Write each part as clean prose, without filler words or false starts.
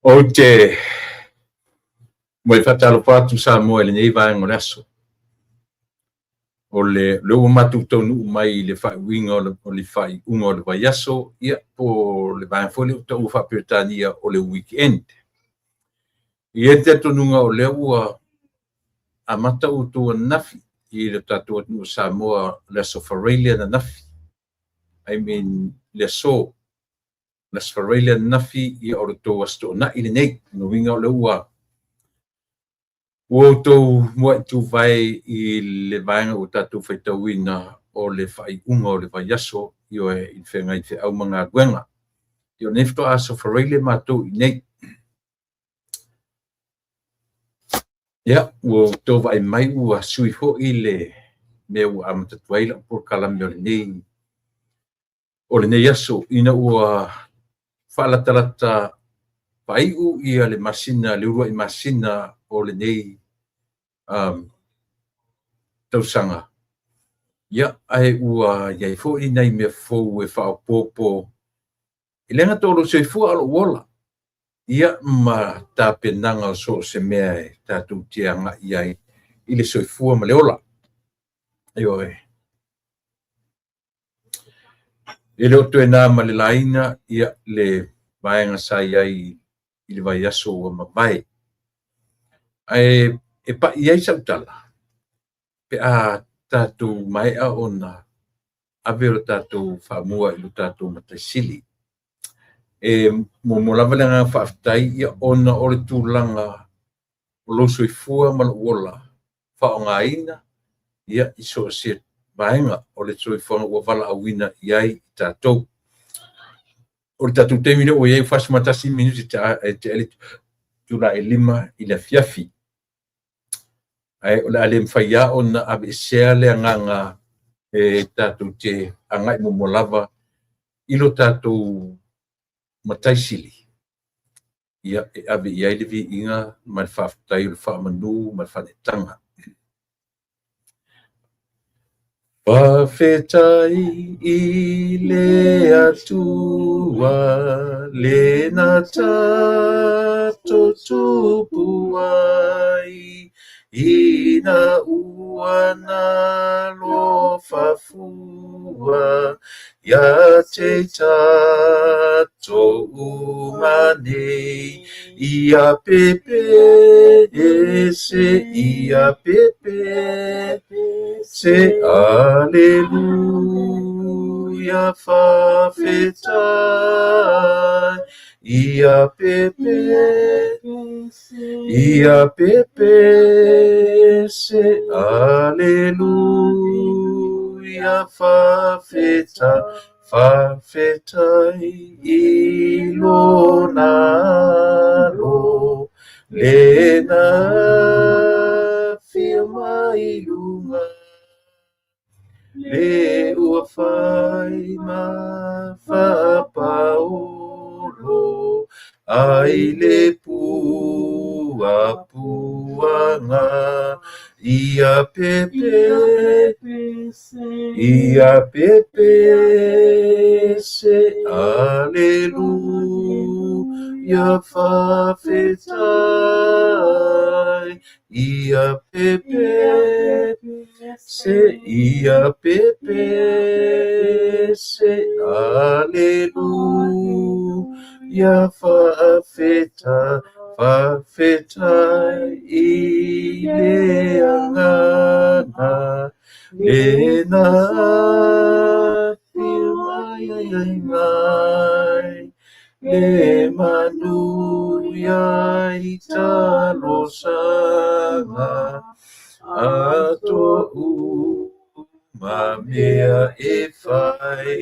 Ou te moe faatalofa atu Samoa i lenei vaega o le aso. O le lea ua matou taunuu mai i le faaiuina o le faaiuga o le vaiaso, ia po o le vaega foi lea ua taua faa-Peretania o le weekend. E i ai le talitonuga o lea ua amata outou ananafi i le tatou atunuu o Samoa, le Aso Faraile ananafi, I mean le aso. Le Aso Faraile ananafi, ia o le tou Aso Toonai lenei. O lona uiga o lea ua outou muai tuvae i le vaega ua tatou faitauina o le faaiuga o le vaiaso, ioe, i le feagai feau ma galuega. Ia o lenei faatoa Aso Faraile matou i inei. Ia, ua outou vaai mai ua sui foi le mea ua amata atu ai lau polokalame o lenei aso ina ua faalatalata faaiu ia le masina, le uluai masina o lenei tausaga. Ia, ae ua i ai foi nai mea fou e faaopoopo e le gata o lou soifua a o lou ola, ia ma tapenaga o so o se mea e tatou te agai i ai i le soifua ma le ola. Ioe. E le o toe na ma le laina ia le vaega sa i ai i le vaiaso ua mavae. Ae e pai i ai sau tala pe a tatou maea ona ave lo tatou faamua i lo tatou Matai Sili. E muamua lava le agaga faafetai ia ona o le tulaga o lou soifua ma lou ola faaaogaina ia i so o se vaega o le soifuaga ua valaauina i ai i tatou. O le tatou taimi lea ua i ai ua 41 minute e tea le itula e 5 i le afiafi. Ae o le a le mafai lava ona aveesea le agaga e tatou te agai muamua lava i lo tatou Matai Sili, ia, e ave i ai le viiga ma le faafetai o le faamanu ma le faaneetaga. Faafetai i le Atua le na tatou tupu ai ina ua nalofa fua ia te tatou uma nei ia pepe se ia pepe se aleluia faafetai ia pepe ia pepe se aleluia faafetai faafetai i lona alo le na afio mai luga le ua fai ma faapaolo ai le puapuaga ia pepe ia pepe se aleluia faafetai ia pepe se ia pepe se aleluia faafetai faafetai i le agaga le na afio mai ai mai le manuia i talosaga a toʻu ma mea e fai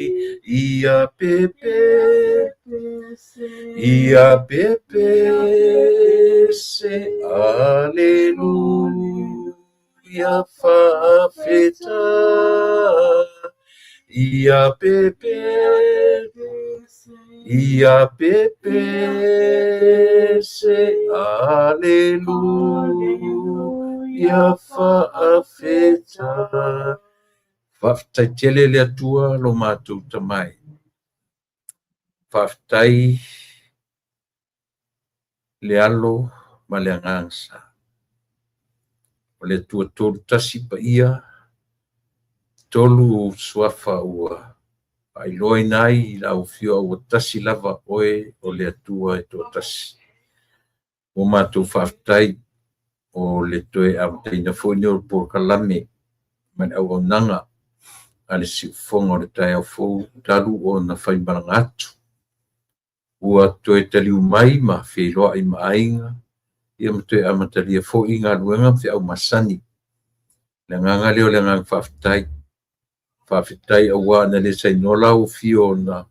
ia pepe ia pepe se aleluia faafetai ia pepe Ia pepese, Aleluia, faafetai. Faafetai tele le Atua lo matou Tamai. Faafetai le Alo ma le Agaga Sa. O le Atua tolu tasi paia, tolu ou suafa ua faailoaina ai i lau afio ua tasi lava oe o le Atua e toatasi. Ua matou faafetai o le toe amataina foi lenei o le polokalame ma le auaunaga a le siufofoga o le taeao fou talu ona faimalaga atu. Ua toe taliu mai ma feiloai ma aiga, ia ma toe amatalia foi galuega ma feau masani. O le agaga lea o le agaga faafetai. Faafetai auā na le sainoa lau afio na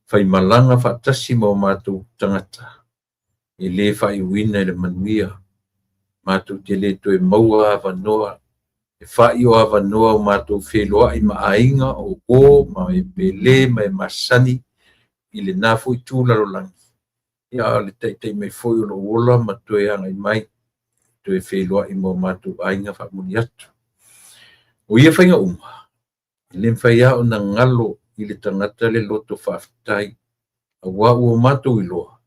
faimalaga faatasi ma o matou tagata, e le faaiuina i le manuia. Matou te le toe maua avanoa e fai o avanoa o matou feiloai ma aiga, o uo ma e pele ma e masani i lena foi itu lalolagi, a o le taitai mai foi o lou ola ma toe agai mai, toe feiloai ma o matou aiga faamuli atu. O ia faiga uma, e le mafai lava ona galo i le tagata le loto faafetai, auā ua matou iloa,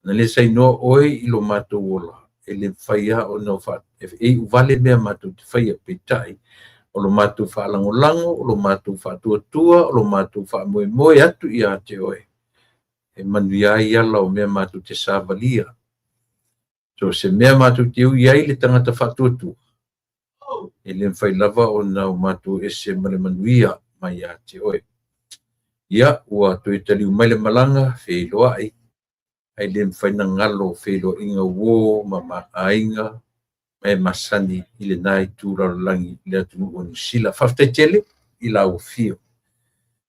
na le sainoa oe i lo matou ola, e le mafai lava ona e iu vale mea matou te faia, peitai, o lo matou faalagolago, o lo matou faatuatua, o lo matou faamoemoe atu ia te oe, e manuia ai ala o mea matou te savalia. So o se mea matou te ui ai le tagata faatuatua, e le mafai lava ona o matou ese ma le manuia mai ia te oe. Ia, ua toe taliu mai le malaga, feiloai, ae le mafai ona galo feiloaiga uo ma aiga ma e masani i lena itu lalolagi i le atunuu o Niu Sila. Faafetai tele i lau afio.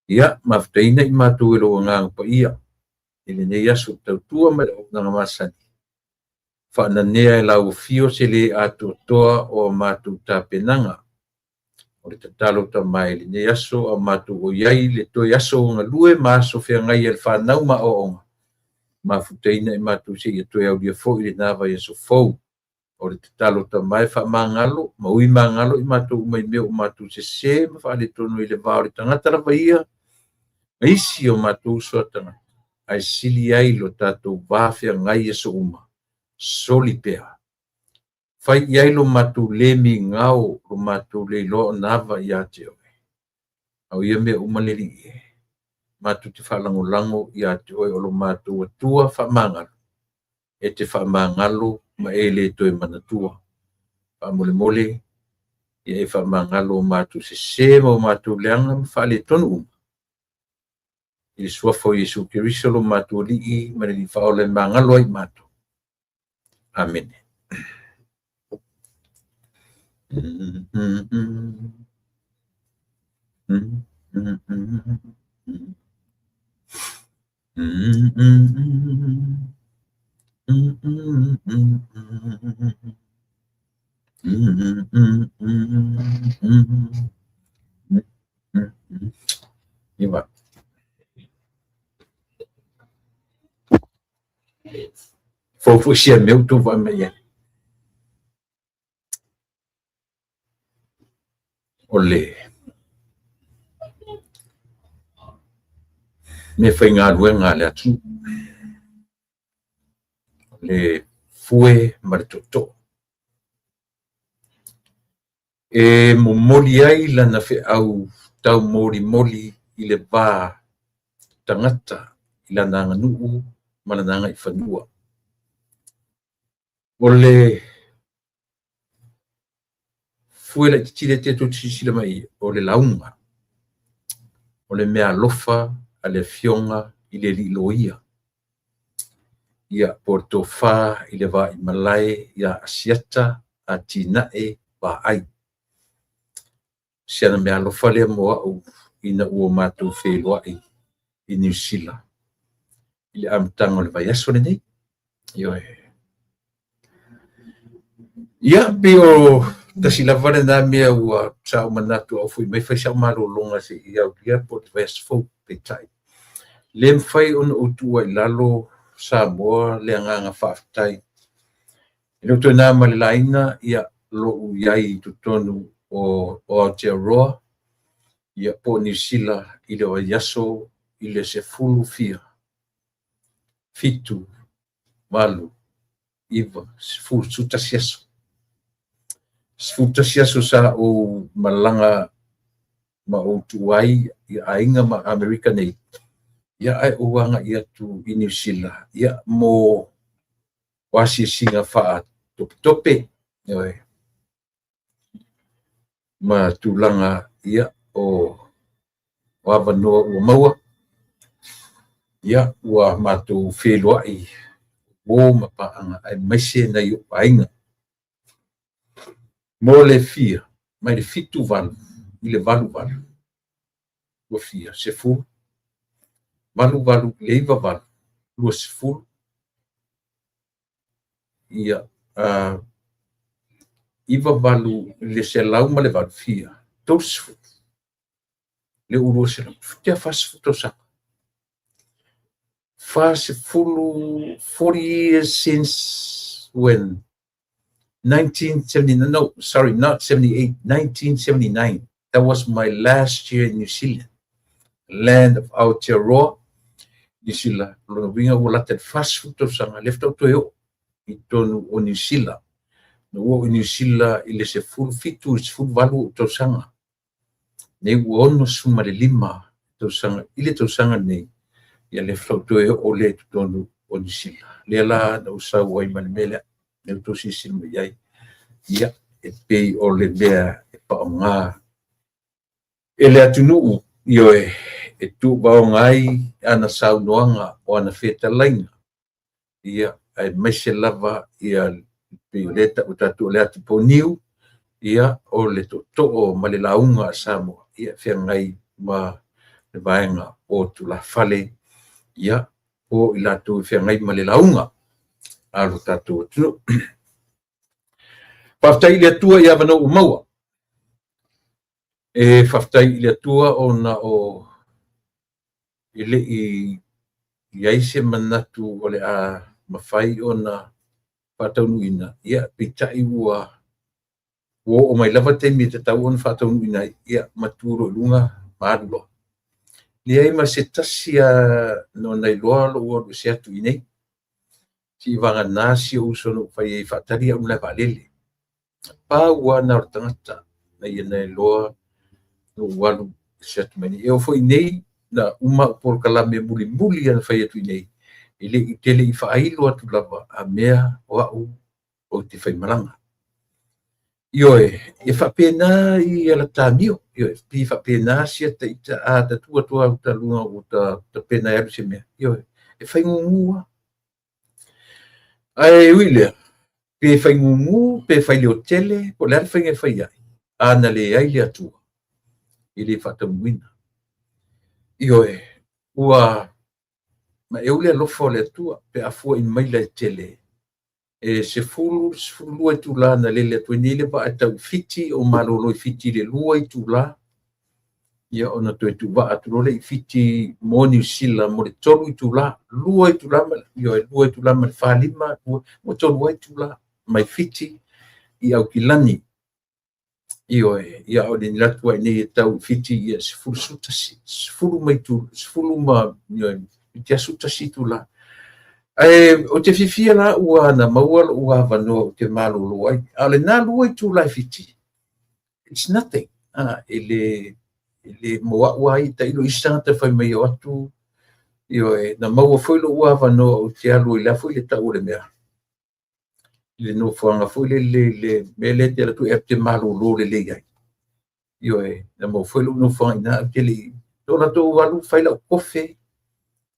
Ia, mafutaina i matou e lou Agaga Paia i lenei aso tautua ma le auaunaga masani. Faananea e lau afio se le atoatoa o a matou tapenaga. O le tatalo Tama i lenei aso a o matou o i ai i le toe aso galue ma aso feagai ai le fanau ma aoaoga, mafutaina i matou seia toe aulia foi lena vaiaso fou. O le tatalo Tama e faamagalo ma ui magalo i matou uma i mea ua matou sese ma faaletonu ai le va o le tagata lava ia ma isi o matou uso a tagata, ae sili ai lo tatou va feagai i aso uma, soli pea. Fai i ai lo matou le migao, lo matou le iloa ona ava ia te oe. A o ia mea uma le Alii e, matou te faalagolago ia te oe o lo matou Atua faamagalo, e te faamagalo ma e le toe manatua. Faamolemole, ia e faamagalo o matou sese ma o matou leaga ma faaletonu uma, i le suafa o Iesu Keriso lo matou Alii ma le Alii Faaola e magalo ai i matou. Amene. Iva. Fou foi sia mea ua outou vaai mai i ai. O le meafaigaluega a le atunuu, o le fue ma le tootoo. E momoli ai lana feau taumolimoli i le va tagata i lana aganuu ma lana agaifanua. O le fue laitiiti lea tou te silasila mai i ai, o le lauga, o le meaalofa a le afioga i le alii loia, ia, po o le tofa i le Vaimalae ia Asiata Atinae Vaai. O si ana meaalofa lea mo au ina ua matou feiloai i Niu Sila i le amataga o le vaiaso lenei. Ioe. Ia, pei o tasi lava lena mea ua sa ou manatu a ou foi mai fai sau malologa se i aulia po o le vaiaso fou, peitai. Le mafai ona ou tuua i lalo Samoa le agaga faafetai. E le o toe na ma le laina ia lo'u i ai i totonu o Aotearoa ia po o Niu Sila i le vaiaso i le 10 fia, 7, 8, 9, 10, 11 aso. 11 aso sa ou malaga ma ou tuua ai i aiga ma Amerika nei, ia ae ou agai atu i Niu Sila ia mo asiasiga faatopetope, ioe, ma tulaga ia o avanoa ua maua, ia ua matou feiloai uo ma paaga aemaise nai ou aiga. Mo le fia mai le 78 i le 88, ua fia 10, 88 i le 98, 20, ia, 98 i le 108, fia 30, le ua 200, tea 40 tausaga. 40, 40 years since when? 1979, no, sorry, not 78, 1979. That was my last year in New Zealand, land of Aotearoa, New Zealand. O lona uiga ua lata i le 40 tausaga lea faatoa ou toe oo i totonu o Niu Sila. Na ou oo i Niu Sila i le 17 i le 18 ou tausaga. Nei ua 65 tausaga i le tausaga lenei, ia lea faatoa ou toe oo lea i totonu o Niu Sila. Lea la na ou sau ai ma le mea lea, lea ua outou silasila mai i ai. Ia, e pei o le mea e faaaoga e le atunuu, ioe, e tuuvaoga ai ana saunoaga o ana fetalaiga, ia, aemaise lava ia pei o lea e tau e tatou o le atiponiu, ia, o le tootoo ma le lauga a Samoa, ia, e feagai ma le vaega o tulafale, ia, o i latou e feagai ma le lauga a lo tatou atunuu. Faafetai i le Atua i avanoa ua maua. E faafetai i le Atua ona o e le i i ai se manatu o le a mafai ona faataunuuina, ia peitai ua oo mai lava taimi e tatau ona faataunuuina ai, ia ma tu loa i luga ma alu loa. Leai ma se tasi lava na ona iloa lou alu ese atu i inei, seia vagana si ou uso na ou fai ai e faatali au i le malae vaalele. Pau lava lena o le tagata na ia na iloa lou alu ese atu mai nei. E oo foi i nei, na uma au polokalame mulimuli lava na fai atu i inei, e le i tele i faailo atu lava a mea o au ou te faimalaga. Ioe, e faapena i ala tamio, ioe, pei e faapena si ata ita a ta tu atu lava uta luga ua ta tapena e alu i se mea, ioe, e faigugu lava. Ae ui i lea, pe faigugu, pe faileotele, po o le a le faiga e fai ai, a na leai le Atua, e le faataunuuina. Ioe, ua maeu le alofa o le Atua pe a fua'i maila e tele e 10, 12 itula na lele atu ai nei le vaa e tau i Fiti, ou malolo i Fiti i le 2 itula, ia ona toe tuuvaa atu loa lea i Fiti mo Niu Sila mo le 3 itula, 2 itula ma, ioe, 2 itula ma le 45, ua 3 ai itula mai Fiti i Aukilani. Ioe, ia o le atu ai nei e tau i Fiti ia 11, 10 ma itu, 10 ma, ioe, te aso tasi itula. Ae ou te fiafia la ua na maua lou avanoa ou te malolo ai. A o lena 2 itula i Fiti, it's nothing. E le, e le mo au lava ia, tailo isi tagata fai mai o atu, ioe, na maua foi lou avanoa ou te alu ai la foi le tau o le mea. I le nofoaga foi lele i le mea lea e te alu atu e te malolo lelei ai. Ioe, na maua foi lou nofoaga i ina, ou te le i o latou alu fai lau kofe,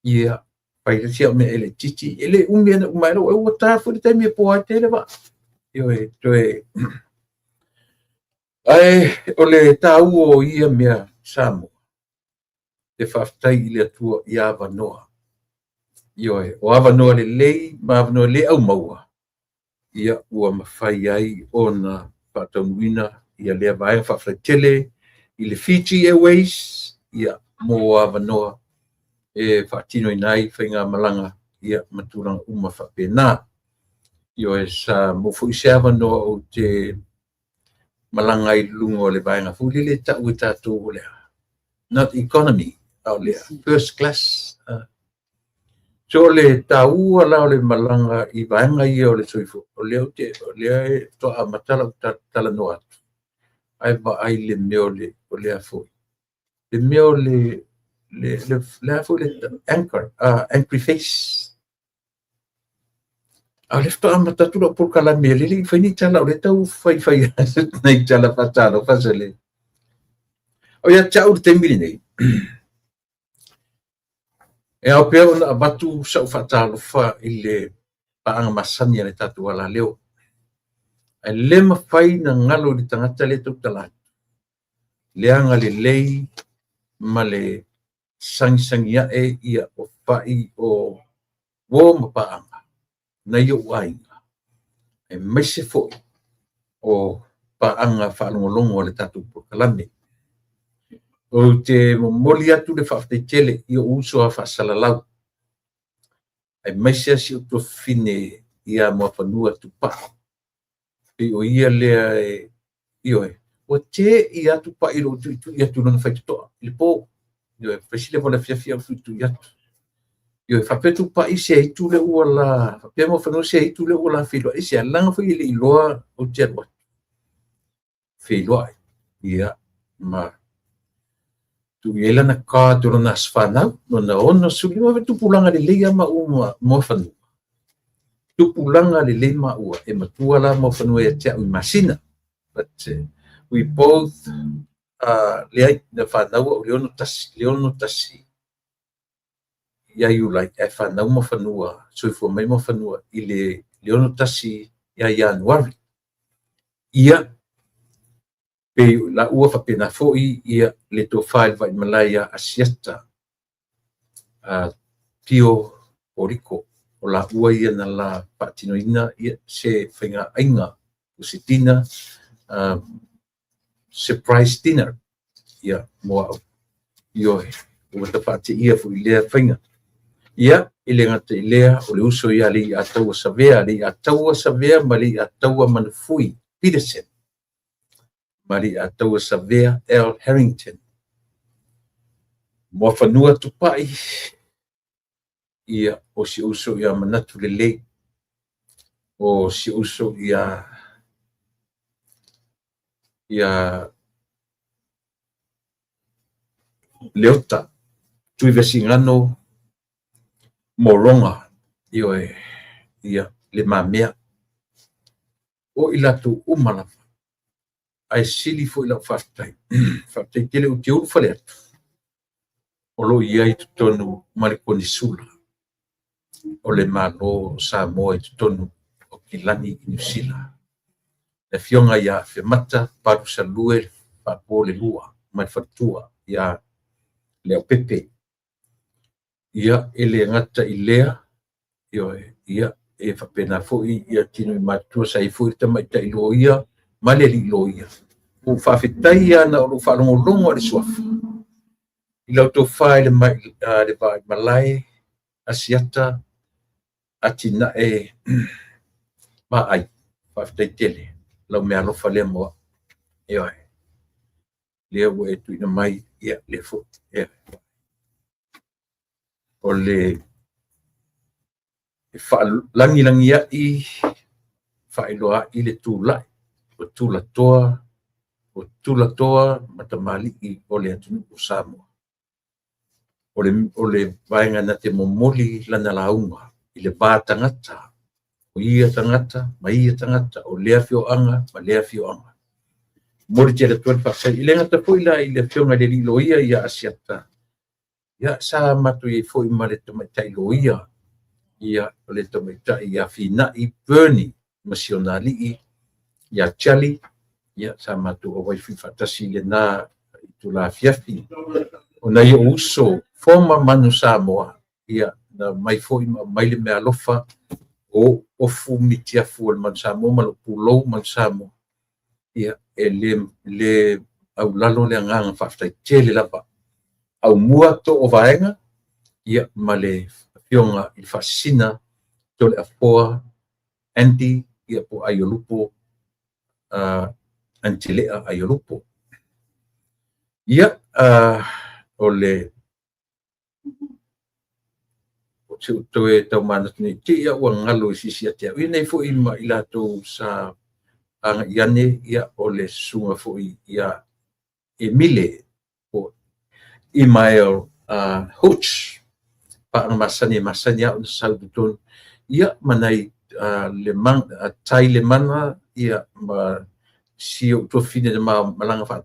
ia, fai le isi au mea laitiiti, e le umi ana uma ai lau, ua ta foi le taimi e poa ai tele vaa. Ioe, toe Ae o le taua o ia mea Samoa, e faafetai i le Atua i avanoa. Ioe, o avanoa lelei ma avanoa le aumaua, ia ua mafai ai ona faataunuuina ia lea vaega. Faafetai tele i le Fiji Airways, ia, mo avanoa. e faatinoina ai faigamalaga ia ma tulaga uma faapena. Ioe, sa maua foi se avanoa ou te malaga ai i luga o le vaega foi lele e tau e tatou o le a? Not economy, a o le first class. So o le taua la o le malaga i vaega ia o le soifua, o lea ou te, o lea e faatoa amata lau talanoa atu, ae vaai le mea o le, o le a foi, le mea o le a foi le anchor, angry face. A o lea faatoa amata atu lau polokalame, e le i fai ni tala, o lea tau faifai nai tala faatalofa se le. O ia te au i le taimi lenei, e ao pea ona avatu sau faatalofa i le paaga masani a le tatou alaleo. Ae le mafai na galo i le tagata lea e tautala atu, le agalelei ma le sagisagi ae ia o fai o uo ma paaga nai ou aiga, aemaise foi o paaga faalogologo a le tatou polokalame. Ou te momoli atu le faafetai tele i ou uso a faasalalau, aemaise si ou tuafafine ia Muafanua Tupai. Pei o ia lea e, ioe, ua te'i lava Tupai i lou tuitui atu i lona faitotoa i le po. Ioe, fai si leva o le afiafi au tuitui atu. Ioe, faapea Tupai se aitu lea ua la, faapea Muafanua se aitu lea ua la feiloai, se leaga foi e le i iloa ou te alu atu. Feiloai, ia, ma tuu i ai lana card o lona aso fanau, lona 65, tupulaga lelei lava maua ma Muafanua. Tupulaga lelei maua, e matua la Muafanua ia te au i masina. But we both, leai, na fanau au i le 61 ia Iulai, ae fanau Muafanua, soifua mai Muafanua i le 61 ia Ianuari. Ia, pei laua faapena foi ia le tofa i le vaimalae ia Asiata Pio Koriko, o laua ia na la faatinoina ia se faigaaiga o se dinner, surprise dinner ia mo au. Ioe, ua ta faateia foi i lea faiga. Ia, e le gata i lea, o le uso ia Leiataua Savea, Leiataua Savea ma Leiataua Manufui Peterson, ma Leiataua Savea L. Harrington. Muafanua Tupai, ia, o si uso ia Manatu Lelei, o si uso ia Leota, Tuivasigano Moroga, ioe, ia, Le Mamea, o i latou uma lava. Ae sili foi lau faafetai, faafetai tele ou te ulufale atu, o lo o i ai i totonu ma le konesula o le Malo o Samoa i totonu o Kilani i Niu Sila. Le afioga ia Afemata Palusalue Faapolelua ma le faletua ia Leaupepe. Ia, e le gata i lea, ioe, ia, e faapena foi ia tino i matutua sa i foi le tamaitai loia ma le alii loia. Ua ou faafetai lava na o lou faalogologo i le suafa i lau tofa i le vaimalae Asiata Atinae Vaai. Faafetai tele lau meaalofa lea mo au. Ioe, lea ua e tuuina mai, ia, lea foi. Ia. O le faalagilagiai, faailoai le tulai o tulatoa, o tulatoa ma tamalii o le atunuu o Samoa. O le vaega na te momoli lana lauga i le va tagata, o ia tagata ma ia tagata, o lea afioaga ma lea afioaga. Momoli tele atu ai le faafetai. E le gata foi la i le afioga i le alii loia ia Asiata, ia sa matou i ai foi ma le tamaitai loia, ia o le tamaitai ia Finai Bernie ma si ona alii ia Charlie, ia sa matou auai foi faatasi i lena itula afiafi. O nai ou uso former Manu Samoa, ia na mai foi ma aumai le meaalofa o ofu mitiafu o le Manu Samoa ma lou pulou Manu Samoa. Ia, e le aulalo le agaga faafetai tele lava. Aumua too vaega, Ia, ma le afioga i le Faasisina Toleafoa Andy, ia po o Aiolupo, Antelea Aiolupo. Ia, o le se ua toe tau manatu nei te i ua galo i sisi ia te au. Ia nei foi ma i latou sa agai ane, ia o le susuga foi ia Emile po Email Hooch, paaga masani e masani lava ona sau i totonu, ia ma nai Tai Lemana, ia ma si ou tuafafine na malaga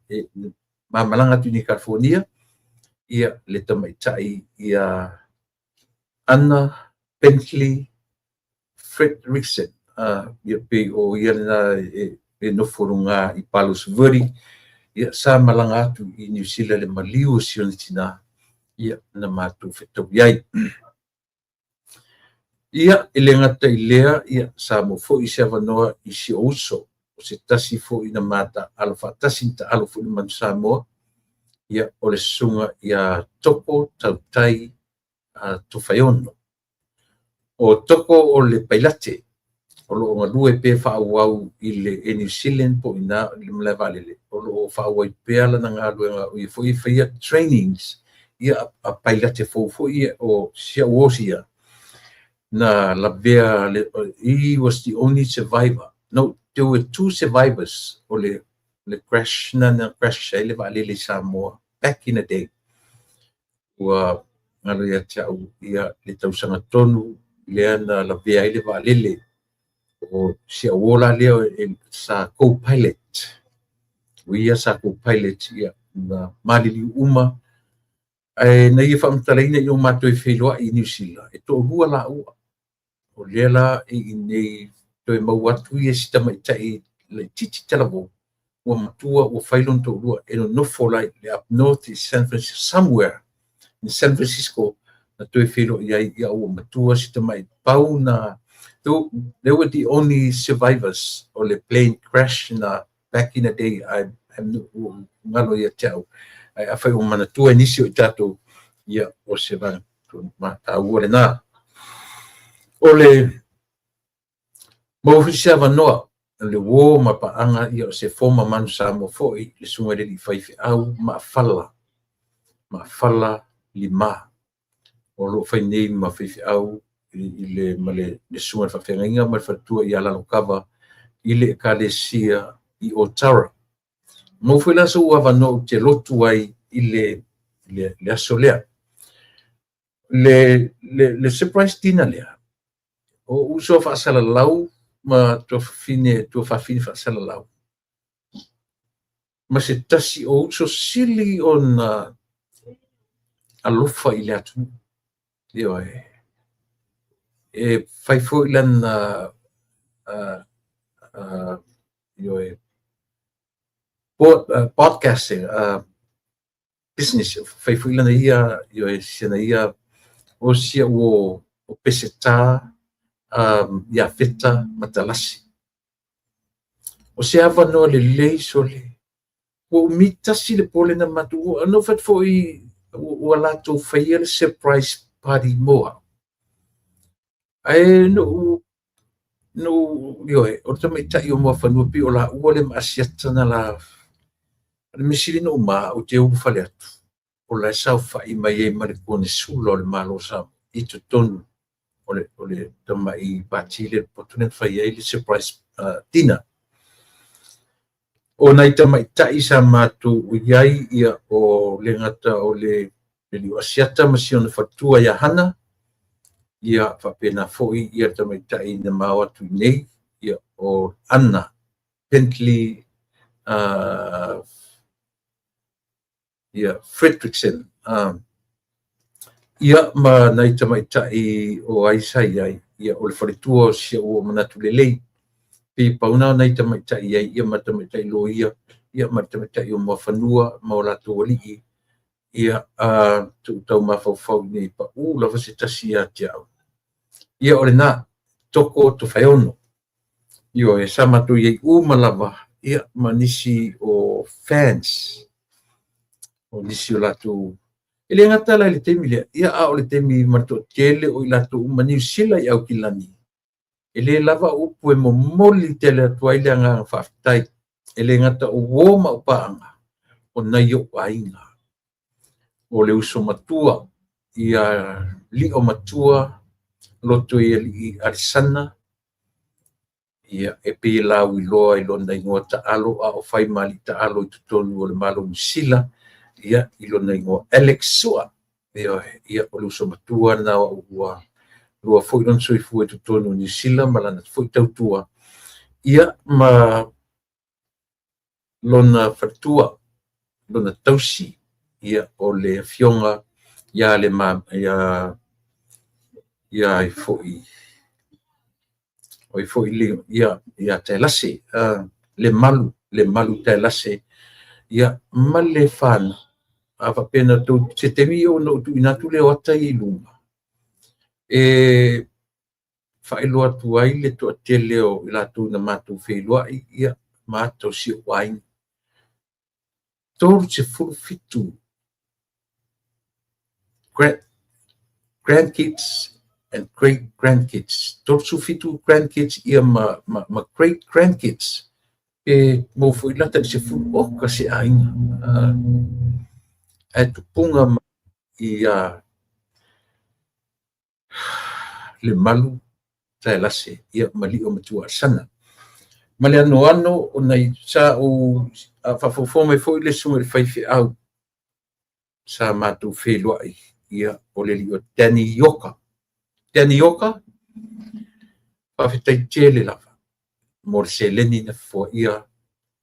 ma malaga atu i California, ia le tamaitai ia Anna Bentley Fredrickson, ia pei o ia lena e nofo luga i Palos Verde. Ia sa malaga atu i Niu Sila i le maliu o si ona tinā, ia na matou fetaui ai. Ia, e le gata i lea, ia sa maua foi se avanoa i si ou uso, o se tasi foi na ma taaalo faatasi, na taalo foi le Manu Samoa, ia o le susuga ia Toko Tautai Tofaeono. O Toko o le pailate o lo o galue pea faaauau i le Air New Zealand po o i ina i le malae vaalele, o lo o faaauau pea lana galuega, o ia foi e faia trainings ia a pailate fou foi ia. O si au uo ia na lavea, he was the only survivor, no, there were two survivors o le crash na crash ai le vaalele i Samoa back in the day. Ua galo ia te au ia le tausaga tonu lea na lavea ai le vaalele. O si au uo la lea sa co-pilot, o ia sa co-pilot, ia na maliliu uma. Ae na ia faamatalaina ina ua matou feiloai i Niu Sila, e toalua laua. O lea la e i inei toe maua atu ia si tamaitai laitiiti talavou ua matua ua fai lona toalua, e nonofo la i up north i San Francisco, somewhere in San Francisco na toe feiloai ai, ia ua matua si tamai pau na. They were the only survivors o le plane crash na back in the day. I galo ia te au, ae afai ua manatua e nisi o i tatou, ia o se vaega mataua lena. O le maua foi se avanoa le uo ma paaga, ia o se former Manu Samoa foi, le susuga i le alii faifeau Maafala, Maafala Lima, o lo o fai nei ma faifeau i le ma le susuga i le faafeagaiga ma le faletua ia Lalokava i le Ekalesia i Otara. Maua foi la sou avanoa ou te lotu ai i le aso lea. Le surprise dinner lea, o uso faasalalau ma tuafafine, tuafafine faasalalau, ma se tasi o uso sili ona alofa i le atunuu. Ioe. E fai foi lana ioe, podcasting business, fai foi lana ia, ioe, sina ia o sia o Peseta Iafeta Matalasi. O se avanoa lelei sole. Ua umi tasi le po lena matou. Ua na fai foi ua latou faia le surprise party mo au. Ae no ioe, o le tamaitai o Muafanua pei o laua le ma Asiata na la. O le mea sili na uma ou te ulufale atu, o la e saofai mai ai ma le konesula o le Malo o Samoa i totonu o le tamai pati le poto lea na fai ai le surprise dinner. O nai tamaitai sa matou i ai, ia o le gata o le alii o Asiata ma si ona faletua ia Hana, ia faapena foi ia le tamaitai na mao atu i nei, ia o Anna Bentley ia Fredrickson, ia ma nai tamaitai o ai sa i ai, ia o le faletua o si au o manatu lelei. Pe pau na nai tamaitai ai, ia ma tamaitai loia, ia ma le tamaitai o Muafanua ma o latou alii, ia tuu tau mafaufau nei pau lava se tasi ia te au. Ia o lena, Toko Tofaeono. Ioe, sa matou i ai uma lava, ia ma nisi o fans, o nisi o latou. E le gata la i le taimi lea, ia a o le taimi ma le toatele o i latou uma Niu Sila i Aukilani, e le lava upu e momoli tele atu ai le agaga faafetai. E le gata o uo ma au paaga, o nai ou aiga. O le uso matua, ia Lio Matua, Lotoialii Alisana, ia e pei e lauiloa i lona igoa taalo a o fai ma alii taalo i totonu o le Malo o Niu Sila, ia i lona igoa Alex Sua. Ioe, ia o le uso matua lena o au ua lua foi lona soifua i totonu o Niu Sila ma lana foi tautua, ia ma lona faletua, lona tausi, ia o le afioga ia le ma ia ia ai foi oi foi le ia ia Taelase, le malu le malu Taelase, ia ma le fanau. A faapea na tou se taimi ona ou tuuina atu lea o ata ia i luga e faailoa atu ai le toatele o i latou na matou feiloai, ia ma ata o si ou aiga. 37 grandkids and great grandkids. 37 grandkids ia ma, ma, ma great grandkids. E mo foi lata i le 10 oka se aiga. Ae tupuga mai ia le malu Taelase ia ma Lio Matua Alesana. Ma le anoano o nai sa ou faafogafoga mai foi le susuga i le faifeau sa matou feiloai, ia o le alii o Danny Ioka. Danny Ioka, faafetai tele lava mo le seleni na foaia.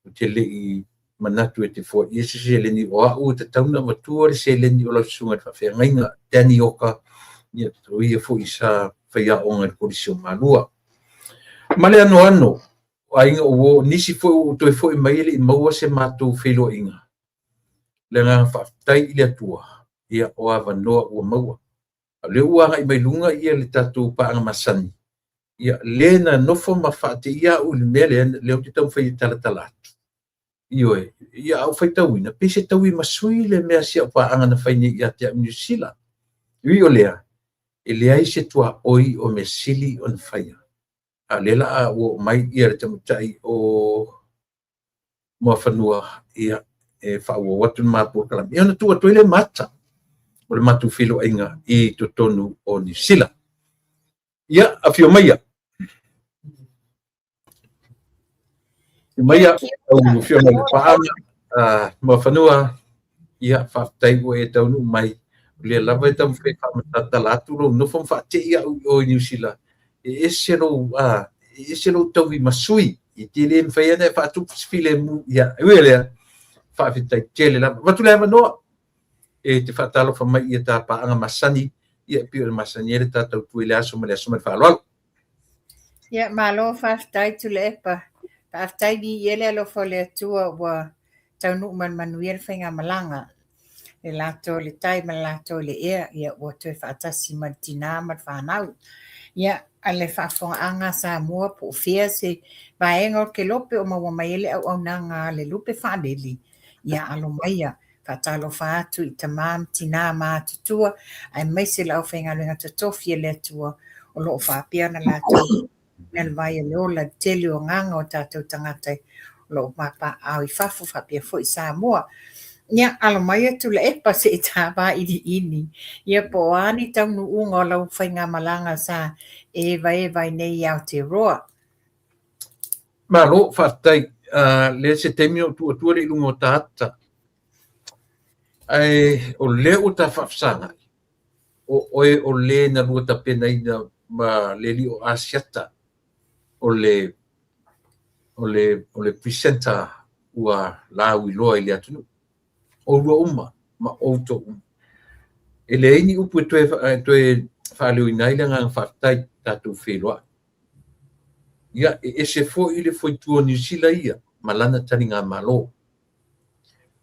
Ou te le i manatu e te foaia se seleni, o au e tatau ona avatua le seleni o lau susuga i le faafeagaiga Danny Ioka, ia o ia foi sa faiaoga i le Kolisi o Malua. Ma le anoano o aiga o uo, nisi foi ua toe foi mai e le i maua se matou feiloaiga. Le agaga faafetai i le Atua, ia o avanoa ua maua. A o lea ua agai mai luga ia le tatou paaga masani, ia le na nofo ma faateia au i le mea lea, lea ou te taumafai e talatala atu. Ioe, ia a ou faitauina, pei se taui masui le mea a si au paaga na fai nei ia te au i Niu Sila. E ui o lea, e leai se tuaoi o mea sili ona faia. A o lea la a ua oo mai ia le tamaitai o Muafanua, ia e faaauau atu le ma polokalame, ia ona tuu atu ai lea ma ata o le matou feiloaiga i totonu o Niu Sila. Ia, afio maia. Afio maia, lau afioga i le paaga, Muafanua, ia, faafetai ua e taunuu mai. O lea lava e taumafai e faamatalatala atu lou nofo ma faatei au i o i Niu Sila. E ese lou, e ese lou taui masui. E te le mafai ona e faatupu se filemu. Ia, e ui o lea, faafetai tele lava. Avatu le avanoa e te faatalofa mai i ta paaga masani, ia e pei ona masani ai le ta tautua i le aso ma le aso ma le faaaloalo. Ia, malo faafetai Tuilaepa. Faafetai viia le alofa o le Atua ua taunuu ma le manuia le faigamalaga. Le lato i le tai ma le lato i le ea, ia ua toe faatasi ma le tinā ma le fanau. Ia, a le faafofogaaga a Samoa po o fea se vaega o le kelope o maua mai ai le auaunaga a le lupe faalele, ia alo maia. Faatalofa atu i tama ma tina matutua aemaise le aufaigaluega totofi a le Atua o lo o faapea ona latou le vai o le ola i le tele o agaga o tatou tagata o lo o papaaao i fafo faapea foi Samoa. Ia, alo maia Tuilaepa se i ta vailiili, ia po o a ni taunuuga o lau faigamalaga sa e evaeva ai nei i Aotearoa. Malo, faafetai. Lea se taimi ona ou tuu atua lea i luga o ta ata. Ae o lea ua ta faafesagai, o oe o le na lua tapenaina ma le alii o Asiata o le o le o le presenter ua lauiloa i le atunuu. Oulua uma ma outou uma. E leai ni upu e toe, e toe faaleoina ai le agaga faafetai tatou feiloai. Ia, e ese foi le foitua o Niu Sila ia ma lana taligamalo.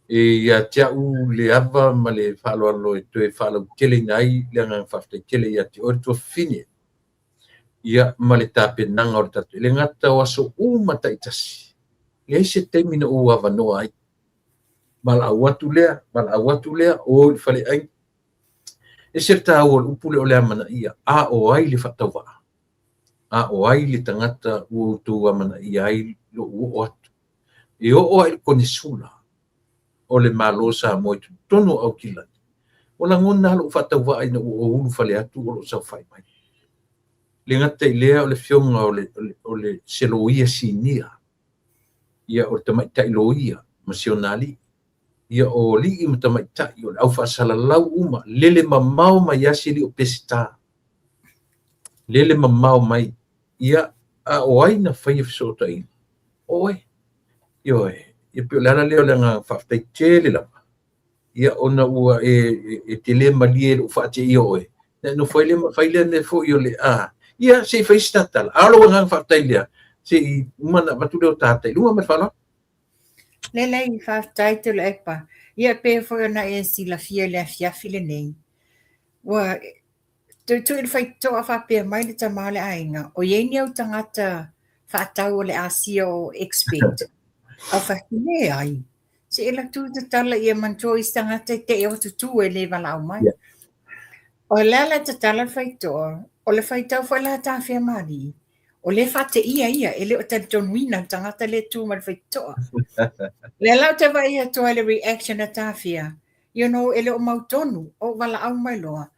E ia te au le ava ma le faaaloalo e toe faalauteleina ai le agaga faafetai tele ia te oe le tuafafine, ia ma le tapenaga o le tatou, e le gata o aso uma taitasi, leai se taimi na ou avanoa ai. Valaau atu lea, valaau atu lea, o i le faleaiga. Ese le taua o le upu lea o le amanaia, a o ai le faatauvaa? A o ai le tagata ua outou amanaia ai lou oo atu? E oo lava i le konesula o le Malo o Samoa i totonu o Aukilani, ua lagona lava lou faatauvaa ina ua ou ulufale atu o lou saofai mai. E le gata i lea o le afioga o le se loia sinia, ia o le tamaitai loia ma si ona alii. Ia o alii ma tamaitai o le aufaasalalau uma, lele mamao mai lava si alii o Peseta. Lele mamao mai, ia a o ai na faia fesootaiga? O oe. Ioe, ia pei o le ala lea o le agaga faafetai tele lava, ia ona ua e te le malie i lou faateia o oe, ona e nofo ai lea ma fai lea mea foi o le a, ia se i fai se ta tala. A o lou agaga faafetai lea, se i uma ona avatu lea o ta ata i luga ma le faaaloalo. Lelei, faafetai Tuilaepa. Ia pei foi ona e silafia i le afiafi lenei, ua tuitui le faitotoa faapea mai le tama o le aiga, o i ai ni au tagata faatau o le Asia o expect? Ou fai atu, leai. Se i alu atu tatala ia manatua isi tagata e te i o tutu e le valaau mai. O le a la tatala le faitotoa, o le faitau foi la tafea malie, o lea e faateia ia, e le o talitonuina le tagata lea e tu mai le faitotoa. Lea la ou te vaai atu ai i le reaction a tafea, you know, e le o mautonu, ou valaau mai loa,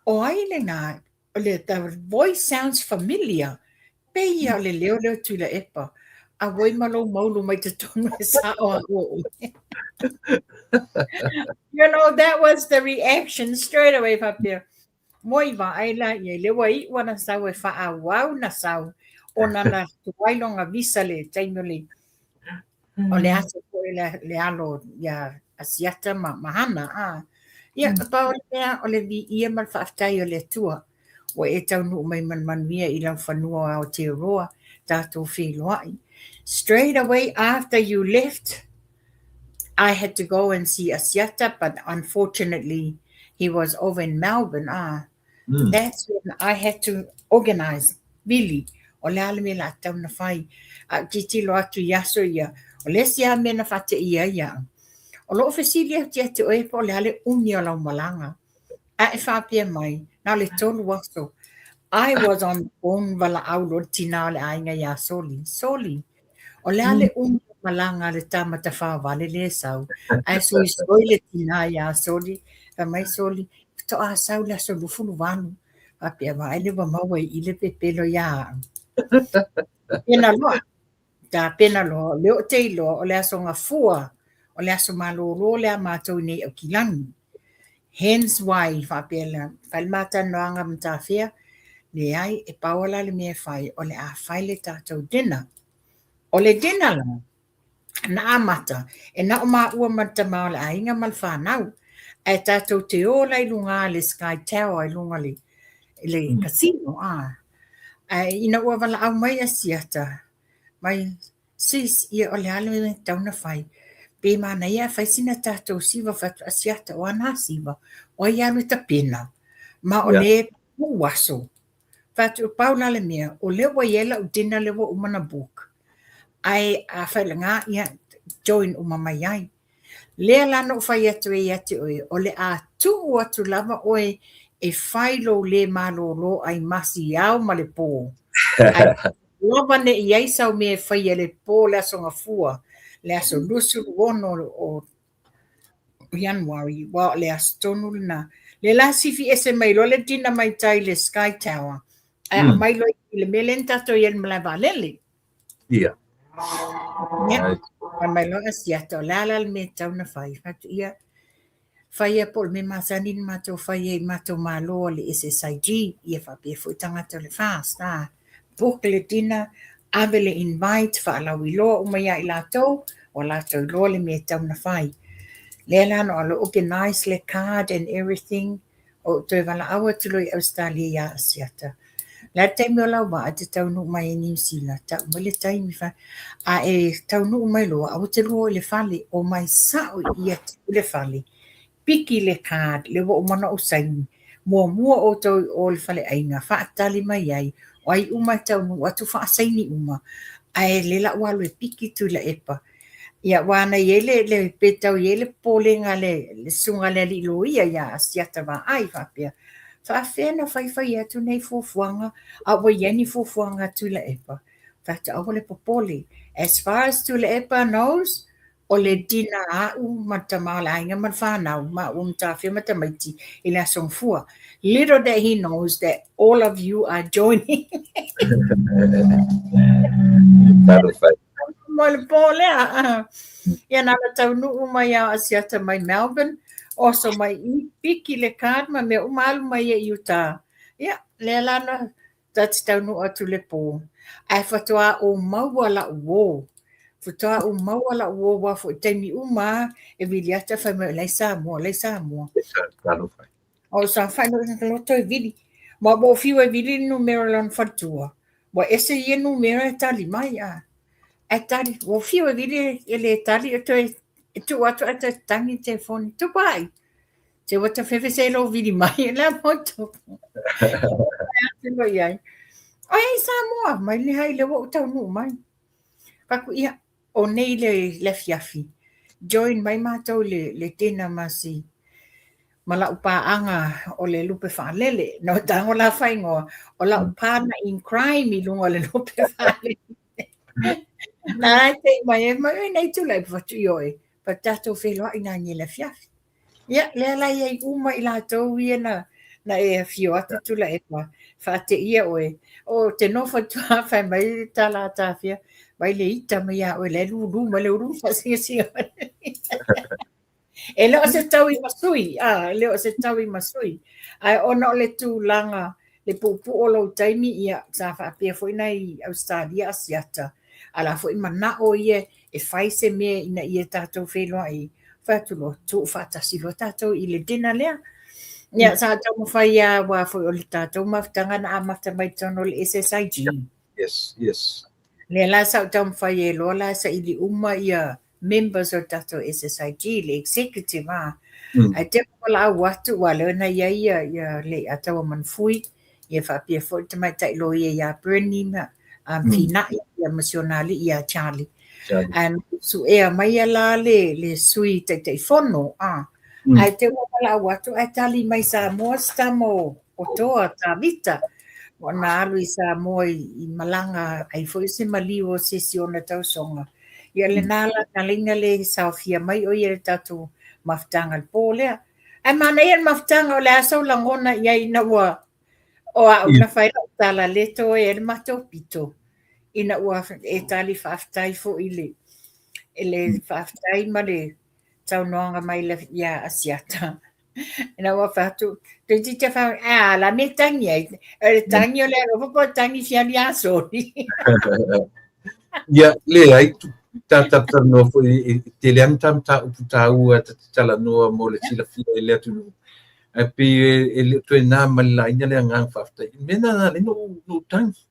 o ai lena, o le, the voice sounds familiar, pei ia o le leo lea o Tuilaepa, auoi ma lou maulu mai totonu e sao au o oe. You know, that was the reaction straight away faapea. Moi vaai la ia, le ua iu ana sau e faaauau na sau, ona na tuai lona visa le taimi o le o le aso foi le, le alo ia Asiata ma, ma Hana. Ah. Ia, pau o le mea o le viia ma le faafetai o le Atua. Ua e taunuu mai ma le manuia i lau fanua o Aotearoa, tatou feiloai. Straight away after you left, I had to go and see Asiata, but unfortunately he was over in Melbourne. Ah, that's when I had to organize, really. O le a le mea la tau na fai. A titilo atu i aso ia, o le isi lava mea na faateia ai au. O lou fesili atu ia te oe po o le a le umi o lau malaga. A e faapea mai, na o le 3 aso. I was on the phone valaau loa le tina o le aiga iā Soli. Soli, o le a le umi o malaga a le tama tafāvale lea e sau. Ae soisoi le tina iā Soli. Fai mai Soli, faatoa sau i le aso 28. Faapea vaai lea ua maua i i le pepelo iā au. Pena loa. Tapena loa, o lea ou te iloa o le aso Gafua, o le aso malolo lea a matou i nei Aukilani. Hence why faapea la, fai le matalanoaga ma Tafea, leai, e pau lava la le mea e fai, o le a fai le tatou dinner. O le dinner la, na amata, e na o maua ma le tama o le aiga ma le fanau, ae tatou te o la i luga le Sky Tower i luga le, le casino. Ah. Ae ina ua valaau mai Asiata, mai sis, ia o le a le mea e tatau ona fai. Pe manaia ae fai sina tatou siva fai atu Asiata, o a na siva? O ai e alu e tapena? Ma o le pū aso. Fai atu, pau la le mea, o lea ua i ai lau dinner lea ua uma ona book. Ae a fai lena, ia join uma mai ai. Lea la na ou fai atu ai ia te oe, o le a tuu atu lava oe e fai lou le malolo ai masi ao ma le pō. Ae lava ne i ai sau mea e faia i le pō le aso Gafua, le aso 26 o Ianuari, aua o le aso tonu lena. Lea la sifi ese mai loa le dinner mai tai i le Sky Tower, ae aumai loa i le mea lea na tatou i ai i le malae vaalele. Ia. Ia, fai mai loa Asiata, o le a la le mea e tatau ona fai? Fai atu, ia, faia po o le mea masani na matou fai ai i matou malo a le SSIG, ia faapea foi tagata o le FAST, a, book le dinner, ave le invite, faalauiloa uma ia i latou, ua latou iloa le mea e tatau ona fai. Lea la na ou organise le card and everything, Ou toe valaau atu loa i Ausetalia iā Asiata. O le a le taimi o lau vaa e te taunuu mai ai Niu Sila? Tau mai le taimi fai. A e taunuu mai loa, aua te lua i le fale, omai sao i ia te au i le fale, piki le card, lea ua uma ona ou saini, muamua outou i o i le faleaiga, faatali mai ai, o ai uma e taunuu atu faasaini uma, ae lea la ua alu e piki Tuilaepa. Ia, aua na i ai le, le, pe tau i ai le popolega a le, le susuga a le alii loia ia Asiata Vaai faapea, faafefea na faifai atu nei fuafuaga a ua i ai ni fuafuaga a Tuilaepa? Fai atu, aua le popole. As far as Tuilaepa knows, o le dinner a au ma le tama o le aiga ma le fanau, maua ma Tafea ma tamaiti i le Aso Gafua. Little that he knows that all of you are joining. Mo le pō lea. Ia na na taunuu mai a Asiata mai Melbourne, oso mai i, piki le card ma mea uma alu mai ia i uta. Ia, lea la na ta te taunuu atu le pō. Ae faatoa ou maua la'u uō. Faatoa ou maua la'u uō aua foi taimi uma a e vili atu fai mai o la e i Samoa, o la e i Samoa. O saofai loa i loto e vili. Ma ua ou fiu e vili le numera o lona faletua. Ua ese ia numera e tali mai a. Ae tali, ua ou fiu e vili e le tali e toe e tuu atu ae toe tatagi le telefoni. Tupai! Se ua ta fefese ai lou vili mai, le a mo tupu. Atu loa i ai. O i Samoa, mai le hai le ua ou taunuu mai. Fai atu, ia, o nei le, le afiafi, join mai matou i le, le dinner ma si, ma lau paaga o le lupe faalele. Na o tago la faaigoa, o lau partner in crime i luga o le lupe faalele. Na ai te i mai e mai, oi nei tula e fatu i oe, pa tatou feiloai nani i le afiafi. Ia, lea la i ai uma i latou ia na, na e afio atu Tuilaepa, faateia oe. O te nofo atu lava fai mai le tala a Tafea, mai le ita mai ia oe la e lūlū mai le ulu faasingasinga mai. E le o se taui ma sui, a, e le o se taui ma sui. Ae ona o le tulaga, le puupuu o lou taimi, ia, sa faapea foi nai Ausetalia Asiata, a la foi manao ia e fai se mea ina ia tatou feiloai, fai atu loa, tuu faatasi loa tatou i le dinner lea. Ia, sa taumafai lava aua foi o le tatou mafutaga na amata mai totonu o le SSIG. Yes, yes. Lea la sa ou taumafai ai loa la e saili uma ia members o le tatou SSIG, le executive a. Ae te i ua valaau atu aua lea na i ai ia, ia Leiataua Manufui, ia faapea foi le tamaitai loia ia Bernie ma Fina'i ia ma si ona alii ia Charlie. Ae na suea mai la le, le sui Taitaifono, a. Ae te i ua valaau atu ae tali mai Samoa si tama o, o Toa, Tavita. Ua na alu i Samoa i, i malaga ai foi se maliu o se isi o ona tausoga. Ia lena la na ala ai ona le saofia mai o ia i le tatou mafutaga i le pō lea. Ae manaia le mafutaga o le a sou lagona i ai ina ua o au na fai lau tala le toe ai le matou pito ina ua e tali faafetai foi i le i le faafetai ma le saunoaga mai ia Asiata. Ina ua fai atu, toeitiiti a fai, a la me tangi ai. O le tangi o le alofa po o le tangi fia soli. Ia, leai, ta talanoa foi e tele lava ni ta mataupu taua ta te talanoa mo le silafia e le atunuu. Ae pei e le o toe na ma le laina le agaga faafetai. O le mea lena na ala ai ona ou tagi.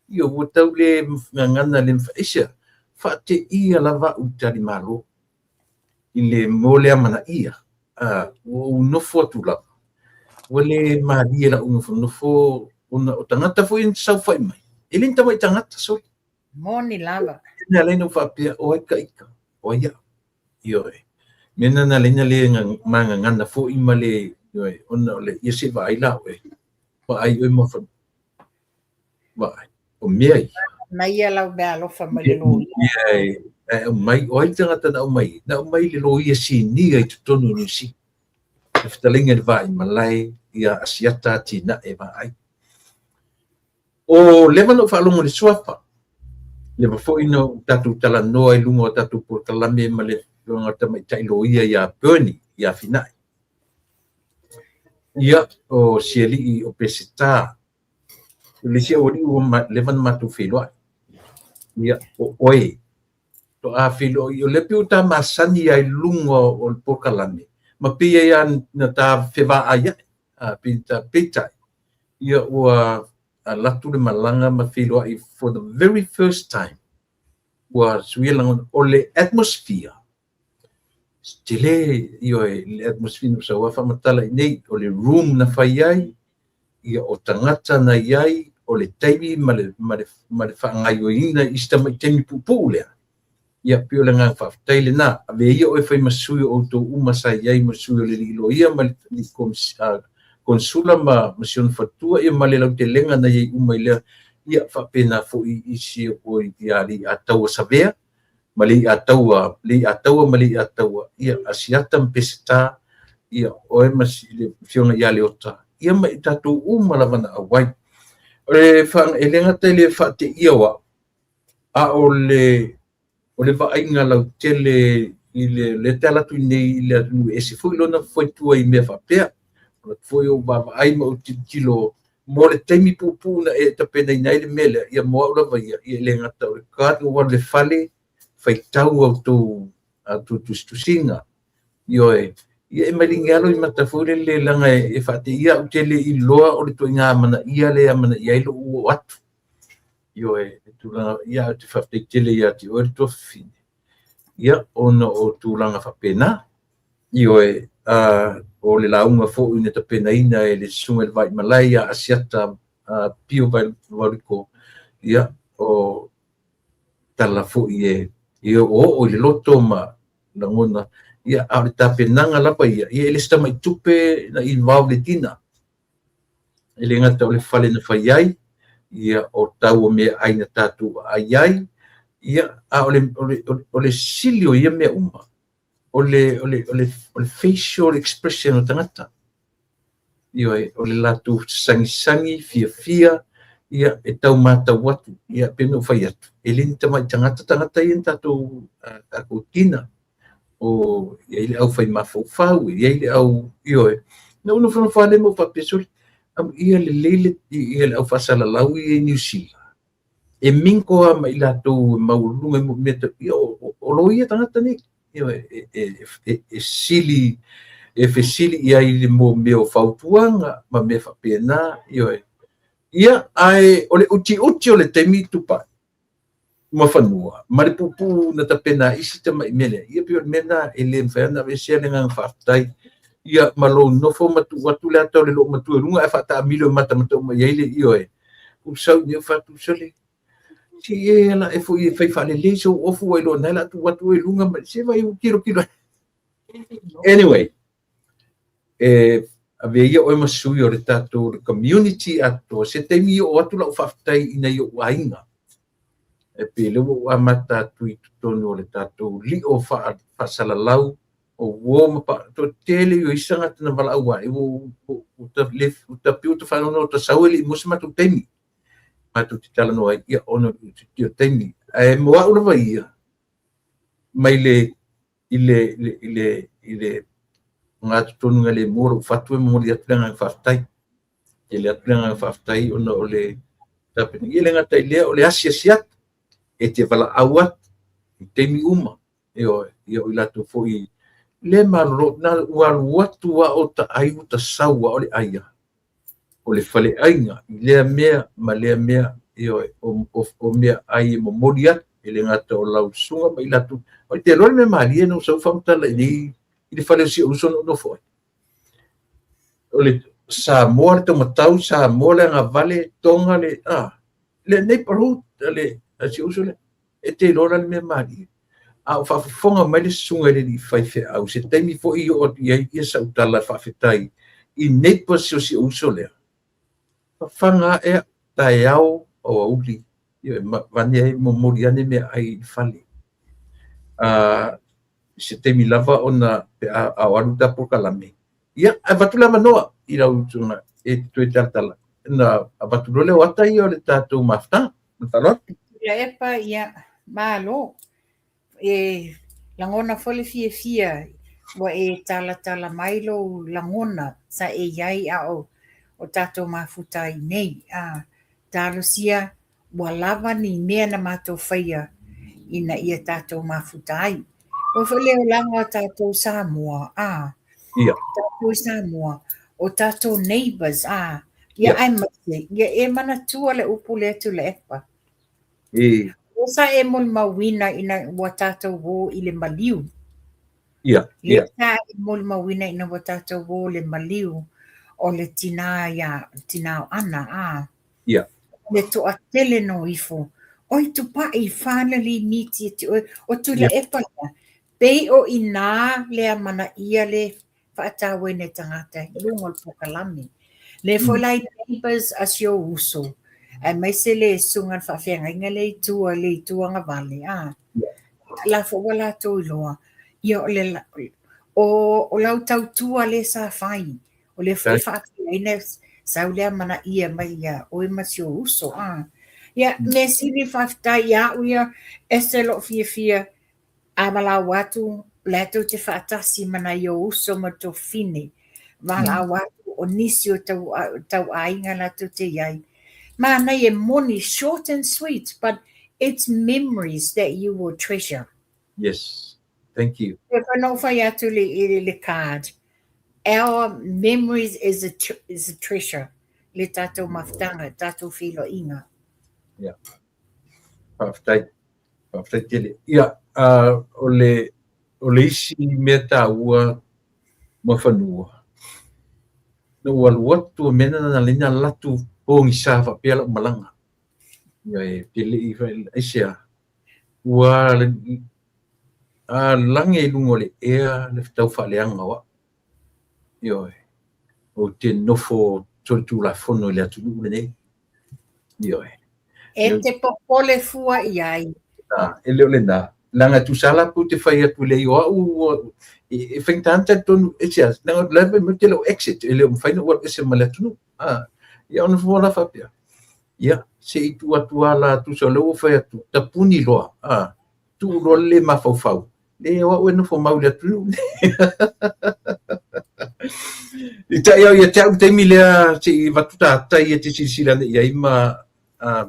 Ioe, ua tau le gagana le mafai. Aisea? Faateia lava au i talimalo i le mo le amanaia. Ua ou nofo atu lava, ua le malie la'u nofonofo ona o tagata foi ia na saofai mai, e le ni tamai tagata sole. Moni lava. Na ala ai ona ou faapea, o ai ka ita, o ai a'u. Ioe. Mea lena na ala ai ona le magagana foi ma le, ioe, ona o le, ia se i vaai la oe, vaai oe ma vaai, o mea ia. Manaia lau meaalofa mai le loia. Ia, e aumai, o ai le tagata na aumai? Na aumai le loia sinia i totonu o Niu Sila. Le fetalaiga i le Vaaimalae ia Asiata Atinae Vaai. O leva na ou faalogo i le suafa, leva foi na ou tatou talanoa i luga o tatou polokalame ma le afioga i le tamaitai loia ia Bernie, ia Fina'i. Ia, o si alii o Peseta, o le isi aualii ua leva na matou feiloai. Ia, o oe, toa feiloai, o lea pei ua ta masani ai i luga o le polokalame, ma pei ai lava na ta fevaai ai, a, pei ta peitai, ia ua alu atu le malaga ma feiloai for the very first time, ua suia lagona, o le atmosphere, tele, ioe, le atmosphere na sau faamatala i nei, o le room na fai ai, ia o tagata na i ai, o le taimi ma le, ma le, ma le faagaoioiina i si tamai taimi puupuu lea. Ia, pei o le agaga faafetai lena. Avea ia oe e fai ma sui o outou uma sa i ai ma sui o le alii loia ma le alii konesula ma si ona faletua, ia ma le lautelega na i ai uma i lea, ia faapena foi i si o ia Leiataua Savea ma Leiataua, Leiataua ma Leiataua, ia Asiata ma Peseta, ia oe ma le afioga ia Leota, ia ma i tatou uma lava na auai. O le, e le gata i le faateia o au, a o le o le vaaiga lautele i le lea te alu atu nei i le atunuu e ese foi lona faitua i mea faapea. O le foi o vaavaai ma ou tilotilo mo le taimi puupuu na e tapenaina ai le mea lea, ia mo au lava ia, ia e le gata o le card ua alu i le fale, faitau a outou tusitusiga. Ioe, ia e maligi lava loimata foi lele leaga e faateia au tele i loa o le ituaiga amanaia lea e amanaia ai lou oo atu. Ioe, le tulaga, ia ou te faafetai tele ia te oe le tuafafine, ia ona o tulaga faapena. Ioe, o le lauga foi na tapenaina e le Susuga i le Vaimalae ia Asiata Pio Vaoliko, ia o tala foi e oooo i le loto ma lagona, ia a o le tapenaga lava ia, ia e le se tamai tupe na involve le tina. E le gata o le fale na fai ai, ia o tau o meaai na tatou aai ai, ia a o le, o le, o le sili o ia mea uma, o le, o le, o le, o le facial expression o tagata. Ioe, o le latou sagisagi, fiafia, ia, e tau matau atu, ia, pei ona ou fai atu, e le ni tamai tagata tagata ia na tatou, tatou tina. O, e i ai le au fai mafaufau, e i ai le au, ioe. Na ou nofonofo lava lea ma ou faapea, sole, amuia lelei le, ia le au faasalalau ia i Niu Sila. E mingle lava ma i latou e maualuluga i mea tau, ia, o loia tagata nei. Ioe, e sili, e fesili i ai i le mea o fautuaga ma mea faapena, ioe. Ia, ae o le utiuti o le taimi Tupai ma fanua, ma le puupuu na tapena ai isi tamai mea lea, ia pei o le mea lena e le mafai ona aveesea le agaga faafetai. Ia, ma lou nofo ma tuu atu le ata o le loomatua i luga ae faataamilo e matamata uma i ai le ioe. Ua sau i nei ua fai atu, sole, se i e ala ae foi e fai faalelei sou ofu ua iloa o lena o le a tuu atu oe i luga ma se vaai ua tilotilo ai. Anyway, e avea ia oe ma sui o le tatou le community atoa, se taimi i oo atu lau faafetai i nai ou aiga. E pei lea ua ou amata atu i totonu o le tatou lio faasalalau o uo ma pa, toatele o isi tagata na valaau ai, ua ta piu ta faanoanoa ta sau e le i maua se matou taimi. Matou te talanoa ai, ia ona o taimi. Ae mo au lava ia, mai le i le i le i le ogatotonu lemu o lou fatu e momoli atu le agaga faafetai. Tele atu le agaga faafetai ona o le tapenaga. Ia e le gata i lea, o le asiasi atu, e te valaau atu i taimi uma. Ioe, ia o i latou foi le malolo, na ua alu atu lava o ta ai ua ta sau lava o le ai lava. O le faleaiga i lea mea ma lea mea, ioe, o meaai e momoli atu, e le gata o lau susuga ma i latou. Ou te iloa le mea malie na ou sau faamatala i nei i le fale o si ou uso na ou nofo ai. O le Samoa le taumatau, Samoa le agavale, Tonga le, le neighborhood a le a si ou uso lea. E te iloa la le mea malie. A o faafofoga mai le susuga i le alii faifeau, se taimi foi i oo atu i ai ia sau tala faafetai i neighbors o si ou uso lea. Fafaga ae au, taeao, aoauli, ia vane ai momoli ane meaai i le fale. Se taimi lava ona pe a o alu ta polokalame, ia avatu le avanoa i lau usoga e te toe talatala ona avatu loa lea o ata ia o le tatou mafutaga. Ma le faaaloalo. Tuilaepa, ia, malo. E lagona foi le fiafia ua e talatala mai lou lagona sa e i ai a o o tatou mafuta ai nei. A talosia ua lava ni mea na matou faia ina ia tatou mafuta ai. Ua foi le olaga o tatou Samoa, a tatou i Samoa, o tatou neighbours, a ia aemaise, ia e manatua le upu lea Tuilaepa. O sa e molimauina ina ua tatou o i le maliu. Lea sa e molimauina ina ua tatou o le maliu o le tinā ia tinā o Ana, a. Le toatele no ifo. Oi Tupai, finally meet ia te oe. O Tuilaepa lea, pei o inā le amanaia le faatauaina e tagata i luga o le polokalame. Lea foi la i neighbours a si ou uso, aemaise le susuga i le faafeagaiga lea i tua i le itu agavale, a, la foi ua latou iloa, ia o le, o lau tautua lea sa fai, o lea foi e faafeaina sau le amanaia mai ia oe ma si ou uso, a. Ia, mea sili faafetai ia au ia, ese lou fiafia a valaau atu, la tou te faatasi ma nai ou uso ma tuafafine, valaau atu o nisi o tau, tau aiga latou te i ai. Manaia e moni, short and sweet, but it's memories that you will treasure. Yes, thank you. E whai no whai atu le, le, le card. Our memories is a, is a treasure. Le tātou mafutanga, tātou whiloinga. Yeah. Faafetai. Faafetai tele. Ia, uh, o le, o le isi mea tāua Muafanua, na ou alu atu a mea na na lena latu pogisa faapea lau malaga. Ia e te le i aisea, ua a lage i luga o le ea le tau faaleaga o au. Ioe, ou te nofo solitulafono i le atunuu lenei. Ioe. E te popole fua i ai. E le o lena. Leaga e tusa la pe ou te fai atu leai o au e faigata ona talitonu e se ase. Leaga o la e fai mai ou te le o exit, e le o mafai ona ou alu ese ma le atunuu. Ia ona fua la faapea, ia se i tuu atu lava la tusa o lea ua fai atu, tapuni loa, tuu loa le le mafaufau, Leai o au e nofo mau i le atunuu. I tai au ia te au le taimi lea se i avatu tātai e te silasila ane i ai ma uh,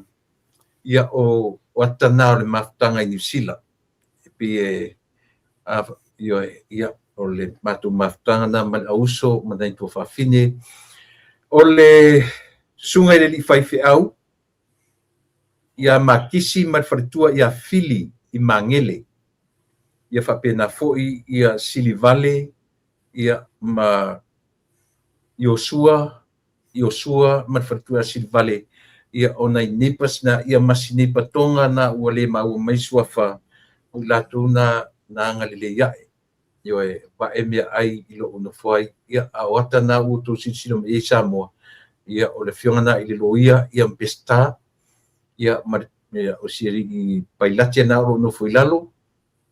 ia o, o ata nā o le mafutaga i Niu Sila. E pei e uh, ia, ia, o le matou mafutaga nā ma le auso ma nai tuafafine. O le susuga i le alii faifeau, Iā Makisi ma le faletua iā Fili i Magele, ia faapena foi ia Silivale ia ma Iosua, Iosua ma le faletua ia Silivale, ia o nai neighbours na, ia ma si neighbour Tonga na ua le maua mai suafa o i latou na na agalelei ae. Ioe, vae meaai i lou nofo ai. Ia, a o ata na ua outou silasila mai i ai Samoa, ia, o le afioga na i le loia, ia ma Peseta, ia, ma le, ia, o si alii pailate na o lo o nofo i lalo,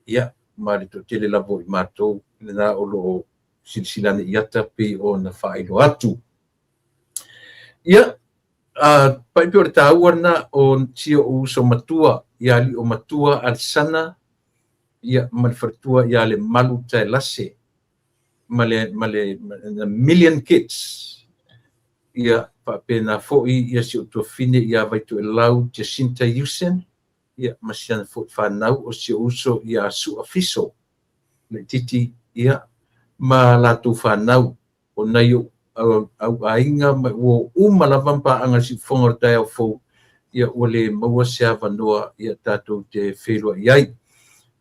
ia, ma le toatele lava o i matou lena o lo o silasila ane i ata pei ona faailoa atu. Ia, a, pai pei o le taua lena o si ou uso matua, ia Alii o Matua Alesana, ia ma le faletua ia Lemalu Taelase ma le ma le ma million kids ia faapena foi ia si ou tuafafine ia Vaitoelau Jacinta Usen ia ma si ana foi fanau o si ou uso ia Sua Fiso Laititi ia ma latou fanau o nai ou au aiga ma ua uma lava ma paaga i le siufofoga o le taeao fou, ia ua le maua se avanoa ia tatou te feiloai ai.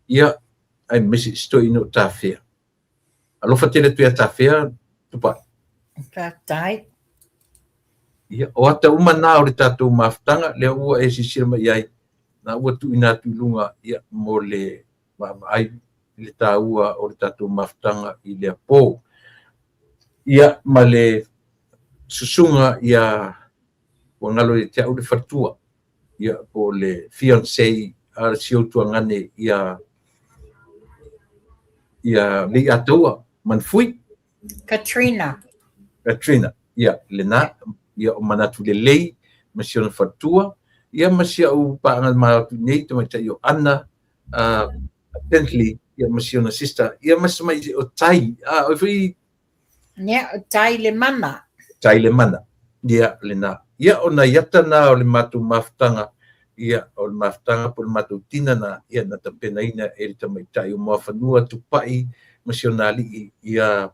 Ia, aemaise i si toeaina o Tafea. Alofa tele atu ia Tafea, Tupai. Faafetai. Ia, o ata uma na o le tatou mafutaga, lea ua e silasila mai i ai, na ua tuuina atu i luga ia, mo le vaavaai i le taua o le tatou mafutaga i lea po. Ia, ma le susuga ia ua galo ia te au le faletua, ia, po o le fiancé a si ou tuagane ia, ia Leiataua Manfui. Katrina. Katrina, ia, lena, ia, o manatu lelei ma si ona faletua, ia ma si au paaga ma atu nei, tamaitai o Ana, uh, Bentley, ia ma si ona sister, ia ma si mai o Tai, ah, o foi. Ia, o Tai le mana. Tai le mana, ia, lena. Ia, o nai ata nā o le matou mafutaga, ia, o le mafutaga po o le matou tina nā, ia, na tapenaina e le tamaitai o Muafanua, Tupai, ma si ona alii, ia,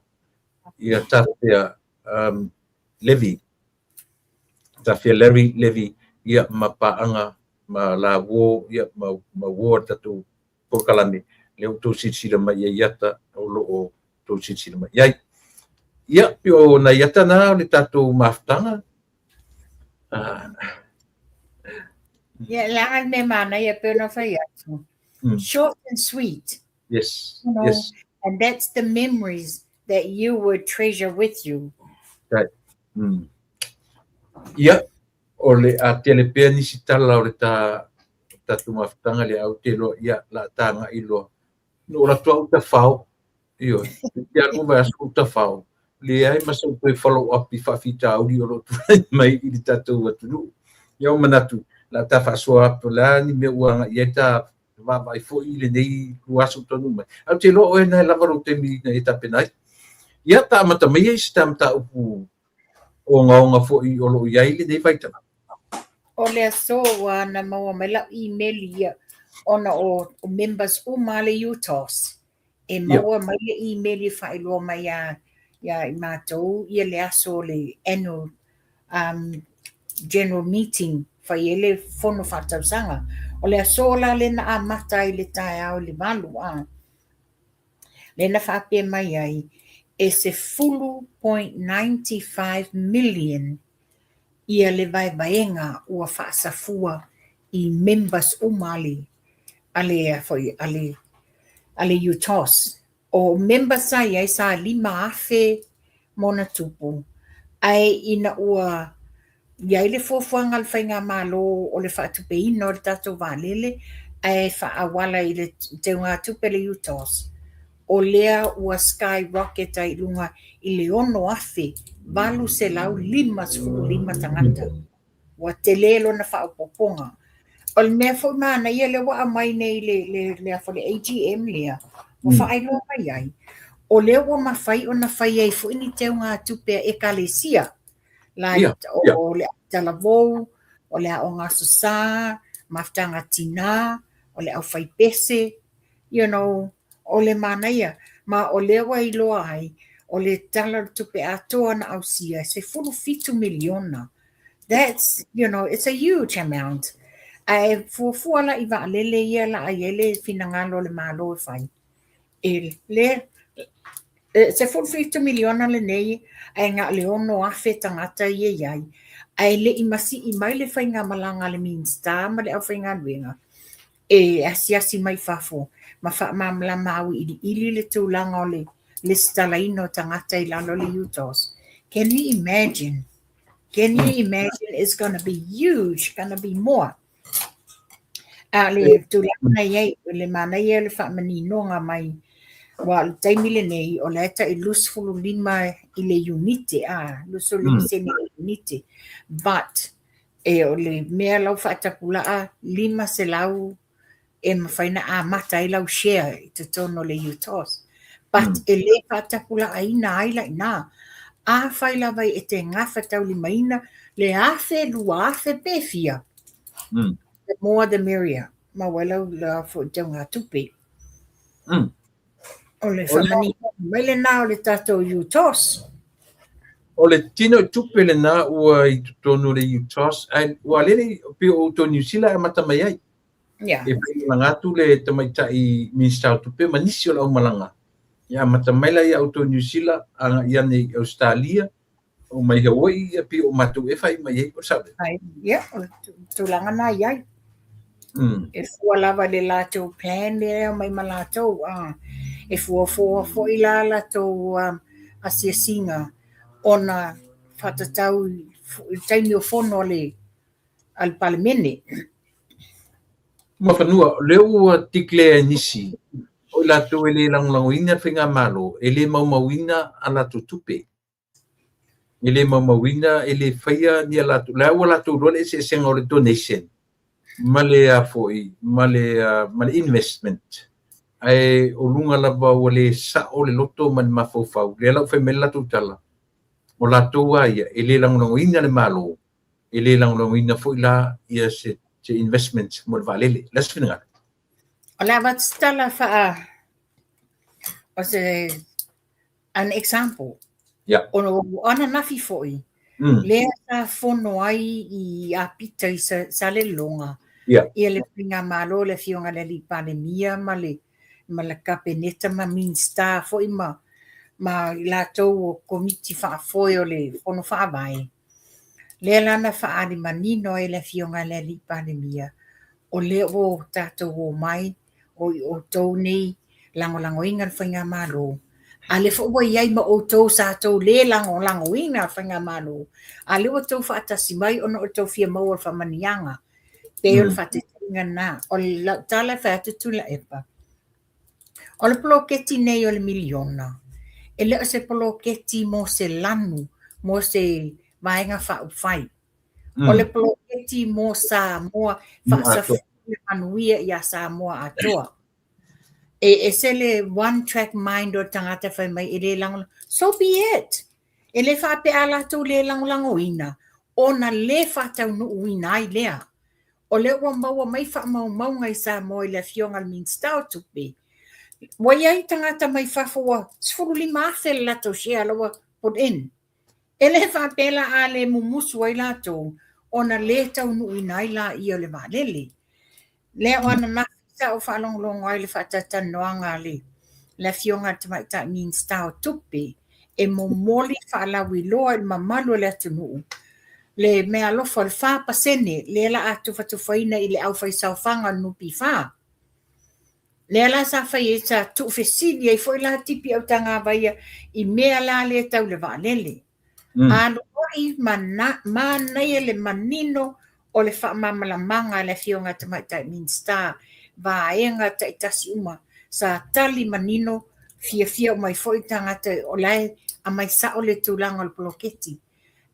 ia Tafea um, Levy, Tafea Larry Levy, ia, ma paaga ma la uō, ia, ma, ma uō a le tatou polokalame, lea ua outou silasila mai i ai i ata o lo o outou silasila mai i ai. Ia, pei o nai ata na o le tatou mafutaga. Uh, Ia, leaga le mea manaia e pei ona fai atu. Short and sweet. Yes. You know, Yes. And that's the memories that you would treasure with you. Right. Ia, o le a tele pea nisi tala o le ta tatou mafutaga lea au te loa, ia, la ta agai loa. Na ou alu atu au tafao, ioe, te alu vaiaso ou tafao, leai ma sou toe follow up i faafitauli o lo o tulai mai i le tatou atunuu. Ia ua manatu, la ta faasoa atu, o le a ni mea ua agai i ai ta vaavaai foi i lenei aso taunuu mai. Ae ou te iloa oe na e lava lou taimi ina ia tapena ai. Ia, ta amata maia i se ta mataupu ogaoga foi o lo o i ai lenei vaitau. O le aso ua na maua mai lau email ia ona o members uma a le UTOS e maua mai le email e faailoa mai ia ia i matou ia le aso o le annual general meeting fai ai le fono faatausaga. O le aso la lea na amata ai i le taeao i le 8 a. Lea na faapea mai ai e 10.95 million ia le vaevaega ua faasafua i members uma a le foi a le a le UTOS. O members sa i ai sa 5,000 ma ona tupu, ae ina ua i ai le fuafuaga a le Faigamalo o le faatupeina o le tatou vaalele ae faaauala i le teugatupe a le UTOS, o lea ua skyrocket ai i luga i le 6,855 tagata. Ua tele lona faaopoopoga. O le mea foi manaia lea ua aumai nei i le, le, le, le AGM lea, ua faailoa mai ai, o lea ua mafai ona fai ai foi ni teugatupe a ekalesia, like o le talavou, o le aoga Aso Sa, mafutaga tinā, o le aufaipese, you know, o le manaia. Ma o lea ua iloa ai, o le Tala o le Tupe atoa na ausia, e 17 miliona. That's, you know, it's a huge amount. Ae fuafua la i vaalele ia la a i ai le finagalo o le Malo e fai. E le, e 17 miliona lenei, ae na o le 6,000 tagata ia i ai. Ae le i masii mai le faigamalaga a le Minisita ma le aufaigaluega e asiasi mai fafo ma faamalamalama auiliili le tulaga o le lesitalaina o tagata i lalo o le UTOS. Can you imagine? Can you imagine? It's going to be huge, going to be more. A le tulaga na i ai, o le manaia o le faamaninoga mai, aua o le taimi lenei, o la e tai 25 i le iunite, a, 25 sene i le iunite. But, e o le mea lau faatapulaa 500 e mafai ona amata ai lau share i totonu o le UTOS. But e le faatapulaaina ai la i ina. Afai lava e te gafataulimaina le 1,000, 2,000 pe fia, the more the merrier. Maua ai lau la foi teugatupe. O le faamaninoga mai lena o le tatou UTOS. O le tinoitupe lena ua i totonu o le UTOS, ae ua lele pei o outou Niu Sila e amata mai ai. E faimalaga atu le tamaitai Minisita o Tupe ma nisi o le aumalaga. Ia amata mai la ia outou Niu Sila, agai ane i Ausetalia, oo mai Hawaii, ia pei o matou e fai mai ai, o le sao lea? Ai, ia, o le tulaga na i ai. E fua lava i le latou plan lea e aumai ma latou. A, e fuafua foi la latou asiasiga ona faatatau i le taimi o fono a le Palemene. Mafanua, o lea ua declare e nisi o i latou e le lagolagoina le faigamalo, e le maumauina a latou tupe. E le maumauina, e le faia ni a latou, la ua latou iloa le eseesega o le donation ma le a foi, ma le investment. Ae o luga lava ua le sao le loto ma le mafaufau, lea la ua fai mai le latou tala, o latou lava ia, e le lagolagoina le Malo, e le lagolagoina foi la ia se investment mo le vaalele. O le a se finagalo? O le a avatu se tala faa, o se an example. O ananafi foi, lea sa fono ai i Apita i Salelologa, ia le Faigamalo, le Afioga i le Alii Palemia ma le ma le Kapeneta ma Minisita foi ma ma i latou o Komiti Faafoe o le Fono Faavae. Lea la na faaali manino ai le Afioga i le Alii Palemia, o lea ua tatou omai o i outou nei lagolagoina le Faigamalo, a lea foi ua i ai ma outou sa tou le lagolagoina le Faigamalo, a lea ua tou faatasi mai ona o le tou fia maua o le faamanuiaga. Pei o le faataitaiga lena. O lau tala e fai atu Tuilaepa, o le poloketi nei o le miliona, e le o se poloketi mo se lanu, mo se vaega faaupufai. O le poloketi mo Samoa, faasafua le manuia ia Samoa atoa. E ese le one track mind o le tagata fai mai e le lagolago. So be it! E le faapea a latou le lagolagoina, ona le faataunuuina ai lea. O lea ua maua mai faamaumauga i Samoa i le Afioga i le Minisita o Tupe, ua i ai tagata mai fafo ua 15,000 le latou share la ua put in. E le faapea la a le mumusu ai latou ona le taunuuina ai laia o le vaalele. Lea o ananafi sa ou faalogologo ai i le faatalatalanoaga a le le Afioga i le Tamaitai Minisita o Tupe e momoli faalauiloa i le mamalu o le atunuu le meaalofa o le 4% lea la a tufatufaina i le aufaisaofaga o le NPF. Lea la sa fai ai, sa tuufesili ai foi la Tipi Autagavaia i mea la lea tau le vaalele. Aluai ma manaia le manino o le faamalamalamaga a le Afioga i le Tamaitai Minisita, vaega taitasi uma sa tali manino, fiafia uma ai foi tagata o la e aumai sao le tulaga o le poloketi.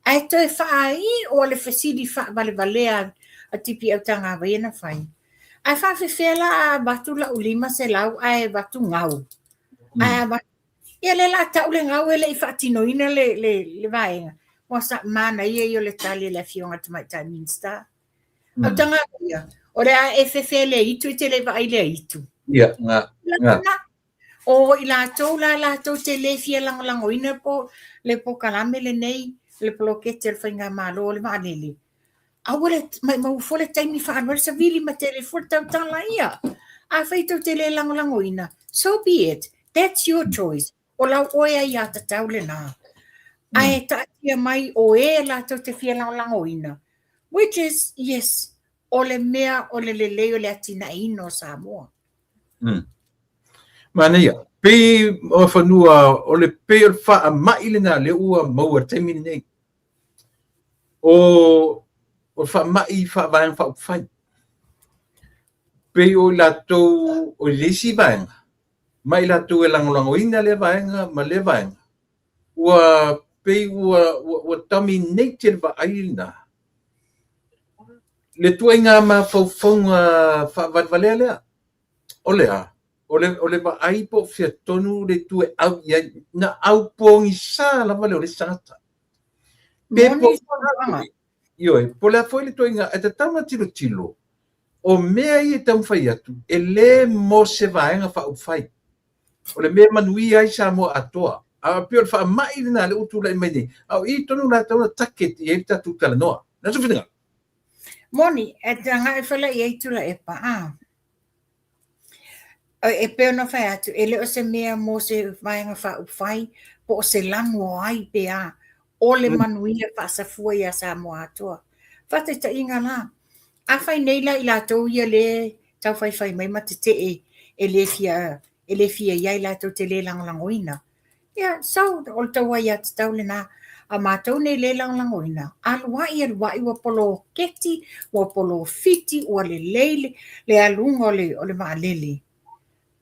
Ae toe faaiu le fesili faavalevalea a Tipi Autagavaia na fai, Ae faafefea la a avatu lau 500 ae avatu gau? Ae avatu Ia lea la tau le gau e le i faatinoina le, le, le vaega. Ua sa, manaia ia o le tali a le Afioga i le Tamaitai Minisita. Autagavaia, o le a e fefe le itu e te le vaai le itu. Ia, nga, nga. O i latou la latou te le fia lagolagoina po le polokalame lenei, le poloketi a le Faigamalo o le vaalele, aua le maumau fua le taimi faaalu ai le savili ma tele fua le tautala ia. Afai tou te le lagolagoina, so be it, that's your choice. O lau oe aiatatau lena. Ae taatia mai o e latou te fia lagolagoina, which is, yes, o le mea o le lelei o le atinaeina o Samoa. Manaia. Pei o fanua o le pei o le faamai lena lea ua maua i le taimi lenei. O o faamai faavaega faaupufai. Pei o i latou o le isi vaega, ma i latou e lagolagoina lea vaega ma lea vaega, ua pei ua, ua, ua dominate le vaai lena. Le tuaiga mafaufauga faavalevalea lea. O le a? O le, o le vaai po o fea tonu le itu e au i ai. Na au pogisa lava lea o le isi tagata. Pe po, ioe, po o le a foi le ituaiga, e tatau ona tilotilo, o mea ia e taumafai atu, e le mo se vaega faaupufai. O le mea e manuia ai Samoa atoa. A pei o le faamai lena lea ua tulai mai nei, a o i tonu la e tatau ona target i ai le tatou talanoa. Na sou finagalo. Moni, e agai foi la i ai Tuilaepa, a. E pei ona fai atu, e le o se mea mo se vaega faaupufai po o se lanu o ai pe a, o le manuia faasafua ia Samoa atoa. Faataitaiga la, afai nei la i latou ia lea e taufaifai mai ma tetee e le fia e le fia i ai latou te le lagolagoina, Ia, so, o le tou aiatatau lena. A matou nei le lagolagoina, alu ai alu ai ua poloketi, ua polofiti, ua lelei le, le aluga o le, o le vaalele.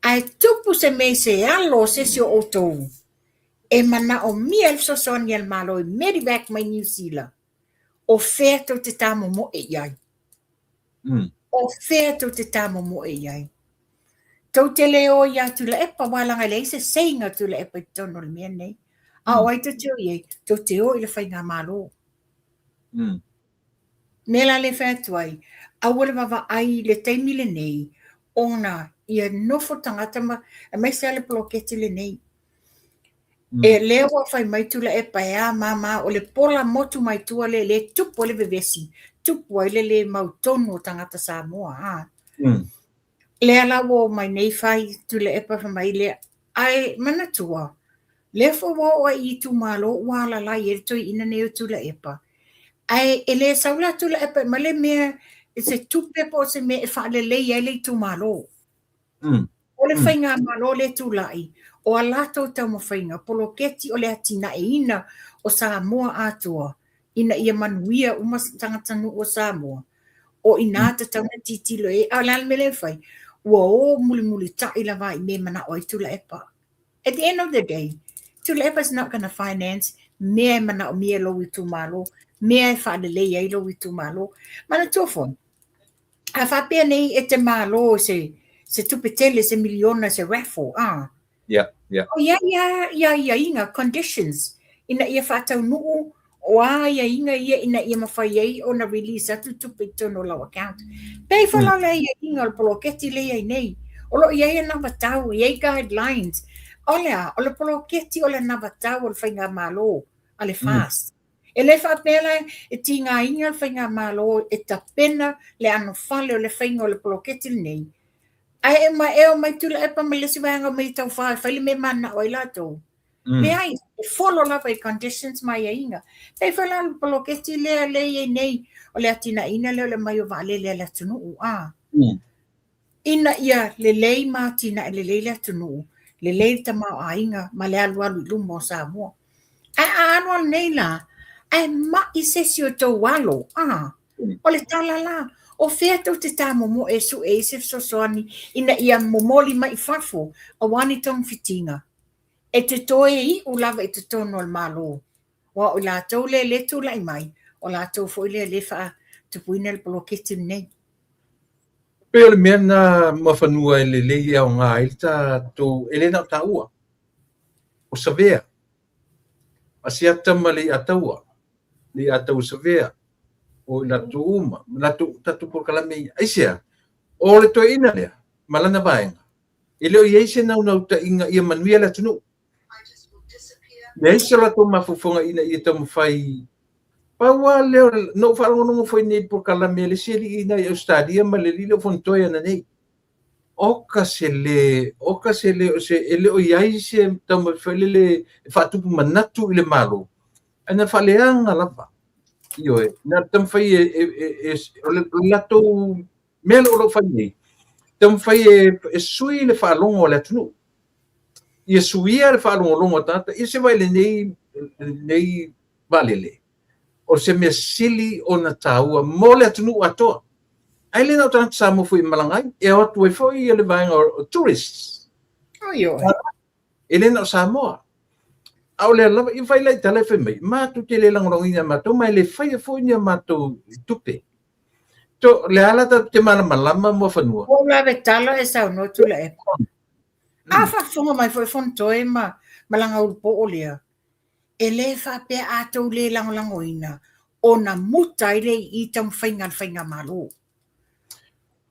Ae tupu se mea i se alo o se isi o outou, e manaomia le fesoasoani a le Malo i medevac mai Niu Sila, o fea tou te tamomoe i ai? O fea tou te tamomoe i ai? Tou te le o ia Tuilaepa, aua leaga e leai se seiga o Tuilaepa i totonu o le mea lenei. A o ai tou te o i ai? Tou te o i le faigamalo. Mea la lea e fai atu ai, aua le vaavaai i le taimi lenei ona ia nofo tagata ma aemaise lava le poloketi lenei. E lea ua fai mai Tuilaepa e a mama o le pola motu mai tua lea lea e tupu ai le vevesi, tupu ai le le mautonu o tagata Samoa. A. Lea la ua omai nei fai Tuilaepa fai mai lea, ae manatua, lea foi ua oo ai i itumalo ua alalai ai le toeaina nei o Tuilaepa. Ae e le sau la Tuilaepa ma le mea i se tupe po o se mea e faalelei ai le itumalo. O le faigamalo lea e tulai, o a latou taumafaiga, poloketi o le atinaeina o Samoa atoa ina ia manuia uma tagatanuu o Samoa, o i ina tatau ona tilotilo i ai. A o le a le mea lea e fai? Ua o mulimulitai lava i mea e manao ai Tuilaepa. At the end of the day, Tuilaepa is not gonna finance mea e manaomia e lou itumalo, mea e faalelei ai lou itumalo. Manatua foi, a faapea nei e te malo se, se tupe tele, se miliona, se raffle, a. Yeah. O i ai a ia aiaiga, conditions, ina ia faataunuu o a aiaiga ia ina ia mafai ai ona release atu tupe i totonu o lau account. Pei foi la o le aiaiga o le poloketi lea e i ai nei, o lo o i ai anavatau, e i ai guidelines. O le a? O le poloketi o le anavatau o le faigamalo a le FAST. E le faapea la e tigaina le faigamalo e tapena le anofale o le faiga o le poloketi lenei, ae uma e omai Tuilaepa ma le isi vaega omai e taufao e fai le mea e mananao ai latou. Leai, e follow lava i conditions ma aiaiga. Pei foi la o le poloketi lea lea e i ai nei, o le atinaeina lea o le aumai o vaalele a le atunuu, a. Ina ia lelei ma atinae lelei le atunuu, lelei le tamaoaiga ma le alualu i luma o Samoa. Ae a alualu nei la, ae mai se isi o tou alo, a. O le tala la, o fea tou te tāmomoe e sue ai se fesoasoani ina ia momoli mai i fafo aua ni togafitiga? E te toe iu lava i totonu o le Malo, aua o i latou lea lea e tulai mai, o latou foi lea lea e faatupuina le poloketi lenei. Pei o le mea lena Muafanua e lelei e aoga ai le tatou, e le na o taua, o Savea, Asiata ma Leiataua, Leiataua Savea, o i latou uma, ma latou tatou polokalame ia. Aisea? O le toeaina lea ma lana vaega, e le o i ai se naunautaiga ia manuia le atunuu. Leai se latou mafaufauga ina ia taumafai. Pau lava lea, na ou faalogologo foi nei i le polokalame a le isi alii i ina i Ausetalia ma le alii lea o Fonotoe ananei. Oka se le, oka se le, o se, e le o i ai se taumafai foi lele e faatupu manatu i le Malo, ae na faaleaga lava. Ioe, na taumafai e, e, e, e, o le latou mea lea o lo o fai nei, taumafai e, e sui le faalogo a le atunuu. Ia suia le faalogologo a tagata, ia se vaai lenei, lenei vaalele, o se mea sili ona taua mo le atunuu atoa. Ae le na o tagata Samoa foi e malaga ai, e o atu ai foi le vaega o tourists. Oi, oi. E le na o Samoa. A o lea lava, ia fai lai tala e fai mai, matou te le lagolagoina e matou, ma e le faia foi ni a matou tupe. To, le a la tatou te malamalama Muafanua? Ua ou lave tala e saunoa Tuilaepa. A faafofoga mai foi Fonotoe ma ma lana ulupo lea, e le faapea a tou le lagolagoina ona muta ai lea i i taumafaiga a le faigamalo.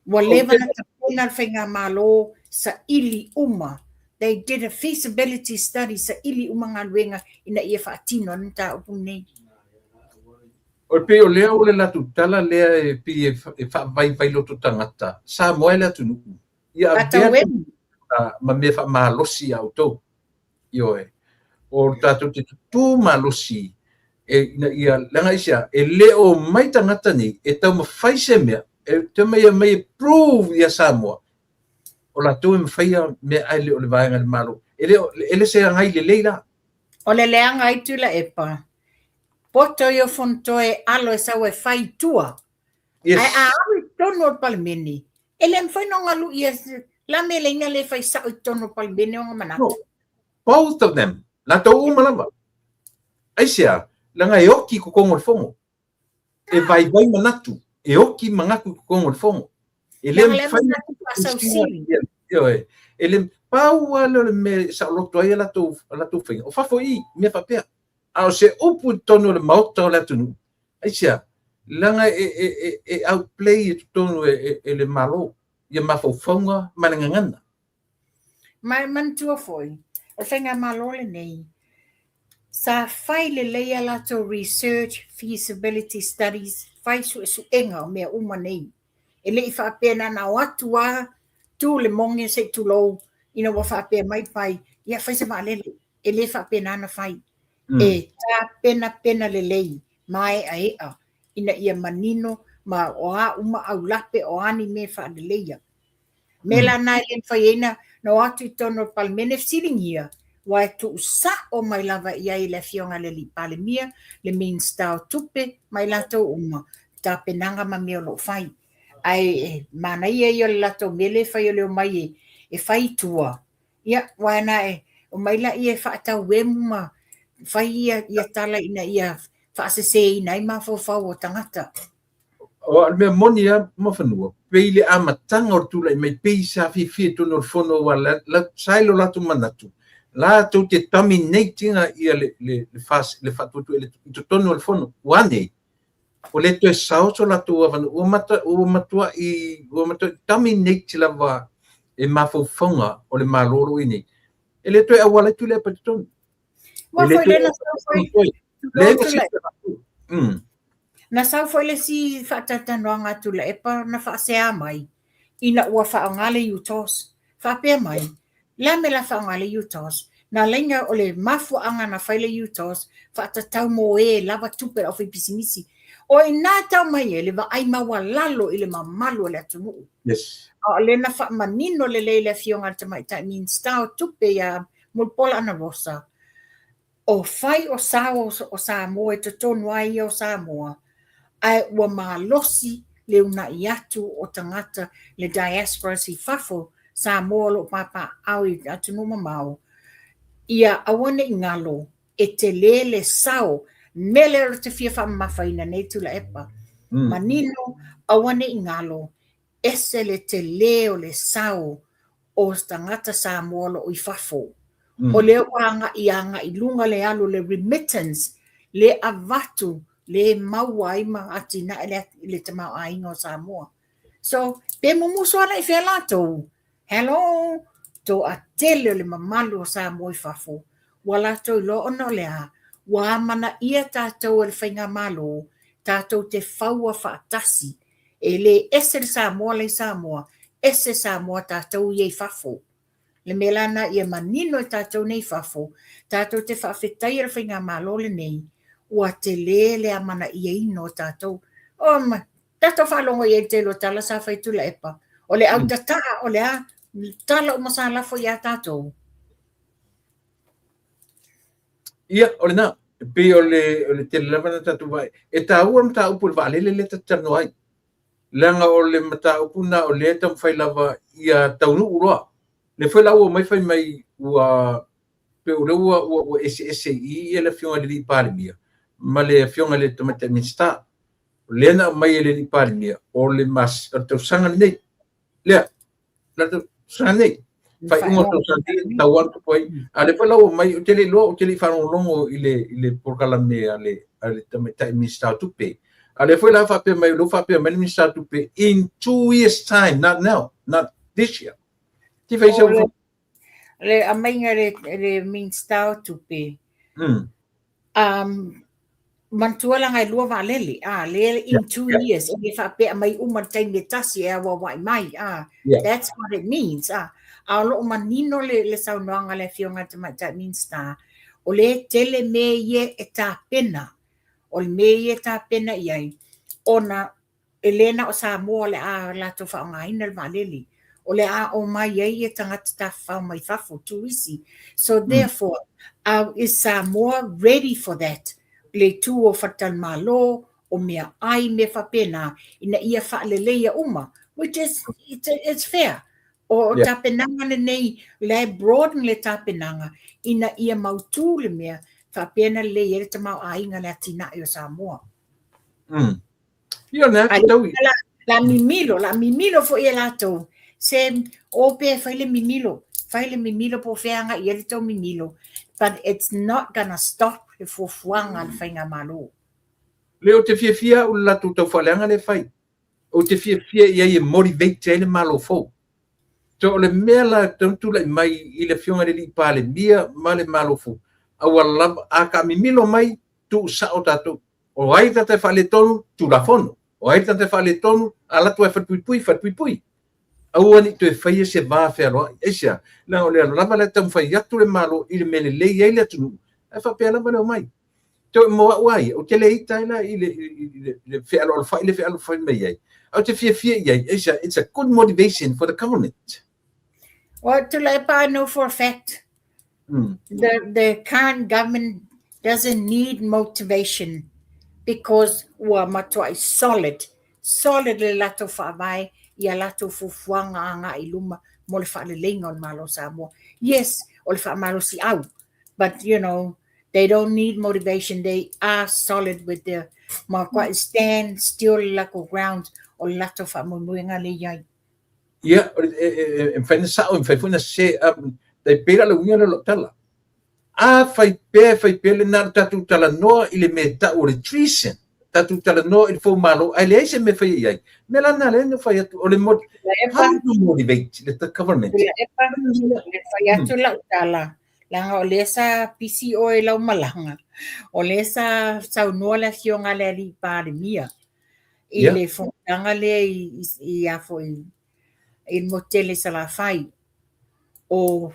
Ua leva ona tapena le faigamalo saili uma. They did a feasibility study, saili uma galuega ina ia faatino ai le mataupu lenei. O pei o lea o le latou tala lea e pei e faavaivai loto tagata, Samoa e le atunuu. Ia avea ma mea faamalosi ia outou. Ioe. O tatou te tutū malosi e ina ia, leaga aisea, e le o omai tagata nei e taumafai se mea, e te omai e aumai e prove ia Samoa, o latou e mafaia mea ae le o le vaega i le Malo. E le o, e le se agai lelei la. O le leaga ai Tuilaepa, poto ia o Fonotoe alo e sau e fai i tua. Yes. Ae a alu i totonu o le Palemene, e le mafai ona galu ia la mea leina le fai sao i totonu o le Palemene ona manatu. No. Both of them. Latou uma lava. Aisea, leaga e oki i totonu o le fono. E vaivai manatu, e oki manatu i totonu o le fono. E le mafai ona e le pau lava lea o le mea e saoloto ai a latou, a latou faiga, o fafo i i, mea faapea. A o se upu i totonu o le Maota o le atunuu, aisea, leaga e, e, e, e outplay i totonu e, e, e le Malo ia mafaufauga ma le gagana. Ma e manatua foi, o le faigamalo lenei, sa fai lelei a latou research, feasibility studies, fai suesuega o mea uma nei. E le i faapea na ona o atu lava tu le moge se i tulou ina ua faapea mai pai, ia fai se vaalele. E le faapena ona fai. E tapenapena lelei, mae'ae'a. ina ia manino ma o a uma aulape o a ni mea e faaleleia. Mea la na e le mafai ai na o atu i totonu o le Palemene fesiligia, aua e tuusao mai lava i ai e le Afioga i le Alii Palemia, le Minisita o Tupe ma i latou uma, tapenaga ma mea o lo o fai. Ae manaia ia o le latou mea lea e fai o le omai e fai i tua, ia, aua na e omai laia e faatauemu ma fai ia tala ina ia faaseseina ai mafaufau o tagata. O le mea moni lava Muafanua, pei le amataga o le tulai mai, pei sa fiafia i totonu o le fono aua sa i lo latou manatu, latou te dominate ina ia le faatuatua i totonu o le fono. Ua a nei? Ua le toe sao so latou avanoa, ua matuai dominate lava e mafaufauga o le Malo o lo o i ai nei. E le toe auala ai Tuilaepa i totonu. E le toe Na sau foi le isi faatalatalanoaga a Tuilaepa na faasea mai ina ua faaaoga le UTOS. Faapea mai, le a mea la faaaoga le UTOS? Na laina o le mafuaaga na fai le UTOS faatatau mo e lava tupe a le aufaipisinisi. O i ina e tau mai ai le vaai maualalo i le mamalu o le atunuu. A o lea na faamanino lelei le Afioga i le Tamaitai Minisita o Tupe ia Mulipola Anarosa, o fai o sao o Samoa i totonu lava ia o Samoa, ae ua malosi le uunai atu o tagata le diasporas i fafo Samoa o lo o papaaao i atunuu mamao, ia aua ne i galo e tele le sao, mea lea ou te fia faamamafaina nei Tuilaepa, manino aua ne i galo ese le tele o le sao o tagata Samoa o lo o i fafo. O lea ua agai agai i luga le alu o le remittance, le avatu, le maua ai ma atinae le, le tamaoaiga o Samoa. So, pe mumusu ana i fea latou? Hello! Toatele o le mamalu o Samoa i fafo, ua latou iloa ona o le a? Ua amanaia tatou e le Faigamalo, tatou te faua faatasi. E le ese le Samoa la i Samoa, ese Samoa tatou ia i fafo. Le mea la lena ia manino e tatou nei i fafo, tatou te faafetaia le Faigamalo lenei, ua tele le amanaiaina o tatou. O, ma, tatou faalogo i ai i le tele o tala sa fai Tuilaepa, o le au tataa, o le a, tala uma sa lafo ia tatou. Ia, o lena, e pei o le tele lava na tatou vaai. E taua le mataupu o le vaalele lea ta te talanoa ai. Leaga o le mataupu na o lea e taumafai lava ia taunuu loa. Le foi la ua mai fai mai ua pe o lea ua eseese i ia le afioga i le alii Palemia ma le afioga i le tamaitai Minisita. O lea na aumai e le alii Palemia o le tausaga lenei. Lea, le tausaga nei. Faaiuga o tausaga nei tau atu ai. A lea foi la ua mai, ou te le iloa, ou te le i faalogologo i le polokalame a le tamaitai Minisita o Tupe. A lea foi la faapea mai, o lea faapea mai le Minisita o Tupe, in 2 years time, not now, not this year. Ti fai sau. Le aumaiga le Minisita o Tupe, manatua laga e lua vaalele, a le in 2 years, e le faapea mai uma le taimi e tasi e auauai mai, a. That's what it means, a. A o loo manino le saunoaga le afioga i le tamaitai Minisita, o le tele mea ia e tapena, o le mea ia e tapena i ai, ona e le na o Samoa le a latou faaaogaina le vaalele, o le a omai ai ia tagata tafafao mai fafo, turisi. So therefore, is Samoa ready for that? Le itu o faletalimalo, o mea ai, mea faapena, ina ia faaleleia uma, which is, it's fair. O tapenaga lenei, le broaden le tapenaga, ina ia mautu le mea, faapea na lelei ai le tamaoaiga le atinae o Samoa. Ia, na te tau. La mimilo, la mimilo foi e latou. Se o pe fai le mimilo, fai le mimilo po feanga i le tau mimilo. But it's not gonna stop le fuafuaga le faigamalo. Le o te fiafia au le latou tau faaleaga le fai. O te fiafia i ai e motivate ai le malo fou. So o le mea la tau tulai mai i le afioga i le alii Palemia ma le malo fou. Aua lava, a ka mimilo mai, tuu sao tatou. O ai tata e faaletonu, Tulafono. O ai tata e faaletonu, alu atu ai falepuipui, falepuipui. Aua ne i toe faia se va fealoai. Aisea, leaga o le alo lava lea taumafai atu le Malo i le mea lelei ai le atunuu, ae faapea lava le omai. Toe mo au ai, ou te le ita ai la i le, i le fealoalofai le fealoalofai mai ai. Ae ou te fiafia i ai, it's a good motivation for the government. Well, Tuilaepa, I know for a fact the current government doesn't need motivation because ua matuai solid, solid le latou faavae i a latou fuafuaga agai i luma mo le faaleleiga o le Malo o Samoa. Yes, o le faamalosiau, but you know, they don't need motivation, they are solid with their matuai stand still le latou ground o le latou faamoemoega lea e i ai. Ia, e mafai ona sao, e mafai foi ona sese, e pei la o le uiga lea o lau tala. A fai pea, fai pea lena, o le tatou talanoa i le mea e tau o le treason, tatou talanoa i le foumalo, ae leai se mea e faia i ai. O le mea la lena lea na fai atu, o le how to motivate the government. Tuilaepa, le fai atu lau tala, leaga o lea sa pisi oe i lau malaga, o lea sa saunoa le afioga a le Alii Palemia i le fonotaga lea i a foi i le motu tele i Salafai. O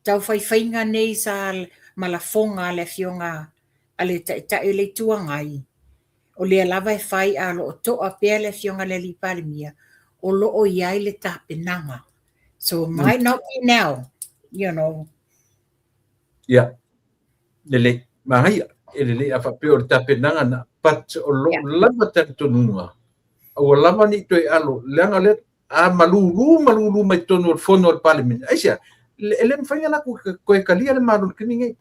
taufaifaiga nei sa ma lafoga a le afioga a le Taitai o le Itu Agai, o lea lava e fai a o lo o toa pea le afioga a le Alii Palemia, o lo o i ai le tapenaga. So might not be now, you know. Ia, lelei, manaia, e lelei a faapea o le tapenaga na, but o lou lava talitonuga, aua lava ne i toe alo, leaga o lea a malulu malulu mai totonu o le fono a le Palemene. Aisea? E le mafai ona latou toe talia le Malo i le taimi lenei.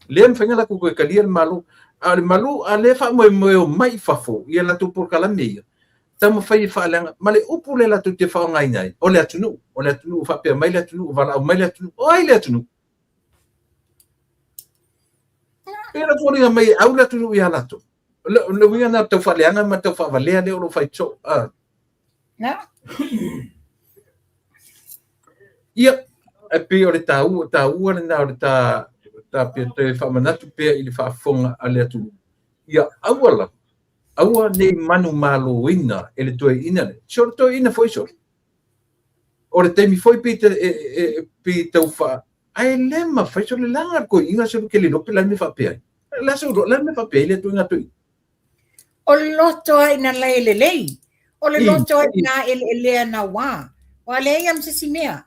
Le mafai ona latou toe talia le Malo. A o le malu, a lea e faamoemoe e omai i fafo i a latou polokalame ia, taumafai e faaleaga. Ma le upu lea latou te faaaogaina ai, o le atunuu, o le atunuu, faapea mai le atunuu, valaau mai le atunuu. O ai le atunuu? Pei ona foliga mai e au le atunuu ia latou. O le uiga lena o le tau faaleaga ma le tau faavalea lea o lo o fai soo. Ia, e pei o le taua, taua lena o le ta, ta pia toe faamanatu pea i le faafofoga a le atunuu. Ia aua lava, aua ne i manumaloina e le toeaina lea. Se o le toeaina foi sole. O le taimi foi pei pei tau faa, ae le mafai sole leaga le toeaina sole ke le iloa pe o le a le mea e faapea ai. O le a sou iloa, o le a le mea e faapea ai lea ituaiga toeaina? O le loto lava ina lai lelei. O le loto lava ina eleelea naua. Ua leai lava ma se isi mea.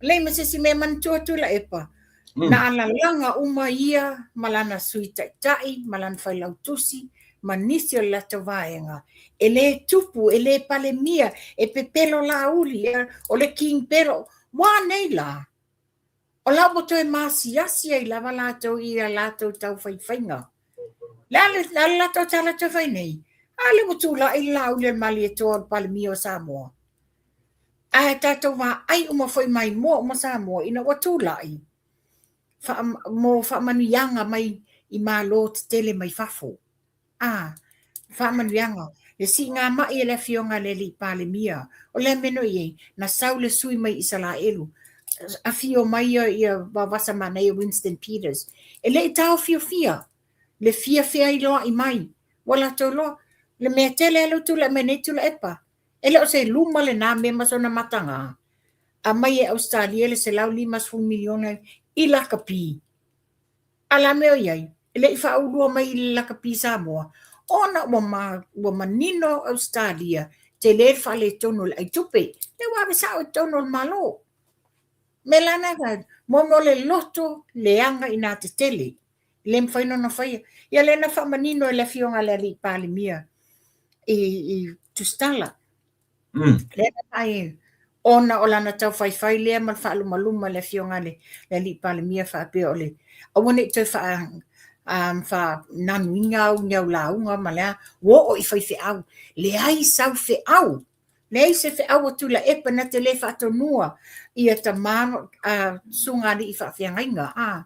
Leai ma se isi mea manatua Tuilaepa. Na alalaga uma ia ma lana sui taitai ma lana failautusi ma nisi o le latou vaega. E le tupu, e le palemia, e pepelo Laauli, o le King Pelo. Ua nei la? O la ua toe masiasi ai lava latou i a latou taufaifaiga. Le a le, a le latou tala toe fai nei? A lea ua tulai le Laauli o le Malietoa o le Palemia o Samoa. Ae tatou vaai uma foi maimoa uma Samoa ina ua tulai wha, mo faamanuiaga mai i Malo tetele mai fafo. A, faamanuiaga, le siigamai e le Afioga a le Alii Palemia, o le a mea no i ai, na sau le sui mai Isalaelu, afio mai ia, ia Vaovasa Manaia Winston Peters, e le i taofiofia le fia feailoai mai, ua latou iloa, le mea tele lava lea ua tulai mai nei Tuilaepa, e le o se luma lena mea ma sona mataga, aumai e Ausetalia le $150 miliona i lakapi. A la mea o i ai, e le i faaulua mai i le lakapi Samoa, ona ua, ma, ua manino Ausetalia, tele le faaletonu o le aitupe, lea ua ave sao i totonu o le Malo. Mea la na, mo mo le loto leaga ina tetele, e le mafai ona faia. Ia lea na faamanino e le Afioga a le Alii Palemia i, i Tusitala. Lea na fai, ona o lana taufaifai lea ma le faalumaluma i le Afioga i le Alii Palemia faapea o le aua ne i toe faa faananuina au i au lauga ma le a, ua oo i faifeau. Leai sau feau, leai se feau a Tuilaepa na te le faatonua ia tama susuga alii faafeagaiga. A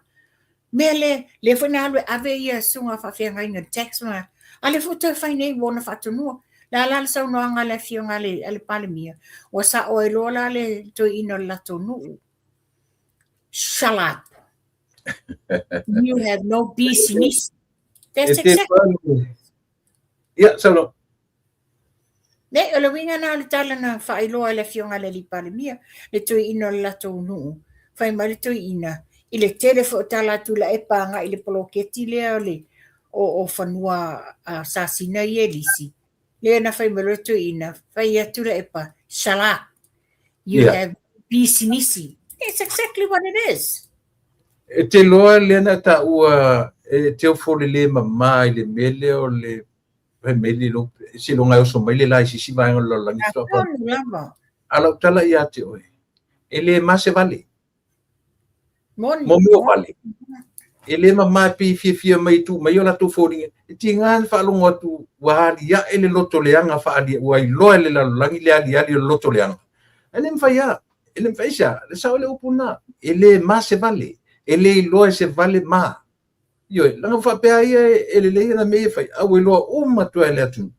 mea lea, lea foi na alu e ave ia susuga faafeagaiga i le tax ma, a lea foi ua toe fai nei ua ona faatonua. Le a la le saunoaga a le Afioga a le, a le Palemia? Ua sao ai loa la le toeaina o le latou nuu. Shut up. You have no business. That's exactly. Ia, saunoa. Nei, o le uiga na o le tala na faailoa e le Afioga a le Alii Palemia, le toeaina o le latou nuu. Fai mai le toeaina, i le tele foi o tala a Tuilaepa agai i le poloketi lea o le, o o fanua a Sasina ia e lisi. Lea na fai mai loa le toeaina, fai atu Tuilaepa, shut up, you yeah. have pisinisi. It's exactly what it is. E te loa lea na taua e te ofo le le mamā i le mea lea o le fai mai le lo se longa e oso mai le la i sisi vaega o le lalolagi faatoa lava. A lau tala ia te oe, e le ma se vale. Moni. Mo mea o vale. E le mamā e pei fiafia mai e tuu mai o latou foliga. E tiga na faalogo atu ua aliae le loto leaga faaalia, ua iloa e le lalolagi le aliali o le loto leaga. E le mafai lava. E le mafai aisea? Le sao le upu lena. E le ma se vale. E le iloa e se vale ma. Ioe, leaga ua faapea ia e lelei ana mea ia e fai, a ua iloa uma atu lava e le atunuu.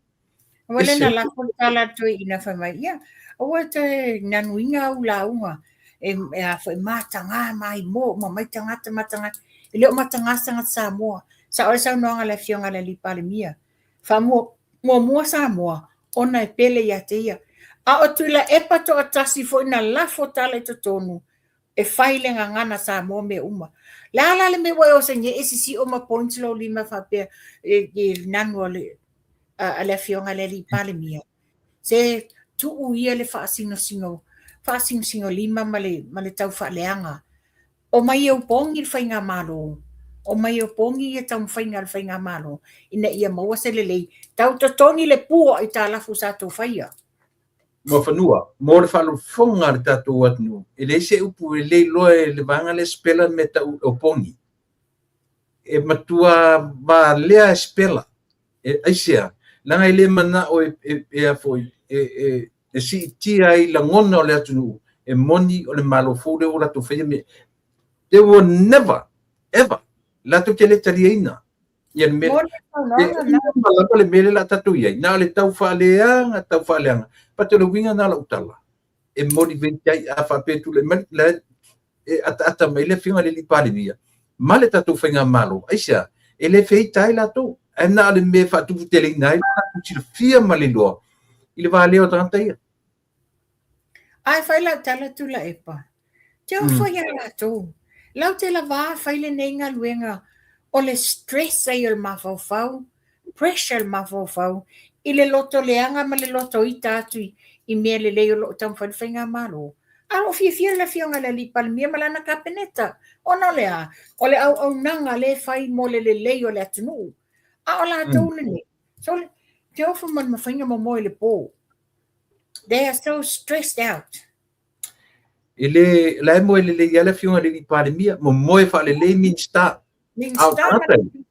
Ua le na lafo le tala a le toeaina fai mai, ia, aua e toe nanuina au lauga, e, e a foi, mataga maimoa uma mai tagata mataga. E le o mataga se tagata Samoa. Sao le saunoaga a le Afioga i le Alii Palemia. Faamuamua Samoa ona e pele ia te ia. A o Tuilaepa toatasi foi na lafo tala i totonu e fai le gagana Samoa mea uma. O le a la le mea ua e osagia e sisio ma point lou lima faapea i le nanu a le, a le Afioga i le Alii Palemia. Se tuu ia le faasinosino, faasinosino lima ma le, ma le tau faaleaga. Omai e opogi le faigamalo, omai e opogi ia taumafaiga a le faigamalo ina ia maua se lelei. Tau totogi le pua aitalafu sa tou faia. Muafanua, mo le faalofoga a le tatou atunuu, e leai se upu e le iloa e le vaega lea e spela le mea tau opogi. E matua valea e spela. E, aisea? Leaga e le manao e, e, e, a foi, e, e, e siitia ai lagona o le atunuu, e moni o le Malo fou lea ua latou faia mea. They will never, ever, latou te le taliaina ia le mea. E lava le mea lea o le a tatou i ai, na o le tau faaleaga, tau faaleaga. But o le uiga lena o lau tala, e motivate ai, a faapea e tulai mai, la e ataata mai le Afioga i le Alii Palemia ma le tatou faigamalo, aisea? E le feita ai latou, ae na o le mea e faatuputeleina ai lo latou silafia ma le iloa i le valea o tagata ia. Ae fai lau tala Tuilaepa, te ofo ia latou. Lau te lava fai lenei galuega o le stress ai o le mafaufau, pressure le mafaufau i le loto leaga ma le loto ita atu i mea lelei o lo o taumafai le faigamalo. A o lo o fiafia le Afioga i le Alii Palemia ma lana Kapeneta, ona o le a? O le auaunaga lea e fai mo le lelei o le atunuu. A o latou lenei, sole, te ofo ma le mafaiga momoe i le po. They are so stressed out. E le, la e moe lelei lava le Afioga i le Alii Palemia, momoe faalelei Minisita. A o tagata ia,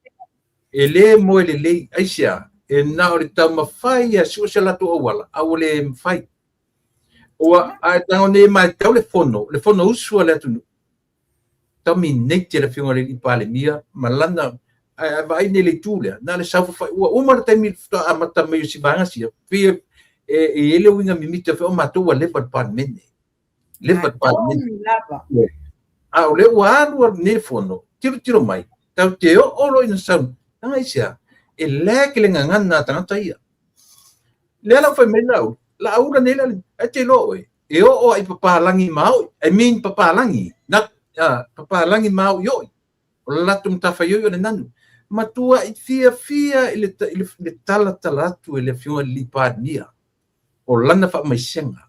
e le moe lelei, aisea? E na o le taumafai e sue se latou auala, a ua le mafai. Ua, a e tago nei e matau le fono, le fonousu a le atunuu, dominate e le Afioga i le Alii Palemia ma lana, ae a vaai nei i le itu lea, na o le saofafai, ua uma le taimi faatoa amata mai o si vaega sia, pei e, e i ai le uiga mimita foi o matou ua leva i le Palemene. Leva i le Palemene. A o lea ua alu alu nei le fono, tilotilo mai, tatou te oo loa ina sau, leaga aisea? E lag le gagana a tagata ia. Lea la ua fai mai Laauli, Laaula nei la, ae te iloa oe, e oo lava i papalagi maoi, I mean papalagi, not papalagi maoioi, o le latou matafaioi o le nanu. Matuai fiafia i le, i le, le talatala atu e le Afioga i le Alii Palemia o lana faamaisega.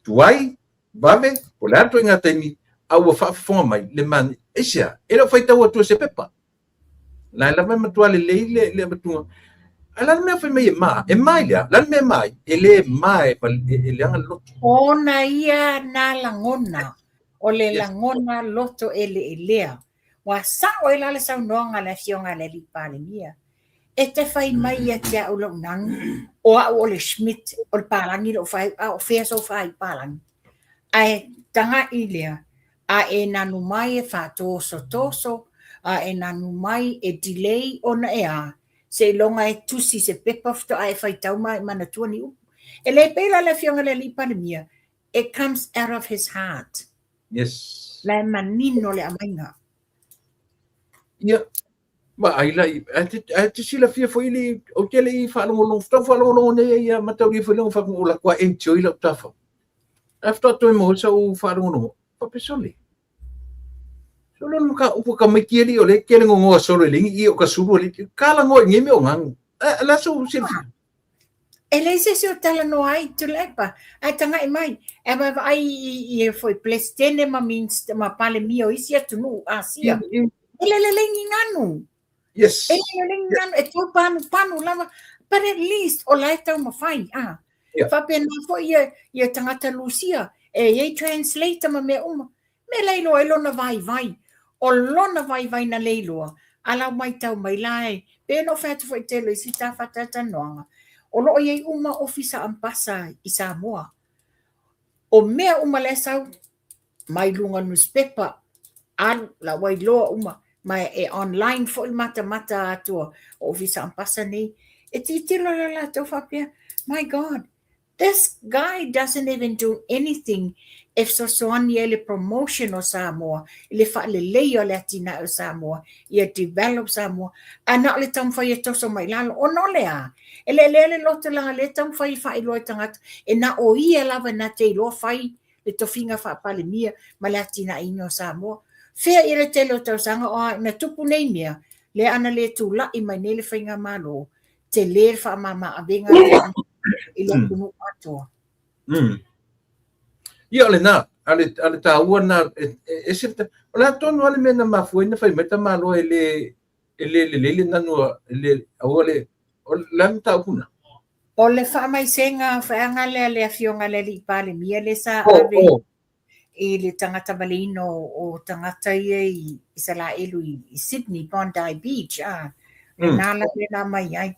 Tuai, vave, po o le a le ituaiga taimi, a ua faafofoga mai le manaia. Aisea? E le o faitau atua i se pepa. La e lava e matua lelei le, le avatuga. Ae la le mea fai mai e ma? E ma i le a? La le mea e ma ai? E le ma e, e, e leaga le loto. Ona ia na lagona, o le lagona loto eleelea. Ua sao ai la le saunoaga a le Afioga i le Alii Palemia. E te fai mai ia te au lou nanu, o au o le Schmidt, o le palagi lou faaiu, a o fea sou faaiu palagi? Ae taga'i lea, a e nanu mai e faatosotoso, a e nanu mai e delay ona e a, seiloga e tusi se pepa faatoa e faitau ma e manatua ni upu. E le pei la le Afioga i le Alii Palemia, it comes out of his heart. Yes. La e manino le aumaiga. Ia, vaai la, ae te silafia foi le, ou te le i faalogologo, faatoa faalogologo nei ai ia mataulia foi lea faatoa ou alu atu enjoy lau tafa. Ae faatoa toe maua sau faalogologo, faapea sole. Solo le mataupu a tamaiti alii o lea e tele gogoa solo e leai ni ie o ka sulu alii. Kala goa i nei mea o ganu. O le a sou silafia? E leai se isi o talanoa ai Tuilaepa, ae taga'i mai, e vaavaai i i foi Peresetene ma Minista ma Palemia o isi atunuu Asia. E le lelei ni ganu. Yes. E le lelei ni ganu, e tau panupanu lava, but at least o la e taumafai. Ah. Yeah. Faapena foi ia, ia tagata Lusia, e i ai translator ma mea uma. Mea la e iloa ai lona vaivai. O lona vaivai na le iloa, a lau maitau mai la e, pei ona ou fai atu foi i tele o isi ta faatalatalanoaga, o lo o i ai uma ofisa ambasa i Samoa. O mea uma la e sau mai luga o le nusipepa, alu, la ua iloa uma, ma e online foi le matamata atu o ofisa ambasa nei. E tilotilo la latou faapea, my God, This guy doesn't even do anything e fesoasoani ai le promotion o Samoa i le faaleleia o le atinae o Samoa, ia develop Samoa, ae na o le taumafai e toso mai lalo. Ona o le a? E lelea le loto leaga lea e taumafai e faailoa i tagata e na o ia lava na te iloa fai le tofiga faa-Palemia ma le atinaeina o Samoa. Fea ia le tele o tausaga o a na tupu nei mea, lea ana le tulai mai nei le faigamalo, tele le faamama avega i le atunuu atoa. Ia o lena, a le, a le taua na, e, e, ese, o le a tonu lava le mea na mafua ai na fai mai tamaloa e le, e le lelei le nanu a, e le, aua le, o le a le mataupu na? O le faamaisega faeaga lea le afioga i le alii Palemia lea sa ave i le tagata valeina o tagata ia i Isalaelu i Sydney, Bondi Beach, a, lena la mea na aumai ai.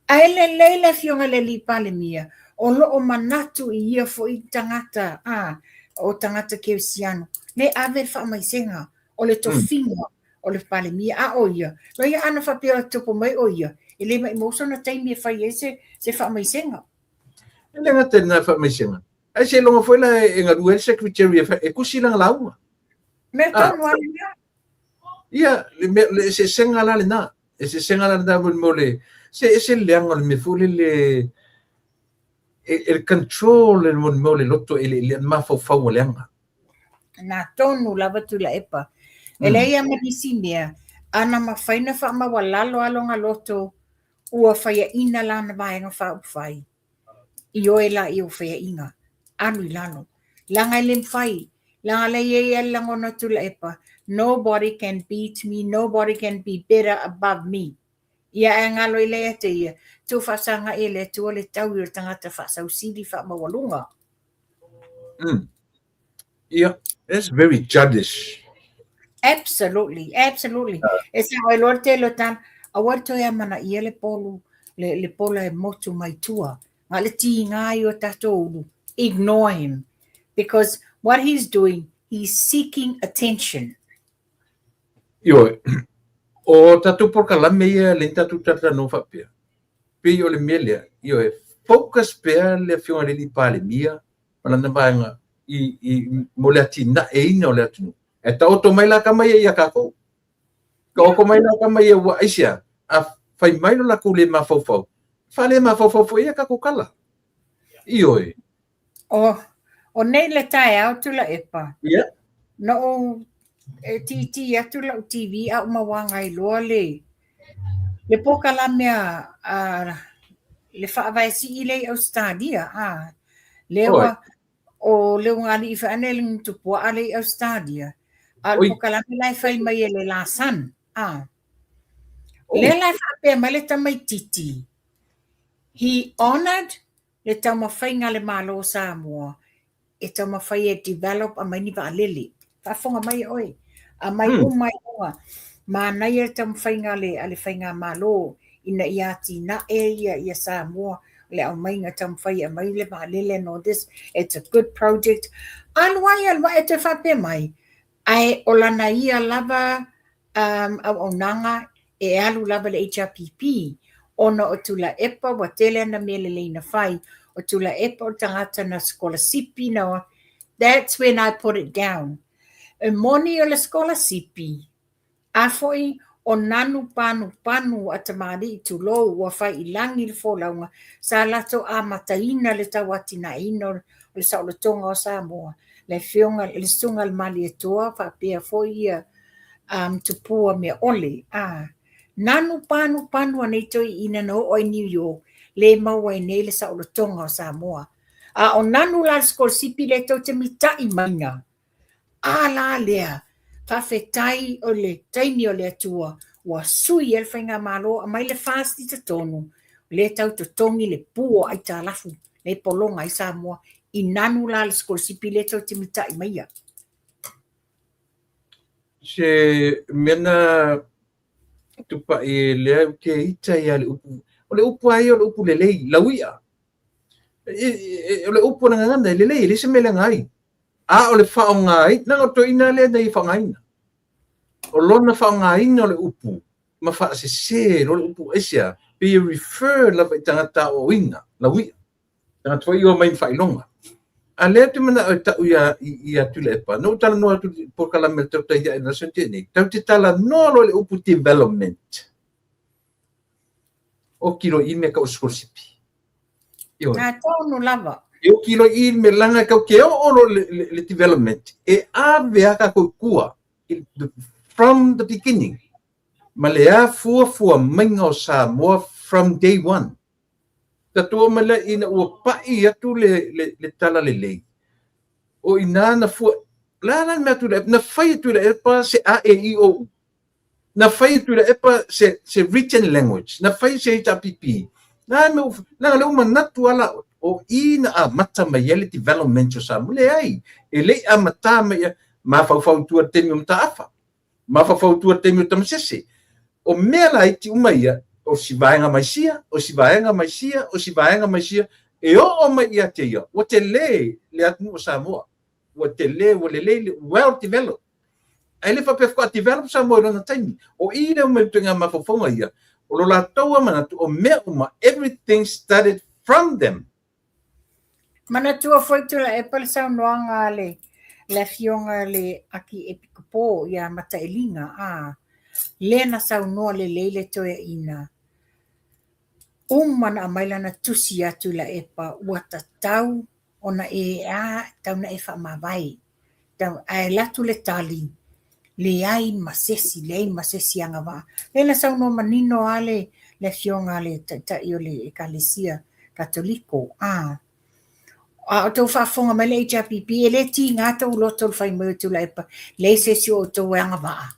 Ae lelei le afioga i le alii Palemia, o lo o manatu i ia foi tagata, a, o tagata kerisiano, le ave le faamaisega, o le tofiga o le Palemia, a o ia, loia ana faapea o tupu mai o ia, e le maimau sona taimi e fai ai se faamaisega. E le gata i lena faamaisega, Ae seiloga foi la e galue ai le secretary e tusi lana lauga. Mea tonu lava lena. Ia, le mea, le eseesega la lena. Eseesega la lena mo le, se ese le leaga o le mea foi lele, e le control le mo le loto e le mafaufau ua leaga. Na tonu lava Tuilaepa. E leai lava ma nisi mea, ana mafai ona faamaualalo lava lona loto ua faiaina lana Vaega Faaupufai. Ioe la i ou faiaʻiga, alu i lalo. Leaga e le mafai, leaga la e i ai lava le lagona o Tuilaepa, nobody can beat me, nobody can be better above me. Ia ae galo i lea ia te ia, tuu faafesagai e le Atua le taui o le tagata faasausili faamaualuga. Ia, that's very juddish. Absolutely, absolutely. E sao ai loa le tele o tala, aua le toe amanaia le polu, le, le pola e motu mai tua. Na o le tiga i o tatou ulu. Ignore him. Because what he's doing, he's seeking attention. Ioe, o tatou polokalame ia lea tatou talatalanoa faapea, pei o le mea lea, ioe, focus pea le Afioga i le Alii Palemia ma lana vaega i, i, mo le atinaeina o le atunuu. E taoto mai la tama ia ia tatou. Taoto mai la tama ia ua aisea, a fai mai lo latou le mafaufau, faale mafaufau foi ia tatou tala. Ioe. O, o nei le taeao Tuilaepa. Yeah. Na ou e tītī atu lau TV a ua mauaga ai loa le le polokalame a le Faavae Sii lea i Ausetalia a lea ua o le ugali'i foi ane le tupua'a lea i Ausetalia a o le polokalame la e fai mai e le Lasan a lea la e faapea mai le tamaititi he honoured le taumafaiga a le Malo o Samoa e taumafai e develop aumai ni vaalele. Faafofoga mai oe, aumai uma i luga. Manaia le taumafaiga a le faigamalo ina ia atinae ia Samoa le aumaiga taumafai e aumai le vaalele and all this, it's a good project. Alu ai alu ai e toe faapea mai, ae o lana ia lava auaunaga e alu lava le HRPP ona o Tuilaepa ua tele ana mea lelei na fai, o Tuilaepa o le tagata na sikolasipi na, that's when I put it down. E moni o le sikolasipi, a foi o nanu panupanu a tamalii tulou ua fai i lagi le folauga sa latou amataina le tauatinaeina o le saolotoga o Samoa, le afioga le susuga i le Malietoa faapea foi ia um, tupua mea ʻole, a nanu panu panu a nei toeʻina na oo ai New York, le maua ai nei le saʻolotoga o Samoa. A o nanu la le sikolasipi lea tou te mitaʻi maiga. A la lea, faafetai o le taimi o le Atua ua sui ai le faigamalo aumai le FAST i totonu, lea tau totogi le pu o aitalafu lea e pologa ai Samoa i nanu la le sikolasipi lea tou te mitaʻi maia. Se mea na tupai lea ou te ita ia le upu. O le upu a ia o le upu lelei, laui'a. O le upu o le gagana e lelei, e leai se mea e leaga ai. A o le faaaogaina, leaga o le toeaina lea na ia faaaogaina. O lona faaaogaina o le upu ma faasese loa le upu, aisea? Pei e refer lava i tagata aoaoina, laui'a. Tagata foi ia omai ma faailoga. A lea ou te manao e tau ia, ia Tuilaepa, na ou talanoa atu i le polokalame a le Tautai Ae i le aso na tea nei, tatou te talanoa loa i le upu development. Oki loa i i mea tau o sikolasipi. Ioe. Na tonu lava. E oki loa i i le mea leaga e tatou te oo loa i le, le development, e ave lava tatou i tua from the beginning ma le afuafua maiga o Samoa from day one. Tatou oo mai lea ina ua pai atu le, le, le tala lelei, o i ina na fua, le a la le mea a Tuilaepa? Na fai e Tuilaepa se A E I O U. Na fai e Tuilaepa se, se written language. Na fai se HRPP. Na me, leaga lea ua manatu lava la, o i na amata mai ai le development o Samoa. Leai, e le i amata mai ia, mafaufau i tua i le taimi o Mataafa. Mafaufau i tua i le taimi o Tamasese. O mea laiti uma ia, o si vaega mai sia, o si vaega mai sia, o si vaega mai sia, e oo mai ia te ia, ua tele le atunuu o Samoa. Ua tele, ua lelei, well developed. Ae le faapea faatoa develop Samoa i lona taimi. O i lea mai ituaiga mafaufauga ia, o lo latou lava manatu, o mea uma, everything started from them. Manatua foi Tuilaepa le saunoaga a le le afioga i le Akiepikopo ia Matailiga, a lea na saunoa lelei le toeaina, uma na aumai lana tusi ia Tuilaepa ua tatau ona e a, tau na e faamavae. Ae alu atu le tali, leai ma sesi, leai ma sesi agavaa. Lea na saunoa manino lava le, le afioga a le taitai o le Ekalesia Katoliko, a, a o outou faafofoga mai le HRPP, e le tiga tou loto i le fai mai o Tuilaepa, leai se isi o outou e agavaa.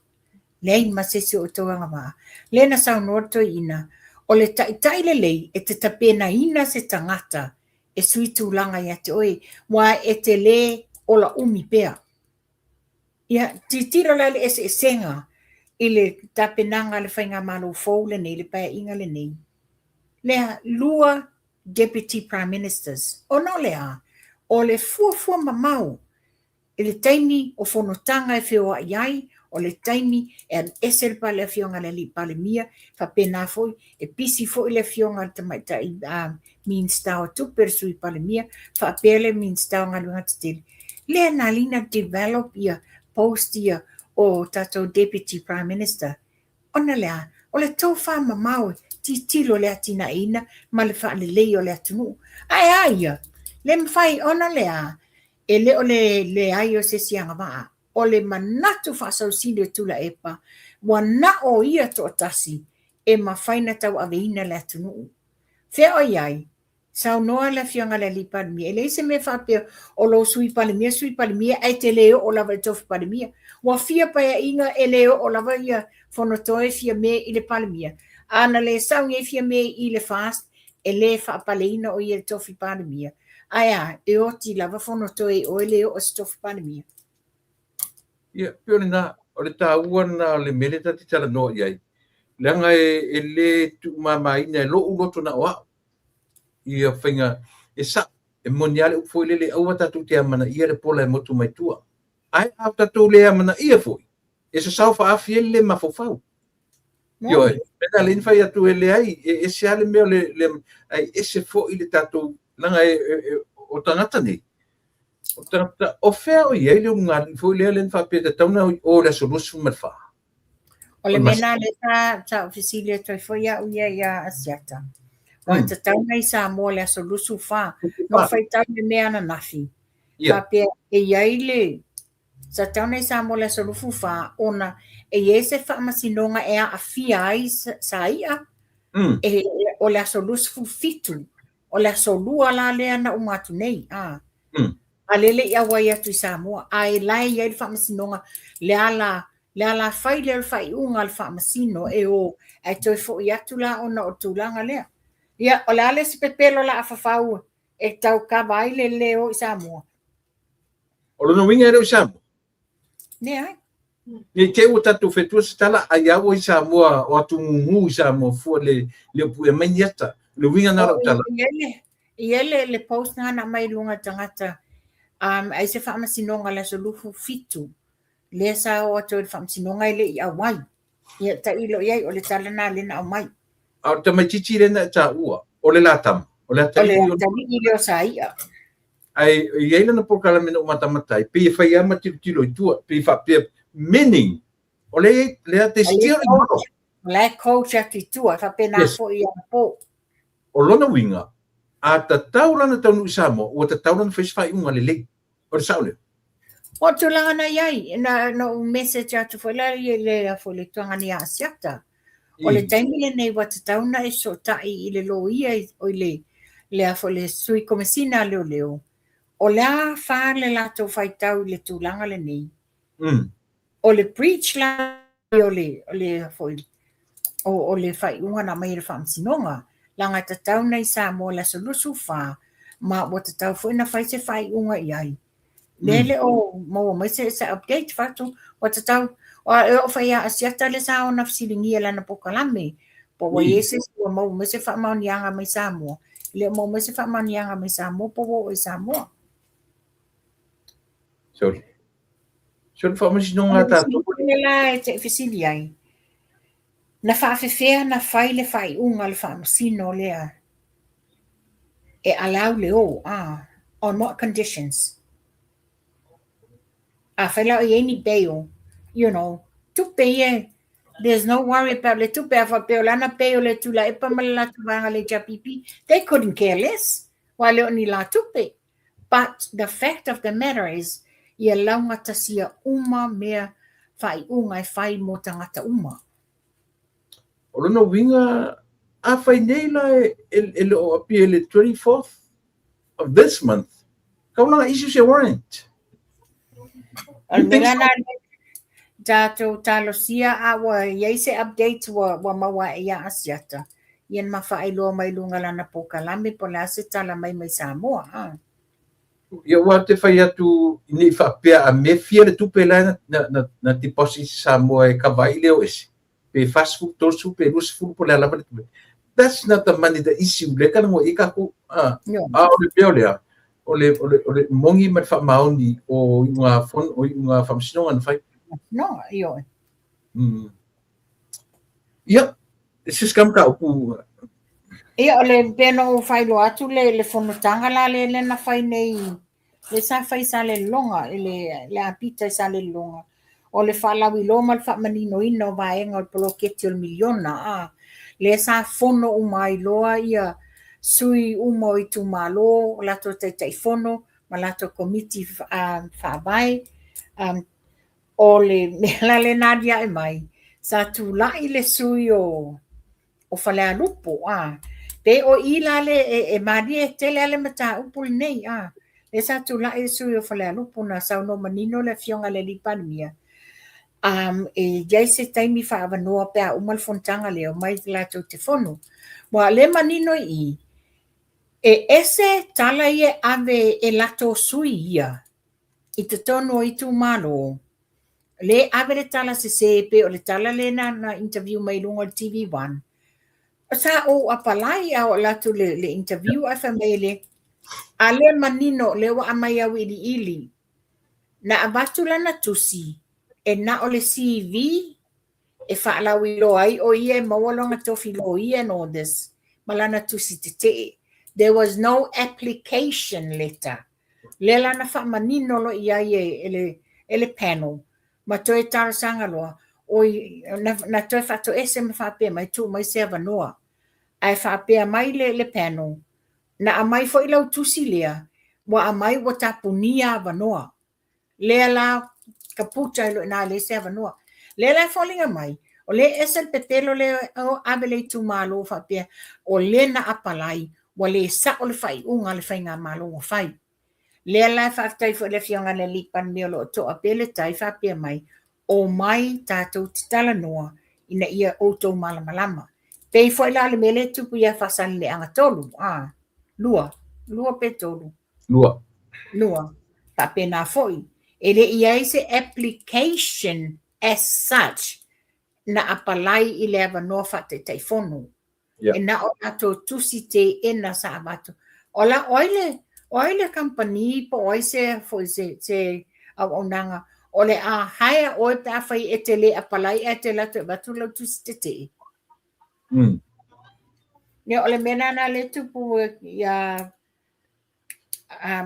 Leai ma se isi o outou e agavaa. Lea na saunoa le toeaina, o le taitai lelei e te tapenaina se tagata e sui tulaga ia te oe, aua e te lē ola umi pea. Ia, tilotilo la i le eseesega i le tapenaga a le Faigamalo fou lenei, le Paeaiga lenei. Lea, lua Deputy Prime Ministers. Ona o le a? O le fuafua mamao I le taimi o fonotaga e feoai ai, o le taimi e alu ese le le Afioga i le Alii Palemia, faapena foi, e pisi foi le Afioga i le Tamaitai Minisita o Tupe, le Sui Palemia, faapea le Minisita o Galuega Tetele. Lea na ala ai ona develop ia post ia o tatou Deputy Prime Minister. Ona le a? O le tofa mamao e tilotilo i le atinaeina ma le faaleleia o le atunuu. Ae a ia? Le mafai ona le a? E le o le leai o se isi agavaa, o le manatu faasausili o Tuilaepa, ua na o ia toatasi e mafai na tauaveina le atunuu. Fea o i ai? Saunoa le Afioga i le Alii Palemia, e leai se mea faapea o lou Sui Palemia, Sui Palemia, ae te le oo lava i le tofi Palemia. Ua fia paeaiga e le oo lava ia Fonotoe Fiame i le Palemia. A na le sau nei Fiame i le FAST, e le faapaleina o ia i le tofi Palemia. Ae a, e oti lava Fonotoe i oe le oo i se tofi Palemia. Ia, pei o lena, o le taua lena o le mea lea ta te talanoa i ai, leaga e le tuumamaina e lou loto na o au ia faiga, e sa'o, e moni lava le upu foi lele, aua tatou te amanaia le pola e motu mai tua. Ae a tatou le amanaia foi, e sasao faaafi ai le le mafaufau. Ioe, mea lea na fai atu e leai, e ese lava le mea o le, le ae ese foi le tatou, leaga e, e, e, o tagata nei, o tagata, o fea o i ai le ulugalii foi lea lea na faapea e tatau ona o i le aso 24. O le mea lena lea sa, sa ou fesili atu ai foi au ia ia Asiata. Ua tatau ona i Samoa i le aso 24. Na ou faitau i le mea ananafi, faapea e i ai le, Sa tatau ona i Samoa i le aso 24 ona e i ai se faamasinoga e aafia ai Saia, e, o le aso 27, o le aso Lua la lea na uma atu nei, a. A lea e le i auai atu i Samoa, ae la e i ai le faamasinoga, le ala, le ala fai lea o le faaiuga a le faamasino e o, ae toe foi atu la ona o le tulaga lea. Ia, o le a le isi pepelo o le a fafau e tau kava ai le le o i Samoa? O lona uiga e le o i Samoa? Leai. Ne i te i ua tatou fetua se tala, ai a ua i Samoa, o atugugu i Samoa fua le le o puea mai ni ata. O le uiga na o lau tala. E i ai le, le post na na aumai i luga e tagata, ai se faamasinoga i le aso 27, lea sa o atu ai i le faamasinoga e le i auai. Ia, tailo i ai, o le tala na lea na aumai. A o le tamaitiiti lea na e taua, o le la tama, o le atalii. O le atalii lea o Saia. Ae e i ai lana polokalame na ou matamata ai, pei e fai lava ma tilotilo i tua, pei e faapea, meaning, o lea, lea they still in O la e coach atu i tua, e faapena foi i anapo. O lona uiga, a tatau la ona taunuu i Samoa, ua tatau la ona fai se faaiuga lelei. O le sao lea? O le tulaga na i ai, na ou message atu foi la i le, foi le tulaga ia Asiata. O le taimi lenei ua tatau ona e fesootai i le loia, o i le, le, foi le sui komesina a leoleo, o le a fa le latou faitau i le tulaga lenei. O le breach la o le, o le, foi, o le faaiuga na aumai e le Faamasinoga, leaga e tatau ona i Samoa i le aso 24, ma ua tatau foi ona fai se faaiuga i ai. Lea e le o maua mai se update fatu, ua tatau, e oo foi ia Asiata lea sa ona fesiligia i lana polokalame, po ua i ai se isi ua maua mai se faamaoniaga mai Samoa, e le o maua mai se faamaoniaga mai Samoa po ua oo i Samoa. Sorry. So le faamasinoga a tatou. O le la e te fesili ai, na faafefea na fai le faaiuga a le faamasino lea e allow le o, ah, on what conditions? Afai la o i ai ni bail, you know, tupe ia, there's no worry about le tupe, a faapea o lana bail e Tuilaepa ma le latou vaega o le HRPP, they couldn't care less, aua e le o ni la tupe. But the fact of the matter is, ia laugatasia uma mea faaiuga e fai mo tagata uma. O lona uiga, afai nei la e le o appear i le 24th of this month, kau la issue se warrant. O le mea la na tatou talosia a ua i ai se update ua maua ae ia Asiata, ia na ma faailoa mai luga lana polokalame po o le a se tala mai mai Samoa. A. Ia ua te fai atu ne i faapea a mea fia le tupe la na deposit i Samoa e kava ai le o ese, pe 40, 30, pe 20 po o le a lava le tupe. That's not the money the issue lea talanoa i ai tatou. A o le mea o lea, o le moni ma le faamaoni o iuga fono, o iuga faamasinoga na fai. No, ioe. Ia, se isi mataupu. Ia, o le pei ona ou faailoa atu le, le fonotaga la lea lea na fai nei, lea sa fai i Salelologa, i le, le apita i Salelologa, o le faalauiloa ma le faamaninoina o vaega o le poloketi o le miliona, a, lea sa fono uma ai loa ia sui uma o itumalo, o latou taitaifono ma latou komiti faavae, O le mea la lea na aliae mai, sa tulai le sui o o Falealupo, a, pe o i la le e malie tele a le mataupu lenei, a, lea sa tulai le sui o Falealupo na saunoa manino le afioga i le alii Palemia, e i ai se taimi faaavanoa pe a uma le fonotaga lea, omai latou te fono. Ua o lea e manino i i, e ese tala ia e ave e latou sui ia, i totonu o itumalo, lea e ave le tala sese pei o le tala lea na, na interview mai i luga o le TV1. Sa ou apalai a oo atu le, le interview ae fai mai le, a lea manino lea ua aumai auiliili. Na avatu lana tusi e na o le CV e faalauiloa ai o ia e maua lona tofi loia and all this ma lana tusi tetee. There was no application letter. Lea la na faamanino loa i ai e le, e le panel, ma toe talosaga loa, oi, na, na toe faatoese ma faapea mai, tuu mai se avanoa. Ae faapea mai le, le panel, na aumai foi lau tusi lea, ua aumai ua tapunia avanoa. Lea la, kaputa ai loa i ina e leai se avanoa. Lea la e foliga mai, o lea e ese le pepelo lea o ave le itumalo faapea o le na apalai ua le sao le faaiuga a le faigamalo ua fai. Lea la e faafetai foi i le Afioga i le Alii Palemia o lo o toa pea le tai faapea mai, omai tatou te talanoa ina ia outou malamalama. Pei foi la o le mea lea e tupu ia Faasaleleaga 3, a, 2, 2 pe 3? 2. 2. Faapena foi, e le i ai se application as such na apalai i le avanoa faataitaifono. Yeah. E na o latou tusi teena sa avatu. O la, o ai le, o ai le kamupani po o ai se, foi se, se auaunaga o le a hire oe pe afai e te le apalai ae te alu atu e avatu lau tusi tetee. Ia, o le mea lena lea e tupu ia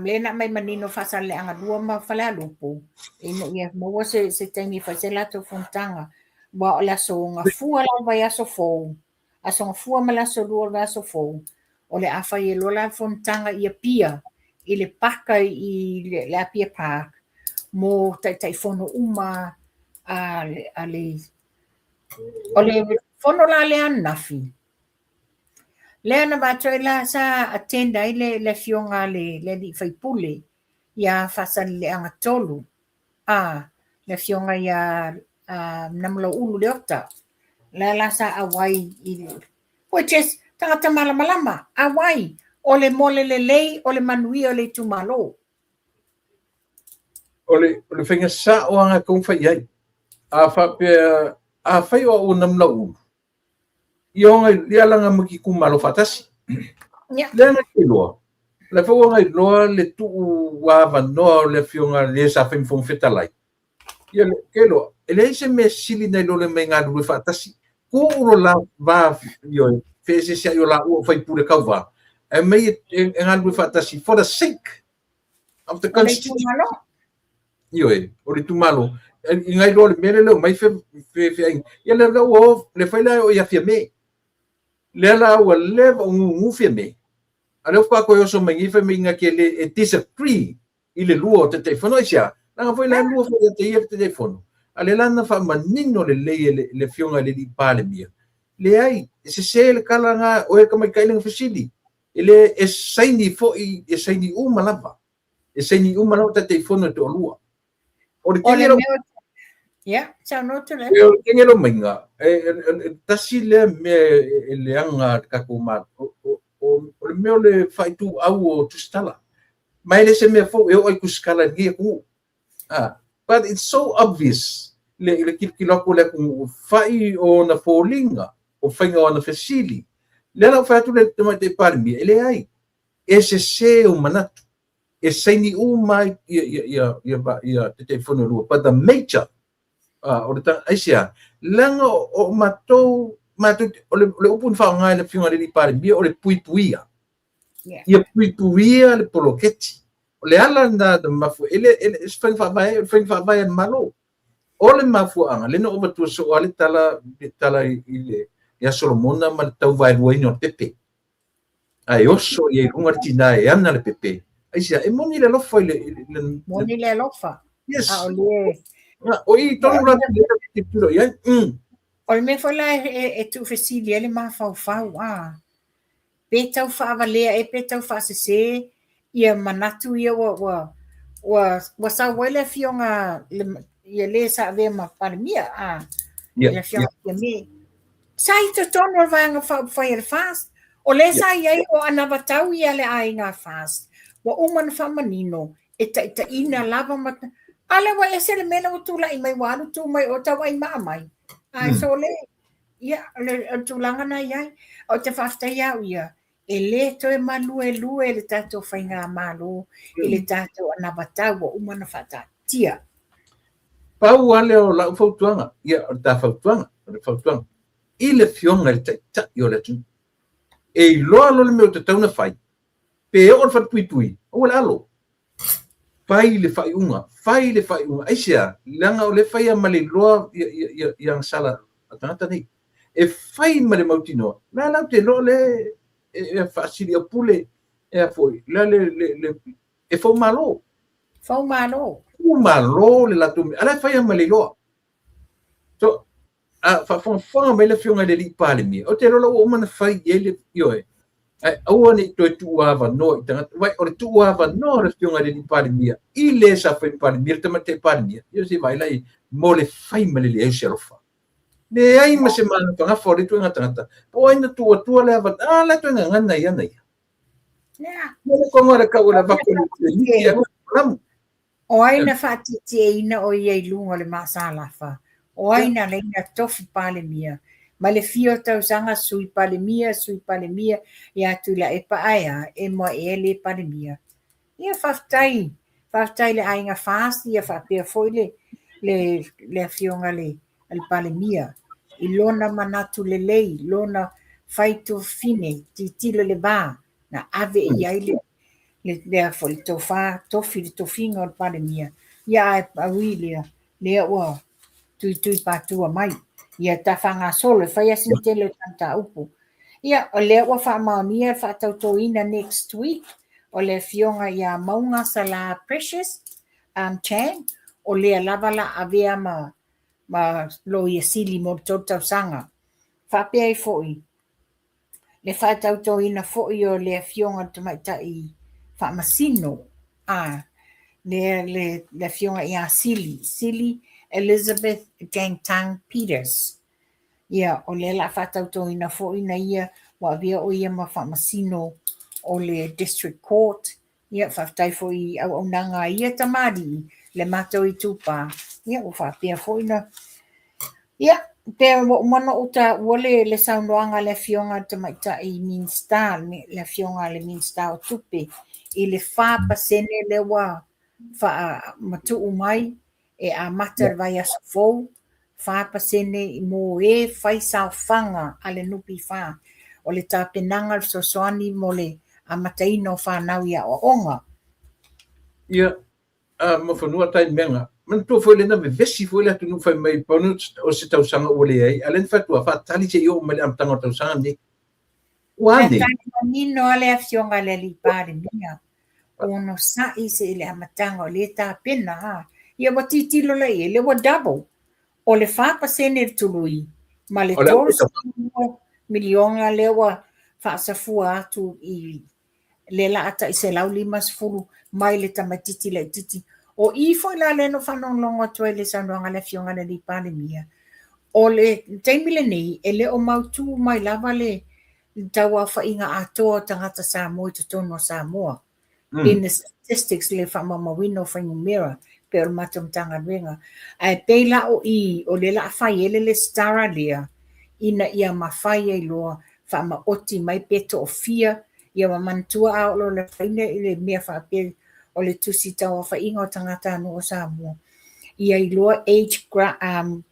lea na aumai manino Faasaleleaga 2 ma Falealupo ina ia maua se, se taimi e fai se latou fonotaga. Aua o le aso Gafua la o le vaiaso fou, aso Gafua ma le aso Lua o le vaiaso fou, o le a fai ai loa la le fonotaga i Apia, i le paka i le Apia Park mo Taitaifono uma a le... O le fono la lea ananafi, Lea na avatu ai la sa attend ai le le afioga a le le alii faipule ia Faasaleleaga 3 a le afioga ia Namulauulu Leota lea la sa auai i which is tagata malamalama auai o le mole lelei o le manuia o le itumalo. O le faiga sao lava e tatau ona fai i ai. A faapea, afai o au o Namulauulu, Ia ona ia laga ma ke itumalo faatasi. Ia. Lea na te iloa. La foi ua iloa le tuu avanoa o le afioga le sa fai ma Fofoga Fetalai. Ia le ke iloa, e leai se mea sili nai lo le omai galulue faatasi. Tuu lo la va ioe, feeseeseai o laua o faipule tauva, ae omai e galulue faatasi for the sake of the constitution. Ioe, o le itumalo. I ngai loa le mea lea omai fe fe ai. Ia le ua o le fai la o ia Fiame. Lea la ua leva o gugu Fiame. A lea faatoa toe oso mai nei fai mai na te le e disagree i le lua o Taitaifono. Aisea? Leaga foi la e lua foi ia te ia le Taitaifono. A lea la na faamanino lelei e le Afioga i le Alii Palemia. Leai, e sese le tala na o e tamaitai lea na fesili. E le e saini foi, e saini uma lava. E saini uma lava Taitaifono e toalua. O le tele lau... Ia, saunoa Tuilaepa. O le tele lau maiga, e tasi lea mea e leaga le tatou Malo, o le mea o le faaituau o tusitala. Ma e le se mea fou e oo lava i tusitala i lenei atunuu. Ah, but it's so obvious le tilotilo atu o le atunuu, fai o ona foliga, o faiga o ana fesili. Lea la ua fai atu le Tamaitai Palemia, e leai, e sese ou manatu. E saini uma ai ia Taitaifono e lua. But the major, o le aisea, leaga o matou, matou o le upu na faaaoga e le Afioga i le Alii Palemia, o le puipuia. Ia puipuia le poloketi. O le ala lena na mafua, e le, e se faiga faavae, o le faiga faavae a le Malo. O le mafuaaga, lea na ou avatua soo lava le tala, le tala i le, ia Solomona ma le tauvaeluaina o le pepe. Ae oso i ai i luga le tina e ana le pepe. Aisea, e moni le alofa i le... le moni le alofa. Yes. A o le... O i tonu la te tiro i ai. O le mea foi la e tuufesili ai le mafaufau, a. Pe tau faavalea ea pe tau faasese ia manatu ia ua ua ua ua sau ai le afioga le ia le sa avea ma Palemia a le afioga Fiame. Sa i totonu o le Vaega Faaupufai a le FAST. O lea sa i ai o anavatau ia le aiga FAST. Ua uma ona faamanino e taitaiina lava ma a lea ua ese le mea lea ua tulai mai ua alu tu mai o tau ai maa mai. Ae so le ia o le tulaga na i ai. Ou te faafetai au ia e le toe maluelue le tatou faigamalo i le tatou anavatau ua uma ona faataatia. Pau lava lea o lau fautuaga, ia o le ta fautuaga, o le fautuaga i le Afioga i le Taitai o le atunuu, e iloa loa le mea ua tatau ona fai, pe oo i le falepuipui, aua le alo. Fai le faaiuga, fai le faaiuga. Aisea? Leaga o lea e faia ma le iloa ia agasala a tagata nei. E fai ma le mautinoa, la latou te iloa lea e faasiliaupule, e a foi, le, le, le, e foumalo. Foumalo. Malo le latou mea, a la e fai lava ma le iloa. So, a faafogafoga mai le Afioga i le Alii Palemia, ou te iloa la ua uma ona fai i ai le, ioe, ae aua ne i toe tuuavanoa i tagata, aua o le tuuavanoa o le Afioga i le Alii Palemia i le sa fai Palemia, le Tamaitai Palemia, ia se i vaai la i ai, mo le fai ma le leai o se alofa. Leai ma se magafagafa o lea ituaiga tagata, po o ai na tuu atua le avanoa, a la e toe gagana i ana ia. Mo le koga o le kau o le avatu o le miki a lamu. O ai na faatietieina o ia i luga o le maasalafa? O ai na ala ai na tofi Palemia? Mai le fia o tausaga Sui Palemia, Sui Palemia, ia Tuilaepa ae a, e moa ea le Palemia. Ia faafetai, faafetai i le aiga FAST ia faapea foi le le le afioga le le Palemia i lona manatu lelei, lona faitufine, tilotilo i le va na ave i ai le le lea foi le tofa tofi le tofiga o le Palemia, ia ae ui i lea, lea ua tuitui patua mai. Ia ta faagasolo e fai lava sina tele o ta mataupu. Ia, o lea ua faamaonia le faatautoina next week o le afioga ia Mauga Sala Precious um, Chan, o lea lava la avea ma, ma Loia Sili mo le 3 tausaga. Faapea ai foi, le faatautoina foi o le afioga i le tamaitai faamasino, a, le, le, le afioga ia Sili, Sili Elizabeth Jangtang Peters. Ia, o lea la faatautoina foi na ia, ua avea o ia ma faamasino o le District Court. Ia, faafetai foi i auaunaga a ia tamalii, le matou itupa, ia, ua faapea foi na... Ia, pe ua uma ona ou taua le, le saunoaga a le afioga i le tamaitai Minisita, le afioga i le Minisita o Tupe, i le 4% lea ua faamatuu mai e amata le vaiaso fou, 4% mo e fai saofaga a le NPF. O le tapenaga o le fesoasoani mo le amataina o fanau i aoaoga. Ia, a Muafanua tai mega. Manatua foi lea na vevesi foi le atunuu fai mai pau o se tausaga ua leai, a lea na fai atu a faatali se i oo mai le amataga o le tausaga lenei. Ua a nei? Manino a le afioga i le Alii Palemia. Onosai se i le amataga o lea tapena a. Ia ua tilotilo la i ai, lea ua double. O le 4% le tului ma le 32 miliona lea ua faasafua atu i le la a tai 150 mai le tamaititi laititi. O i foi la lea na ou faalogologo atu ai i le saunoaga a le Afioga i le Alii Palemia, o le taimi lenei e le o mautu mai lava le tauaofaiga atoa o tagata Samoa i totonu o Samoa. In the statistics le faamaumauina o fuainumera pei o le matou Matagaluega. Ae pei la o i o lea o le a fai ai le resitala lea ina ia mafai ai loa faamaoti mai pe toafia ia ma manatua a oo loa i le afaina i le mea faapea o le tusi tauaofaiga o tagatanuu o Samoa, ia iloa age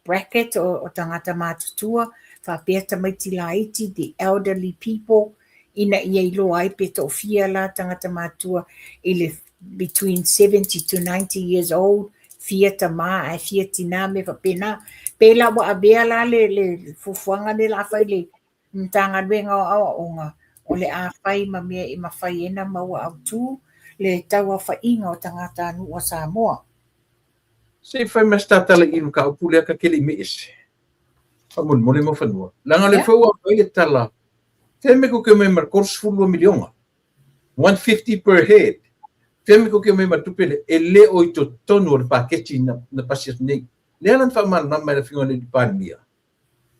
bracket o tagata matutua faapea tamaiti laiti, the elderly people, ina ia iloa ai pe toafia la tagata matutua i le between 70 to 90 years old, fia tama ae fia tina, mea faapena. Pei la ua avea la le, le fuafuaga lea o le a fai le Matagaluega o Aoaoga, o le a fai ma mea e mafai ai ona maua autu le tauaofaiga o tagatanuu a Samoa. Se i fai mai se tatala i le mataupu lea ta te le i mei ese. Faamolemole Muafanua. Leaga o lea foi ua aumai le tala, fea mea tou te omai ma le 32 miliona, 150 per head. Fea mea tou te omai ma le tupe lea, e le o i totonu o le paketi na, na pasi atu nei. Lea la na faamalamalama e le Afioga i le Palemia,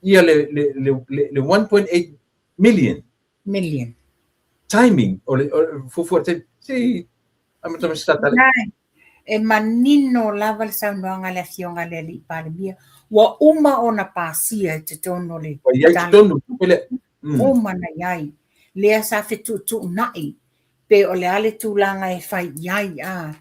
ia le, le, le, le, le 1.8 million. Million. Timing, o le, o, fuafua te, se i amata mai se tatala. E manino lava le saunoaga a le Afioga i le Alii Palemia, ua uma ona pasia i totonu o le Ua i ai totonu tupe lea. Uma ona i ai. Lea sa fetuutuunai pe o le a le tulaga e fai i ai, a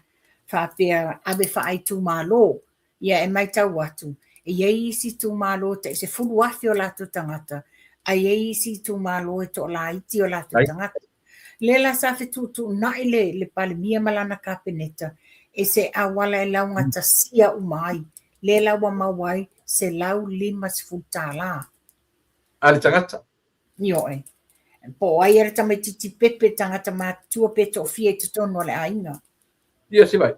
faapea ave faaitumalo. Ia e matau atu, e i ai isi itumalo tai 10,000 o latou tagata, ae i ai isi itumalo e toalaiti o latou tagata. Lea la sa fetuutuunai le, le Palemia ma lana Kapeneta i se auala e laugatasia uma ai. Lea la ua maua ai $150. A le tagata. Ioe. Po o ai le tamaititi pepe, tagata matutua pe toafia i totonu o le aiga. Ia, se vai.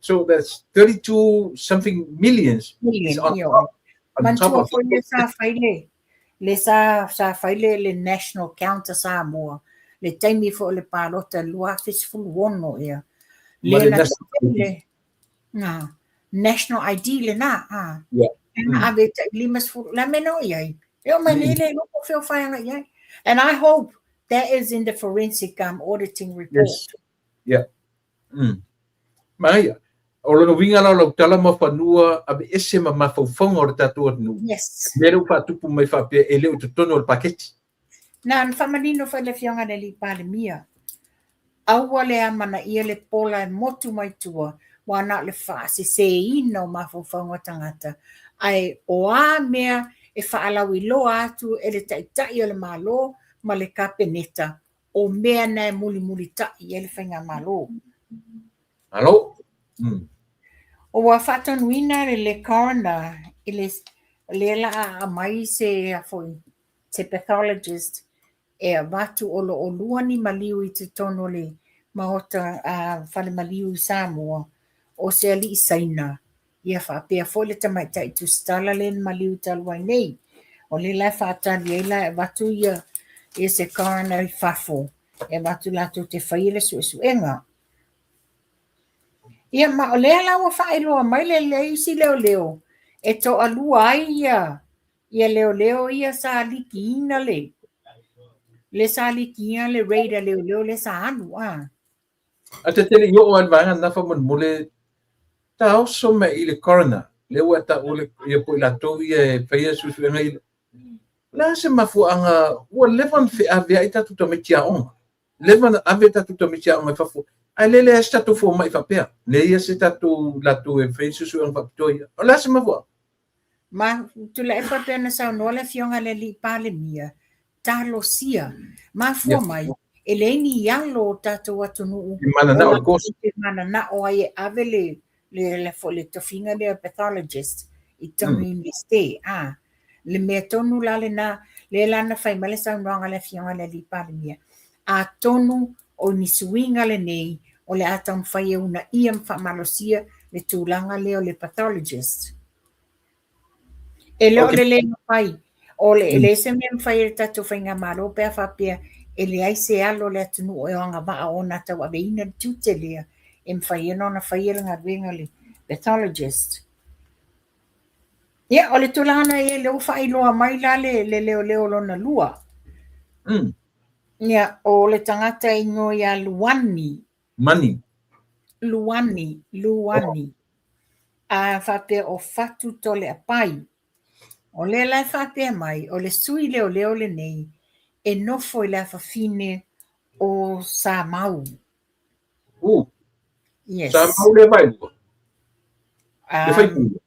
So that's 32 something millions. Million, is on ioe. top, on top Manatua of foi lea sa fai le, le sa, sa fai le, le National Count a Samoa, le taimi foi o le palota 2016 ea. Ma Lea le na National tatai le, na, National ID lena, a. Yeah. Na ave e tai 50, la mea na o i ai. E o mai nei le iloa po o fea o whaianga i ai. And I hope that is in the forensic auditing report. Yes. Yeah. Manaia. O lona uiga la o lau tala ma fanua aveese ma mafaufauga o le tatou atunuu. Yes. Mea lea ua faatupu mai faapea e le o i totonu o le paketi. Na na faamanino foi le Afioga i le Alii Palemia, aua le amanaia le pola e motu mai tua, ua na o le faaseseina o mafaufauga o tagata, ae o a mea e faalauiloa atu e le Taitai o le Malo ma le Kapeneta, o mea na e mulimulitai i ai le Faigamalo. Malo. Ua faatonuina le coroner i le lea la a aumai se a foi se pathologist e avatu o lo o lua ni maliu i totonu o le maota a fale maliu i Samoa o se alii Saina ia faapea foi le tamaitai tusitala lea na maliu talu ai nei. O lea la e faatali ai la e avatu ia ia se coroner i fafo e avatu latou te faia le suesuega. Ia ma o lea la ua faailoa mai le le isi leoleo e toalua ai ia ia leoleo ia sa likiina le le sa likiina le raid a leoleo le sa alu a. Ae ta te le i oo lava i le vaega lena faamolemole, taoso mai i le coroner, lea ua e taua le, ia po o i latou ia e faia suesuega ia. O le a se mafuaaga ua leva ona feaveai tatou tamaiti aoga, leva ona ave tatou tamaiti aoga i fafo, ae le leai se tatou fomai faapea, leai se tatou latou e faia suesuega faapitoa ia. O le a se mafuaaga? Ma Tuilaepa pei ona saunoa le Afioga i le Alii Palemia, talosia, mafua mai, e leai ni alo o tatou atunuu E mananao le course. e mananao ai e ave le le le foi le tofiga lea pathologist i totonu i Iunivesite. A, le mea tonu la lena, lea la na fai mai le saunoaga a le Afioga i le Alii Palemia, atonu o ni suiga lenei o le a taumafai e uunaia ma faamalosia le tulaga lea o le pathologist. E le o le le mafai, o le e leai se mea e mafai e le tatou faigamalo pe a faapea e leai se alo o le atunuu e agavaa ona tauaveina le tiute lea e mafai ai ona faia le galuega a le pathologist. Ia, o le tulaga na i ai lea ua faailoa mai la le le leoleo lona lua. Ia, o le tagata e igoa ia Luani. Mani. Luani, Luani. A faapea o Fatu Toleapai. O lea la e faapea mai, o le sui leoleo lenei e nofo i le afafine o Samau. Yes. Samau lea vaelua. Le faipule.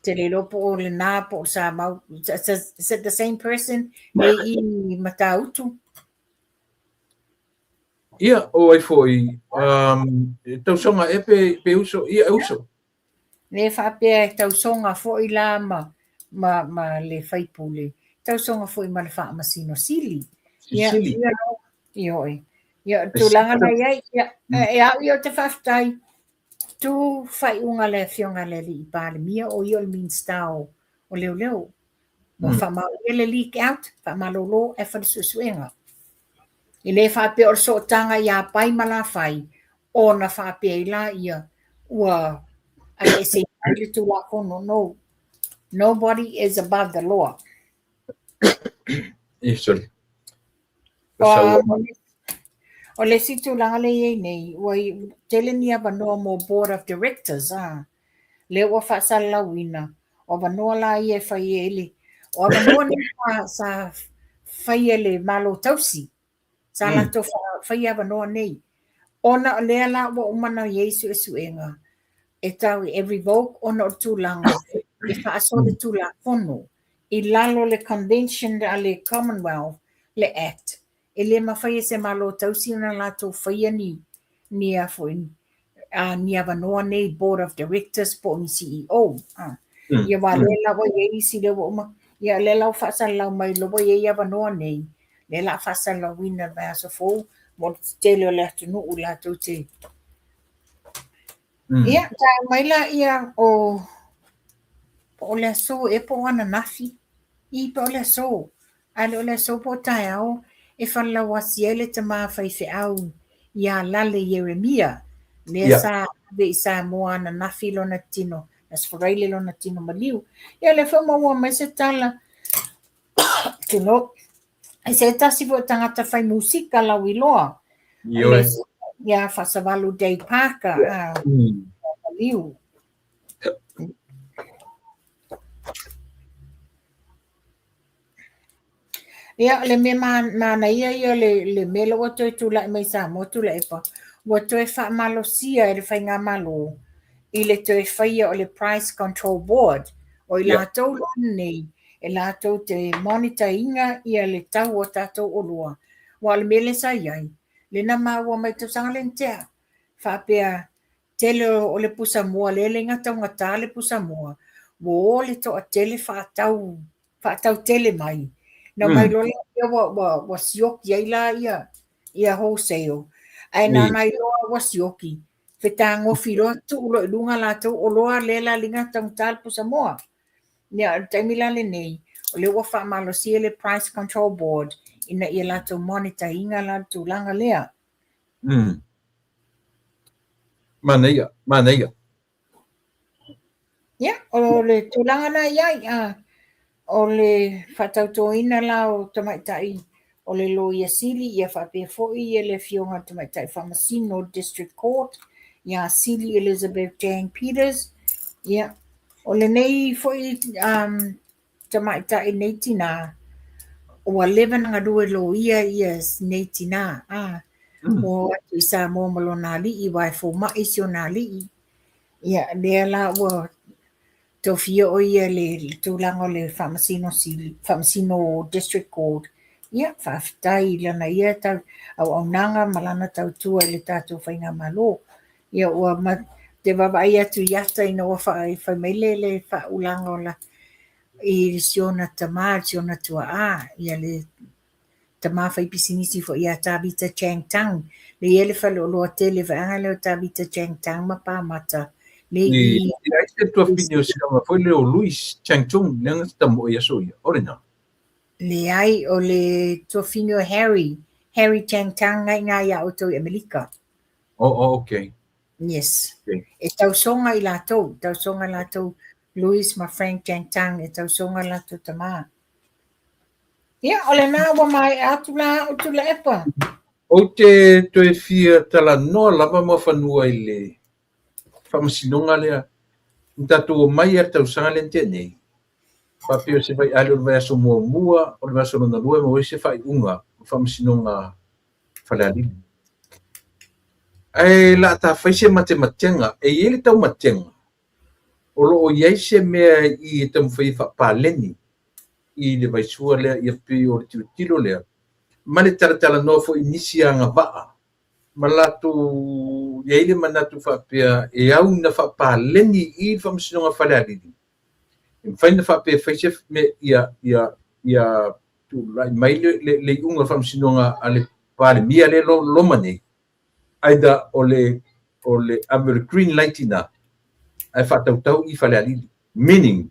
Te le iloa po o lena po o Samau. Is it the same person e i Matautu? Ia, o ai foi, e tausoga ea pe, pe uso, ia e uso. Le faapea e tausoga foi la ma, ma, ma le faipule, tausoga foi ma le faamasino sili. Ia, Sili. ia, ioe. Ia, o le tulaga la i ai, ia, e au ia ou te faafetai, tu faaiuga a le Afioga i le Alii Palemia, o ia o le Minisita o, o Leoleo. Ua faamaonia le leak out, faamalolo ae fai le suesuega. E le faapea o le sootaga ia Pai ma Lafai ona faapea ai laia ua aveeseina ai le Tulafono. No. Nobody is above the law. Eh, sorry. O le isi tulaga lea e i ai nei, ua tele ni avanoa mo Board of Directors, a. Lea ua faasalalauina, o avanoa la ia e fai ai le, o avanoa nei sa, sa fai e le Malo Tausi, sa latou faia avanoa nei. Ona o lea la ua uma ona i ai suesuega, e tau e revoke ona o le tulaga e faasolitulafono i lalo o le Convention a le Commonwealth, le Act, e le mafai e se Malo Tausi ona latou faia ni ni a foi a ni avanoa nei Board of Directors po o ni CEO. A. Ia aua lea la ua i ai isi lea ua uma, ia lea la ua faasalalau mai lea ua i ai avanoa nei, lea la a faasalalauina i le vaiaso fou mo le tele o le atunuu latou te Ia, tae mai laia o po o le aso ea po o ananafi, i po o le aso, ae le o le aso po o taeao e falelauasi ai le tama faifeau ia Lale Ieremia, lea sa ave i Samoa ananafi lona tino, Aso Faraile lona tino maliu. Ia o lea foi ua maua mai se tala, tulou, i se tasi foi o tagata fai musika lauiloa, Ioe. Ia Faasavalu Dave Parker, maliu. Ia, o le mea manaia ia o le mea lea ua toe tulai mai i Samoa Tuilaepa, ua toe faamalosia e le Faigamalo i le toe faia o le Price Control Board. O i latou la nei, e latou te monitor ina ia le tau o tatou oloa. Aua o le mea lea sa i ai, lea na maua mai i le tausaga lea na tea, faapea tele o le pusamoa lea e taugata le pusamoa, ua o le toatele faatau faatau tele mai. Na omai loa lea ua sioki ai la ia wholesale. Ae na ona iloa ua sioki, fetagofi loa tuu loa i luga latou oloa lea la liga taugata le pusamoa. Ia, o le taimi la lenei, o lea ua faamalosia le Price Control Board ina ia latou monitor ina la le tulaga lea. Manaia, manaia. Ia, o le tulaga na i ai, o le faatautoina la o tamaitai o le Loia Sili, ia faapea foi le Afioga i le Tamaitai Faamasino o le District Court, ia Sili Elizabeth Jane Peters. Ia, o lenei foi tamaitai nei tinā, ua leva ona galue loia ia nei tinā, ua o atu i Samoa ma lona alii, aua e fomai si ona alii. Ia, lea la ua tofia o ia i le tulaga o le faamasino sili, faamasino District Court. Ia, faafetai i lana ia auaunaga ma lana tautua i le tatou faigamalo. Ia, ua te vaavaai atu i ata ina ua fai mai le faaulaga o la i si ona tama, si ona tuaa, ia le tama faipisinisi foi ia Tavita Chang Tung. Le i ai le faleoloa tele vaega lea o Tavita Chang Tung ma Pamata. Le i ai se tuafafine o si foi lea o Louis Chang Tung, lea na tamoe i aso ia, o lena. Leai, o le tuafafine o Harry, Harry Chang Tung na i ina ia outou i Amerika. Oh, okay. Yes. Okay. E tausoga i latou, tausoga latou Louis ma Frank Chang Tung, e tausoga latou tama. Ia, o lena ua maea atu la au Tuilaepa. Ou te toe fia talanoa lava Muafanua i le faamasinoga lea. Na tatou omai lava i le tausaga lea na tea nei, faapea o se vaiali o le vaiaso muamua, o le vaiaso lona lua e maua ai se faaiuga o le faamasinoga Falealili. Ae o le a ta fai se matematega, e i ai le taumatega o lo o i ai se mea i e taumafai e faapaleni i le vaisua lea, ia pei o le tilotilo lea, ma le talatalanoa foi i nisi agavaa, ma latou i ai le manatu faapea e au ina faapaleni i le Faamasinoga Falealili, e mafai ona faapea e fai se mea ia tulai mai le iuga o le Faamasinoga a le Palemia lea loma nei, either o le ave o le green light ina, ae faatautau i Falealili, meaning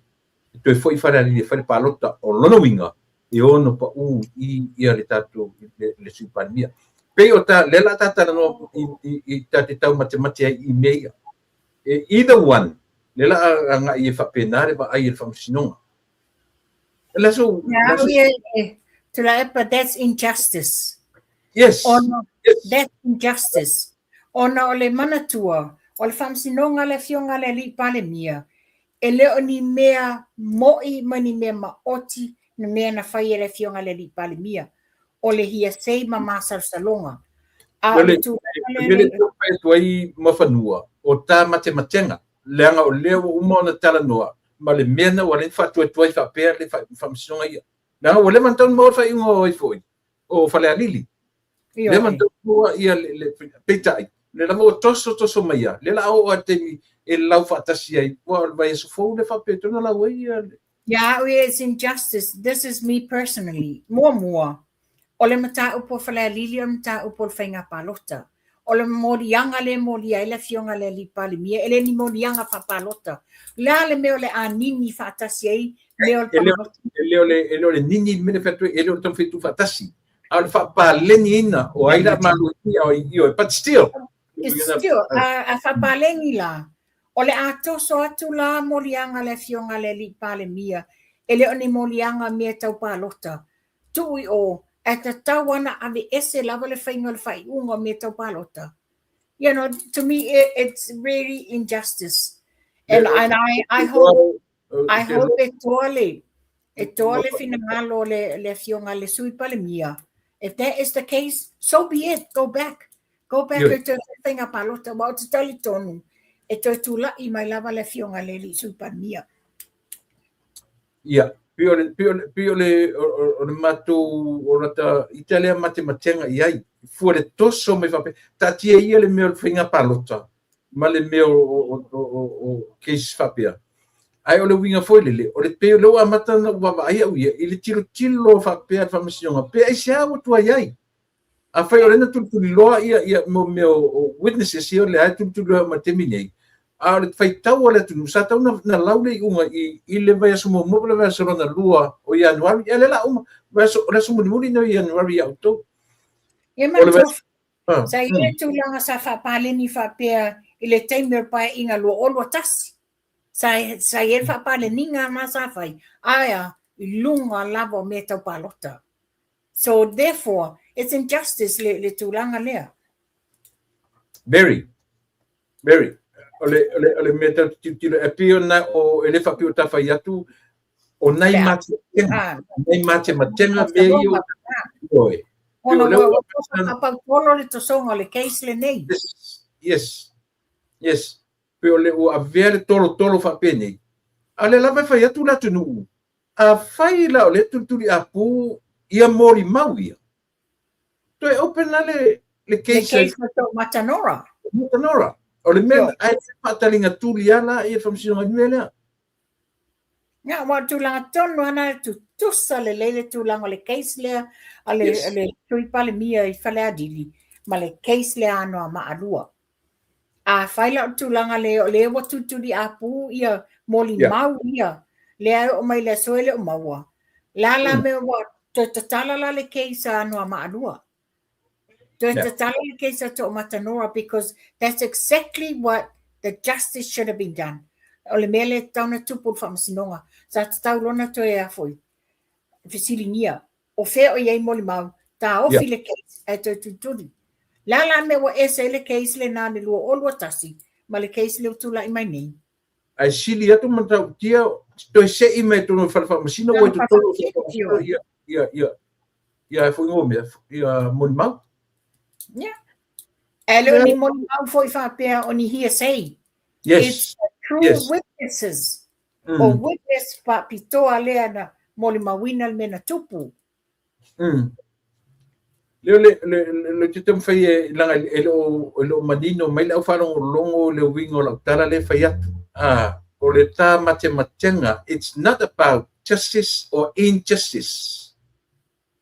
e toe foi Falealili e fai le palota. O lona uiga e ono pau i ia le tatou le Sui Palemia. Pei o ta lea la ta talanoa i ta te taumatemate ai i mea ia. E either one, lea la agai e faapena le vaai e le Faamasinoga. Le aso Tuilaepa, that's injustice. Yes. Ona, yes. That's injustice. Ona o le manatua, o le Faamasinoga a le Afioga a le Alii Palemia, e le o ni mea mo'i ma ni mea maoti na mea na fai e le Afioga a le Alii Palemia. O le hearsay ma masalosaloga. A o le tulaga lea. Le fai atu ai Muafanua, o ta matematega, leaga o lea ua uma ona talanoa ma le mea na ua ala ai ona faatuatuai faapea le Faamasinoga ia. Leaga ua leva ona tatau ona maua le faaiuga o ai foi, o Falealili. Leva ona tatau ona maua ia le, peitai, lea lava ua toso toso mai lava, lea o le a oo lava i le taimi e lau faatasi ai, aua o le vaiaso fou lea faapea tonu lau ai ia le. Ia au ia, it's injustice, this is me personally. Muamua, o le mataupu a Falealili o le mataupu o le faiga palota. O le moliaga lea e molia ai le Afioga i le Alii Palemia, e le ni moliaga faapalota. O le a le mea o le a nini faatasi ai mea o le palota? E le o le, e le o le nini le mea lea e fai atu ai, e le o le taumafai e tuufaatasi, a o le faapaleniina o ai la malo i o i but still. It's still, a, a faapaleni la, o le a toso atu la moliaga a le Afioga i le Alii Palemia, e le o ni moliaga mea tau palota. Tuu i o, ae tatau lava ona aveese lava le faiga o le faaiuga o mea tau palota. You know, to me, it, it's really injustice. And, and I, I hope, I hope e toa le, e toa le finagalo o le, le afioga i le Sui Palemia. If that is the case, so be it, go back. Go back e toe faiga palota, aua ou te talitonu, e toe tula'i mai lava le afioga i le alii Sui Palemia. Ia, pei o le, pei o le, pei o le, o le matou, o lata ita lea matematega i ai. Fua le toso mai faapea, taatia ia le mea o le faiga palota ma le mea o, o, o, o, o case faapea. Ae o le uiga foi lele, o le pei o lea ua amata ona ou vaavaai au ia i le tilotilo faapea a le Faamasinoga, pe aisea ua tuai ai. Afai o lea na tulituliloa ia, ia mo mea o witnesses ia o lea e tulituliloa ma le taimi nei, a o le faitau a le atunuu, sa tatau na, na lau le iuga i, i le vaiaso muamua po o le vaiaso lona lua o Ianuari, ia lea la uma, vaiaso, o le aso mulimuli lenei o Ianuari ia outou. Ia ma le ah, sa i le tulaga sa faapaleni faapea i le taimi o le paeaiga 2021. Sa, sa i ai le faapaleniga na sa fai, ae a, i luga lava o mea tau palota. So therefore, it's injustice le, le tulaga lea. Very, very. O le, o le, o le mea tau tilotilo, e pei ona o, e le faapea o ta fai atu, o nai matematenga, nai matematenga mea ia o oe. Ona ua ua pautolo le tosoga o le case lenei. Yes, yes, yes. Pei o le ua avea le tolotolo faapenei, a o lea lava e fai atu le atunuu, Afai la o lea e tulituliapu ia molimau ia, toe open la le, le case. Le case ma Taumatanora. Matanora. O le mea, ae faataliga tuli lava la ia le Faamasinoga i le mea lea. Ia, aua o le tulaga tonu lava lena e tutusa lelei le tulaga o le case lea a le, yes. le Sui Palemia i Falealili ma le case lea a Anoamaa 2. Afai la o le tulaga lea o lea ua tulituliapu ia molimau ia, lea e oo mai i le aso e le o maua, le a la mea ua toe tatala la le case a Anoamaa 2? Toe tatala le case a Toomatanora because that's exactly what the justice should have been done. O le mea lea e tatau ona tupu i le faamasinoga, sa tatau loa ona toe a foi, fesiligia o fea o i ai molimau, taofi le case ae toe tulituli. Le a la le mea ua ese ai le case lena i le 2021 ma le case lea ua tulai mai nei? Ae sili atu matautia toe sei mai totonu o le fale faamasino ua i totonu o le fale faamasino ia ia ia ia foi ngo mea ia molimau. Yeah. Ae le o ni molimau foi faapea o ni hearsay. Yes. It's true yes. witnesses. Mm. O witness faapitoa lea na molimauina le mea na tupu. Mm. Le le le le te taumafai e leaga e le o e le o manino mai le au faalogologo le uiga o lau tala lea e fai atu. Ah, o le ta matematenga, it's not about justice or injustice.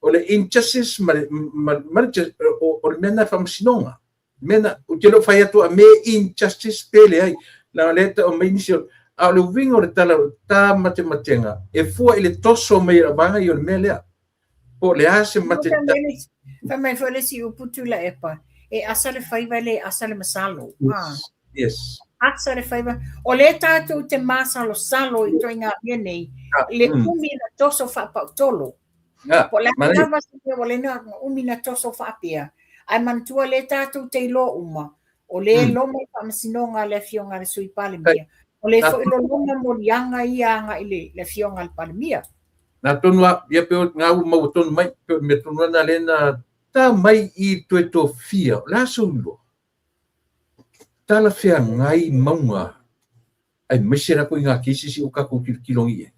O le injustice ma le, ma, ma le, o, o le mea na faamasinoga. Mea na, ou te le o fai atu a me injustice pe leai. Leaga lea e tau mai nisi o, a o le uiga o le tala o ta matematega, e fua i le toso mai o vaega ia o le mea lea. Po o le a se mate... Fai mai foi le isi upu Tuilaepa, e asa le faiva e le asa le masalo. Yes. Yes. Asa le faiva. O lea tātou te māsalosalo i ituaiga mea nei, le umi na toso faapautolo. Ah, Po o le a lava se mea ua lena umi na toso faapea, ae manatua lea tātou te iloa uma, o lea loma le faamasinoga a le Afioga a le Sui Palemia, o lea foi loloma moliaga ia agai i le Afioga a le Palemia. Nā tonu a, ia pe o ngā ua maua tonu mai, pe o mea tonu ana lea na tā mai i toe tofia, o le a sou iloa? Talafeagai mauga aemaise lava i ngā cases o kākou tilotilo i ai.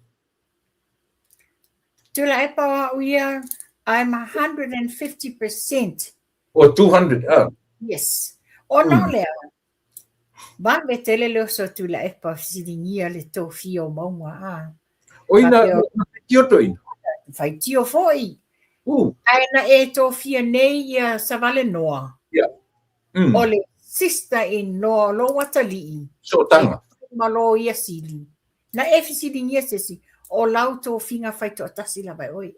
Tuilaepa o au ia, I'm 150%. Or 200, ah. Yes. Ona o lea, vave tele le oso a Tuilaepa fesiligia le tofia o mauga, ah. O ina, faitio toeaina? Faitio foi. Ae na e tofia nei ia Savalenoa. Yeah. O le sister in law o lou atalii. Sootaga. Ma Loia Sili. Na e fesiligia se isi, o lau tofiga faitoatasi lava e oe.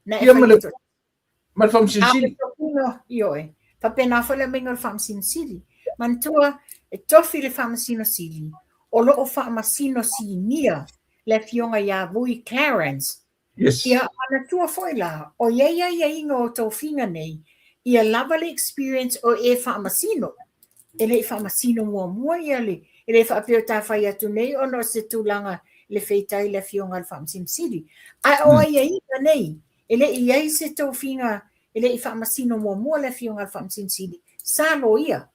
Na e Ia ma le, ma le Faamasino Sili. Ioe. Faapena foi le aumaiga o le Faamasino Sili. Manatua, e tofi le Faamasino Sili, o lo o Faamasino Sinia le Afioga ia Vui Clarence. Yes. Ia manatua foi la, o i ai aiaiga o tofiga nei, ia lava le experience o e faamasino. E le i faamasino muamua ia le, e le faapea o ta fai atu nei ona o se tulaga le feitai le Afioga i le Faamasino Sili. Ae o aiaiga nei, e le i i ai se tofiga, e le i faamasino muamua le Afioga i le Faamasino Sili, sa loia.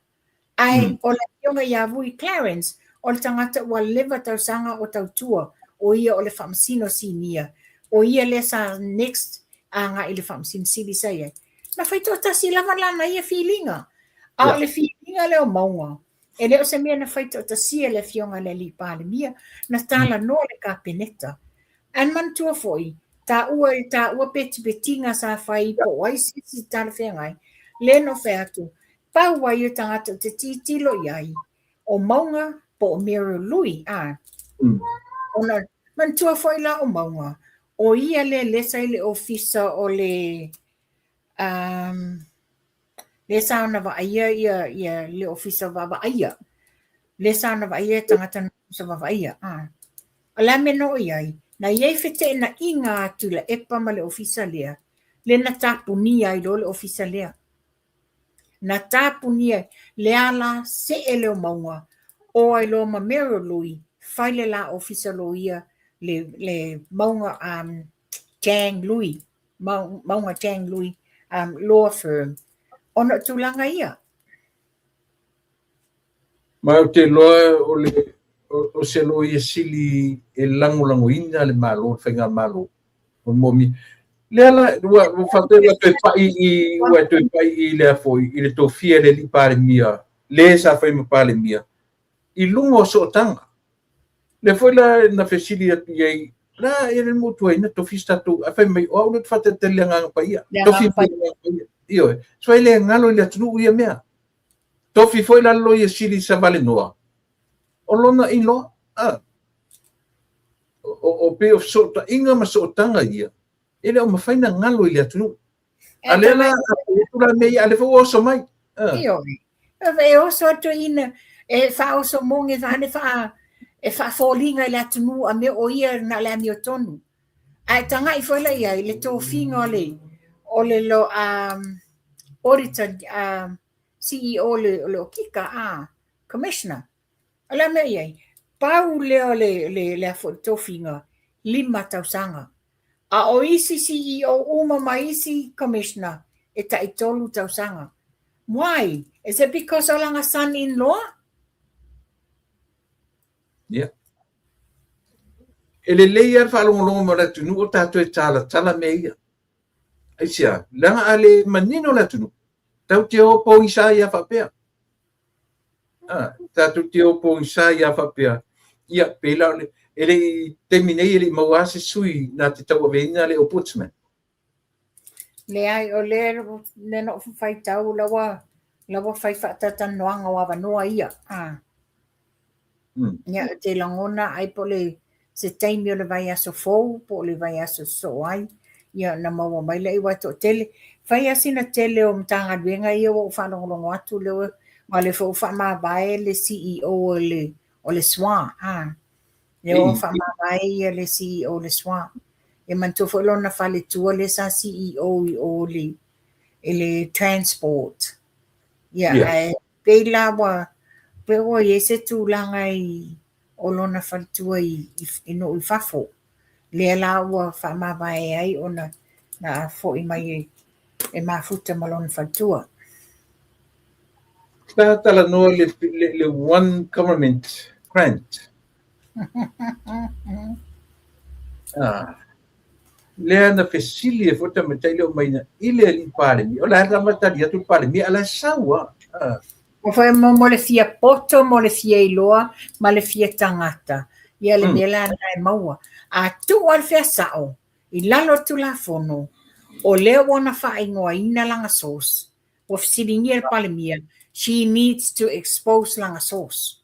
Ae o le Afioga ia Vui Clarence, o le tagata ua leva tausaga o tautua, o ia o le Faamasino Sinia, o ia lea sa next agai i le Faamasino Sili sa i ai. Na fai toatasi lava lana ia filiga. A o le filiga lea o Mauga, e le o se mea na fai toatasia e le Afioga i le Alii Palemia, na talanoa le Kapeneta. Ae manatua foi, taua i taua petipetiga sa fai po o ai se isi talafeagai, lea na ou fai atu, pau ai o tagata ou te tilotilo i ai, o Mauga po o Muriel Lui, a. Ona, manatua foi la o Mauga, o ia lea lea sa i le ofisa o le, um, lea sa ona vaaia ia, ia le ofisa vaavaaia. Lea sa ona vaaia e tagata no ofisa vaavaaia. A. O le a mea na oo i ai? Na i ai feteenaiga a Tuilaepa ma le ofisa lea, lea na tapunia ai loa le ofisa lea. Na tapunia le ala see lea o Mauga, o ai loa ma Muriel Lui, fai le la ofisa loia le, le Mauga um, Chang Lui, Mauga Chang Lui um, Law Firm, ona o tulaga ia. Ma ou te iloa o le o se loia sili e lagolagoina le Malo, le faigamalo. O mo mi lea la ua ua faapea ua toe pai i ua toe pai i lea foi i le tofia e le alii Palemia, le sa fai ma Palemia i luga o sootaga. Lea foi la na fesili atu i ai, la e le mo tuai na tofi se tatou, ae fai mai, o au lea ou te faatalitali i le Agaga Paia. Tofi foi le Agaga Paia. Ioe. So e le galo i le atunuu ia mea. Tofi foi la le Loia Sili Savalenoa, o lona iloa, a, o, o pei o fesootaiga ma sootaga ia, e le o mafai na galo i le atunuu. A lea la, a la mea ia, a lea foi ua oso mai. Ioe. E oso atu ina, e faaoso moge vaeane faa, e faafoliga i le atunuu a mea o ia na o le amiotonu. Ae tagai foi la i ai le tofiga o le, o le lo, um, auditor, um, CEO o le, o le okika, a, commissioner. O le a mea i ai? Pau lea o le, le, le a foi le tofiga, 5 tausaga. A o isi CEO uma ma isi commissioner, e tai 3 tausaga. Why? Is it because o lana son-in-law? Yeah. E lelei lava le faalogologo mai o le atunuu o tatou e talatala mea ia. Aisea? Leaga a le manino le atunuu, tatou te o pogisa ai lava faapea. Ah, tatou te o pogisa ai lava faapea. Ia, pei la o le, e le i, taimi nei e le i maua lava se sui na te tauaveina le Ombudsman. Leai, o lea, lea na ou faitau, la ua, la ua fai faatatalanoaga o avanoa ia. Ah. Ia, ou te lagona ai po o le se taimi o le vaiaso fou po o le vaiaso sosoo ai, ia ona maua mai lea aua e toatele. Fai lava sina tele o Matagaluega ia ua ou faalogologo atu lea ua aua o lea foi ua faamavae le CEO o le o le SWA, a. Lea ua faamavae ia le CEO o le SWA. Ia manatua foi lona faletua lea sa CEO i o i le i le Transport. Ia ae pei la ua pei ua i ai se tulaga i o lona faletua i, i nuu i fafo. Lea la ua faamavae ai ona na foi mai e, e mafuta ma lona faletua. Sa talanoa le, le, le One Government Grant. Ah. Lea na fesili ai foi le tamaitai lea o Maina i le alii Palemia. O le a lava tali atu le Palemia, a o la e sau lava. Ah. O foi mo, mo le fia poto, mo le fia iloa, ma le fia tagata. Ia le mea la lena e maua. A tuu lava le fea sao, i lalo o le Tulafono, o lea ua ona faaigoaina lana source. Ua fesiligia le Palemia, she needs to expose lana source.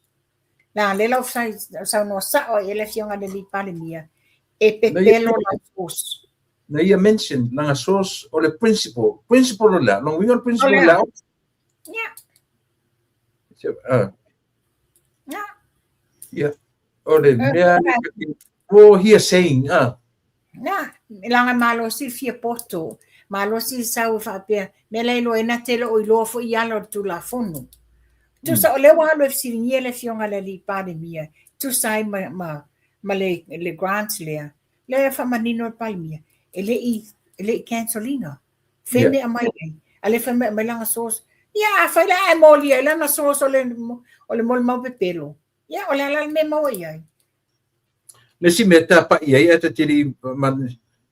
Leaga lea la ua saunoa sao ai i ai le Afioga i le Alii Palemia, e pepelo lana source. Na ia mention lana source o le principal. Principal o le a? Lona uiga o le principal o le a? Yeah. Yeah. Yeah. O le mea o he saying, ah. Na, leaga malosi le fia poto, malosi le sau e faapea, mea la e iloa ai na te le o iloa foi i ala o le Tulafono. Tusa o lea ua alu e fesiligia le Afioga i le Alii Palemia, tusa ai ma, ma, ma le, le grant lea, lea e faamanino e le Palemia, e le i, e le i cancel ina. Fea mea aumai ai? A le fai mai aumai lana source. Ia, afai la ae molia ai lana source o le, o le molimau pepelo. Ia, o le a la le mea e maua i ai? Le isi mea tapa'i ai ae ta te le i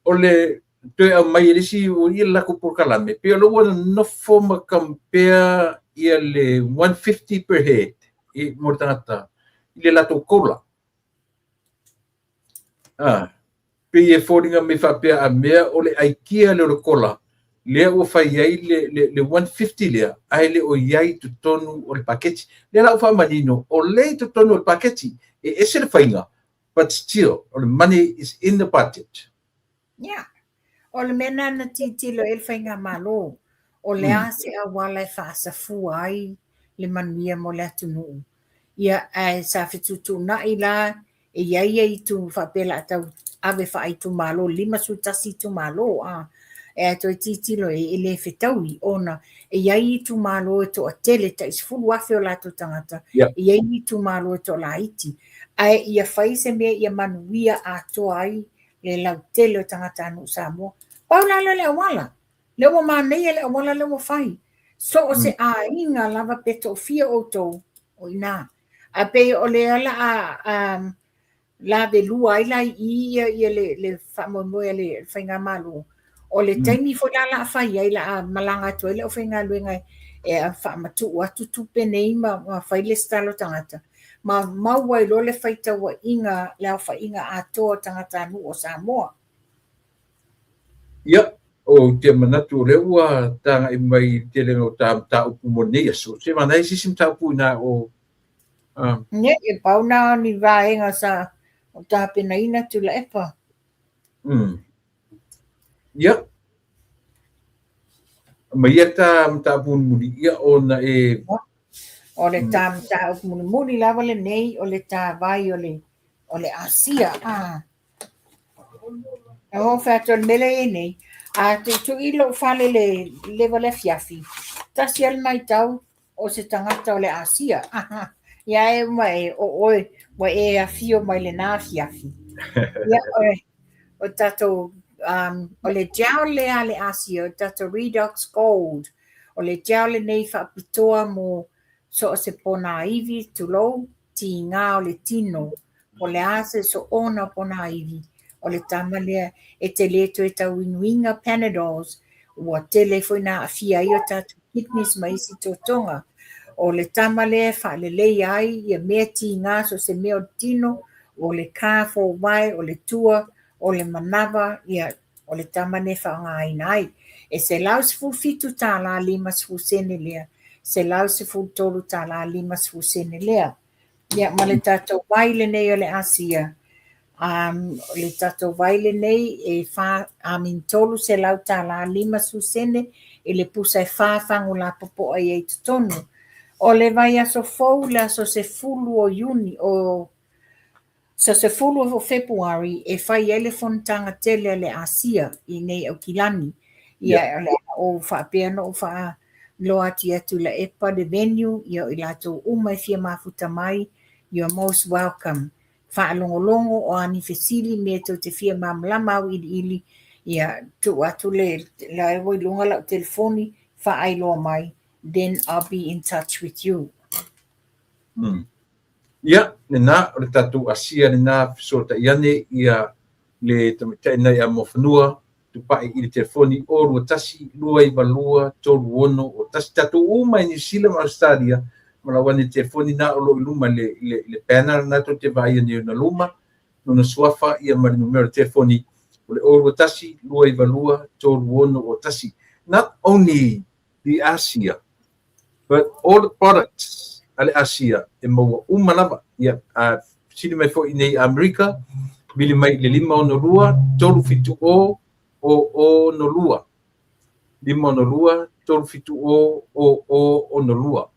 o le toe aumai e le isi ia le latou polokalame, pei o lea ua nonofo ma compare ia le 150 per head i mo le tagata i le latou COLA. Ah, pei e foliga mai faapea a mea o le aikia lea o le COLA lea ua fai ai le, le, le 150 lea, ae le o i ai i totonu o le paketi. Lea la ua faamanino, o lea i totonu o le paketi, e ese le faiga, but still, o le money is in the budget. Yeah. O le mea lena na tilotilo i ai le Faigamalo, o le a se auala e faasafua ai le manuia mo le atunuu. Ia, ae sa fetuutuunai la e i ai ia itu faapea o le a tau ave faaitumalo, 51 itumalo, a. E toe tilotilo i ai, e le fetaui ona e i ai itumalo e toatele, tai 10,000 o latou tagata, e i ai itumalo e toalaiti. Ae ia fai se mea ia manuia atoa ai le lautele o tagatanuu Samoa. Pau la lea o le auala. Lea ua manaia le auala lea ua fai. So o se aiga lava pe toafia outou, o i ina. Ae pei o lea la a lavelua ai la i i ia, ia le, le faamoemoe a le Faigamalo. O le taimi foi la la a fai ai, la a malaga atu ai le aufaigaluega e faamatuu atu tupe nei ma, ma fai le lesitala o tagata, ma maua ai loa le faitauaiga, le aofaiga atoa o tagatanuu o Samoa. Ia, ou te manatu o lea ua tagai mai i le telega o ta mataupu mo lenei aso. Se manaia se isi mataupu inā o... Ne, e pau na o ni vaega sa o tapenaina Tuilaepa. Ia, ma ia ta mataupu mulimuli, ia ona e... O le ta mataupu mulimuli lava lenei, o le ta vai o le, o le Asia. Ah. O fai atu o le mea lea e i ai nei, a tuitui lou fale i le leva o le afiafi, tasi lava le matau o se tagata o le Asia. Ia e uma e o oe ua e afio mai lena afiafi. Ia, o tatou, o le gel lea a le Asia, o le tatou Redox Gold, o le gel lenei faapitoa mo so o se ponaivi, tulou, tiga o le tino, po o le a se soona o ponaivi, o le tama lea e te le toe tauinuina Panadols, ua tele foi na aafia ai o tatou kidneys ma isi totoga. O le tama lea e faaleleia ai ia mea tiga so o se mea o le tino, o le kāfōwae, o le tua, o le manava, ia o le tama lea e faaaogaina ai. E $117 50 sene lea, $113 50 sene lea. Ia, ma le tatou vai lenei o le Asia, um, o le tatou vai lenei e fa, I mean, $300 50 sene i le pusa e fa fagu lapopoa i ai totonu. O le vaiaso fou, le aso 10 o Iuni, o Aso 10 o Fepuari e fai ai le fonotaga tele a le Asia i inei Aukilani. Ia, o le a ou faapea ona ou faailoa atu ia Tuilaepa le venue, ia o i latou uma e fia mafuta mai, you're most welcome. Faalogologo, o a ni fesili, mea tou te fia malamalama auiliili, ia tuu atu le, la ua i luga lau telefoni, faailoa mai, then I'll be in touch with you. Ia, lena, o le tatou Asia lena, fesootai ane ia le tamaitai lena ia Muafanua, tupai i le telefoni 021 292 3601. Tatou uma i Niu Sila ma Ausetalia, ma lau ane telefoni na o lo o i luma i le, le banner lena tou te vaaia nei ona luma, lona suafa ia ma le numera o le telefoni o le 021 292 3601. Not only the Asia. But all the products a le Asia e maua uma lava. Ia, a fesili mai foi i nei Amerika, vili mai i le 562 370 0062. 562 370 0062.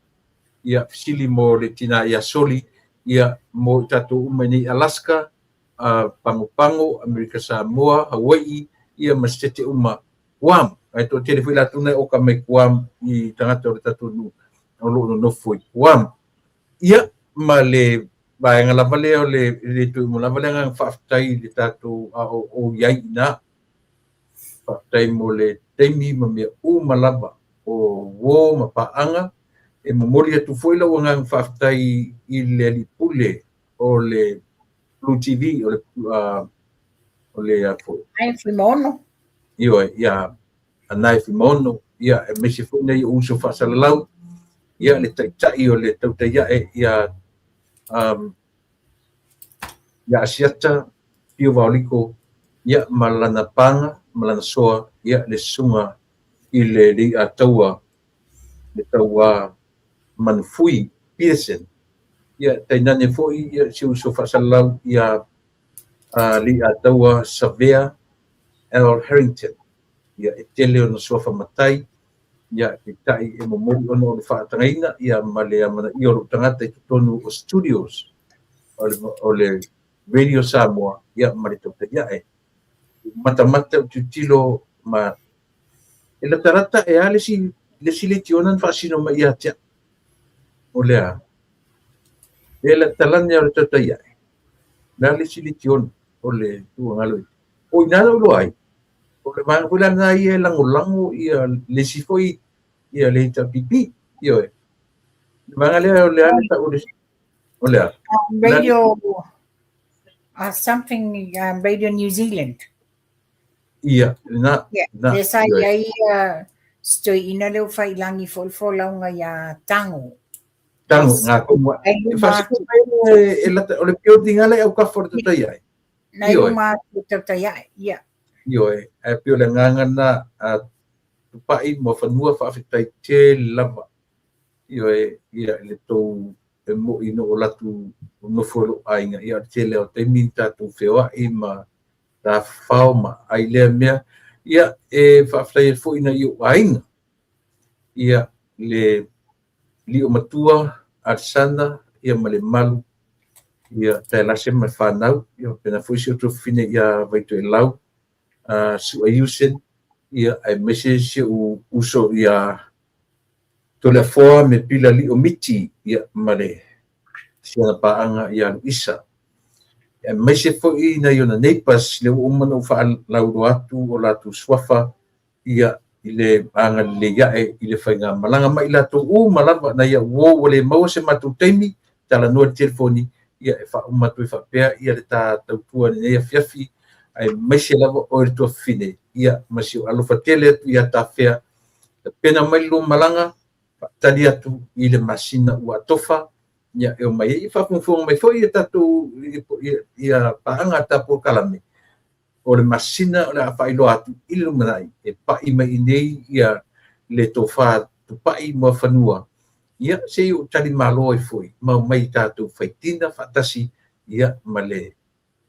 Ia, fesili mo le tina ia Soli, ia, mo i tatou uma i nei Alaska, uh, Pagopago, Amerika Samoa, Hawaii, ia ma sitete uma Guam. Ae toatele foi latou na e oka mai Guam i tagata o le tatou nuu o lo o nonofo i Guam. Ia, ma le vaega lava lea o le le toe uma lava le agaga faafetai i le tatou a o o i ai i ina. Faafetai mo le taimi ma mea uma lava o uo ma paaga. E momoli atu foi lau agaga faafetai i le alii pule o le Blue TV, o le, uh, o le a foi. Ai Fuimaono. Ioe, ia Anae Fuimaono, ia aemaise foi nai ou uso faasalalau, ia le taitai o le tautai ae ia um, ia Asiata Pio Vaoliko, ia ma lana paga ma lana soa, ia le susuga i le Leiataua le tauā Manufui Peterson, ia tainane foi ia si uso faasalalau ia Leiataua Savea L. Harrington. Ia e tele ona suafa matai, ia peitai e momoli ona o le faatagaina ia ma le amanaia o lou tagata i totonu o studios o le, o le Radio Samoa ia ma le tautai ae. Matamata ou tilotilo ma e latalata e a le isi le isi leitiona na faasino mai ia te au. O le a? E latalani o le tautai ae. Le a le isi leitiona o le tuagalo i. O ina na ou iloa ai, o le vaega foi lena ia e lagolago ia le isi foi ia le HRPP. Ioe. Le vaega lea o le a le tau o le o le a? Radio something Radio New Zealand. Ia, lena, Yeah, lena. lea sa Ioe. i ai si toeaina lea ua faiilagi foi le folauga ia Tago. Tago, ngā komu. Ai E luma whaasiko atu, mai e, e lata, o le building ala e au kafa o le tautai ai. na i Ioe. luma atu o tautai ae. Ia. Ioe, ae pei o le agaga lena a Tupai ma Fanua faafetai tele lava. Ioe, ia i le tou e mo'i no o latu nofo i lou aiga, ia o le tele lava o taimi na tatou feoai ma tafafao ma ai lea mea. Ia, e faafetai atu foi i nai ou aiga, ia le lio matua Alesana ia ma le malu ia Taelase ma le fanau, ia faapena foi si ou tuafafine ia Vaitoelau, uh, Sua Usen, ia aemaise si ou uso ia Toleafoa me Pila Lio Miti, ia ma le siana paaga ia Luisa. Aemaise foi nai ona neighbours, lea ua uma ona ou faalauiloa atu o latou suafa ia i le agalelei ae i le faigamalaga ma i latou uma lava nai au uo ua le maua se matou taimi talanoa i le telefoni ia e faauma atu ai faapea ia le ta tautua i lenei afiafi aemaise lava oe le tuafafine ia ma si ou alofa tele atu ia Tafea tapena mai le lua malaga faatali atu i le masina ua atofa ia e omai ai faafogafoga mai foi ia tatou ia paaga ta polokalame o le masina o le a faailoa atu i le lumanai e pai mai i inei ia le tofa Tupai Muafanua ia se i ou tali malo ai foi ma omai tatou faitina faatasi ia ma le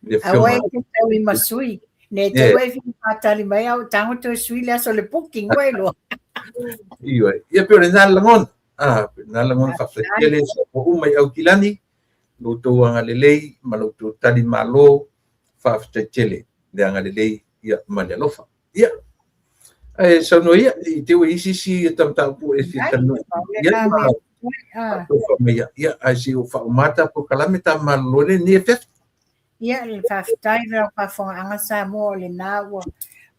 le Aua afioga e te tau i masui. Ne te ua e fia faatali mai au tango toe sui le aso le booking ua iloa. Ioe. Ia pei o lena le lagona. Ah, pei o lena le lagona faafetai tele sa uma i Aukilani, lo outou agalelei ma lo outou tali malo, faafetai tele le agalelei ia ma le alofa. Ia, ae saunoa ia, i te ua i isi isi mataupu e fia talanoa. Ia, faatofa mai ia, ia, ae se i ou faauma ta polokalame ta malolo ai lenei afiafi. Ia, le faafetai i lau faafofogaaga Samoa o lena ua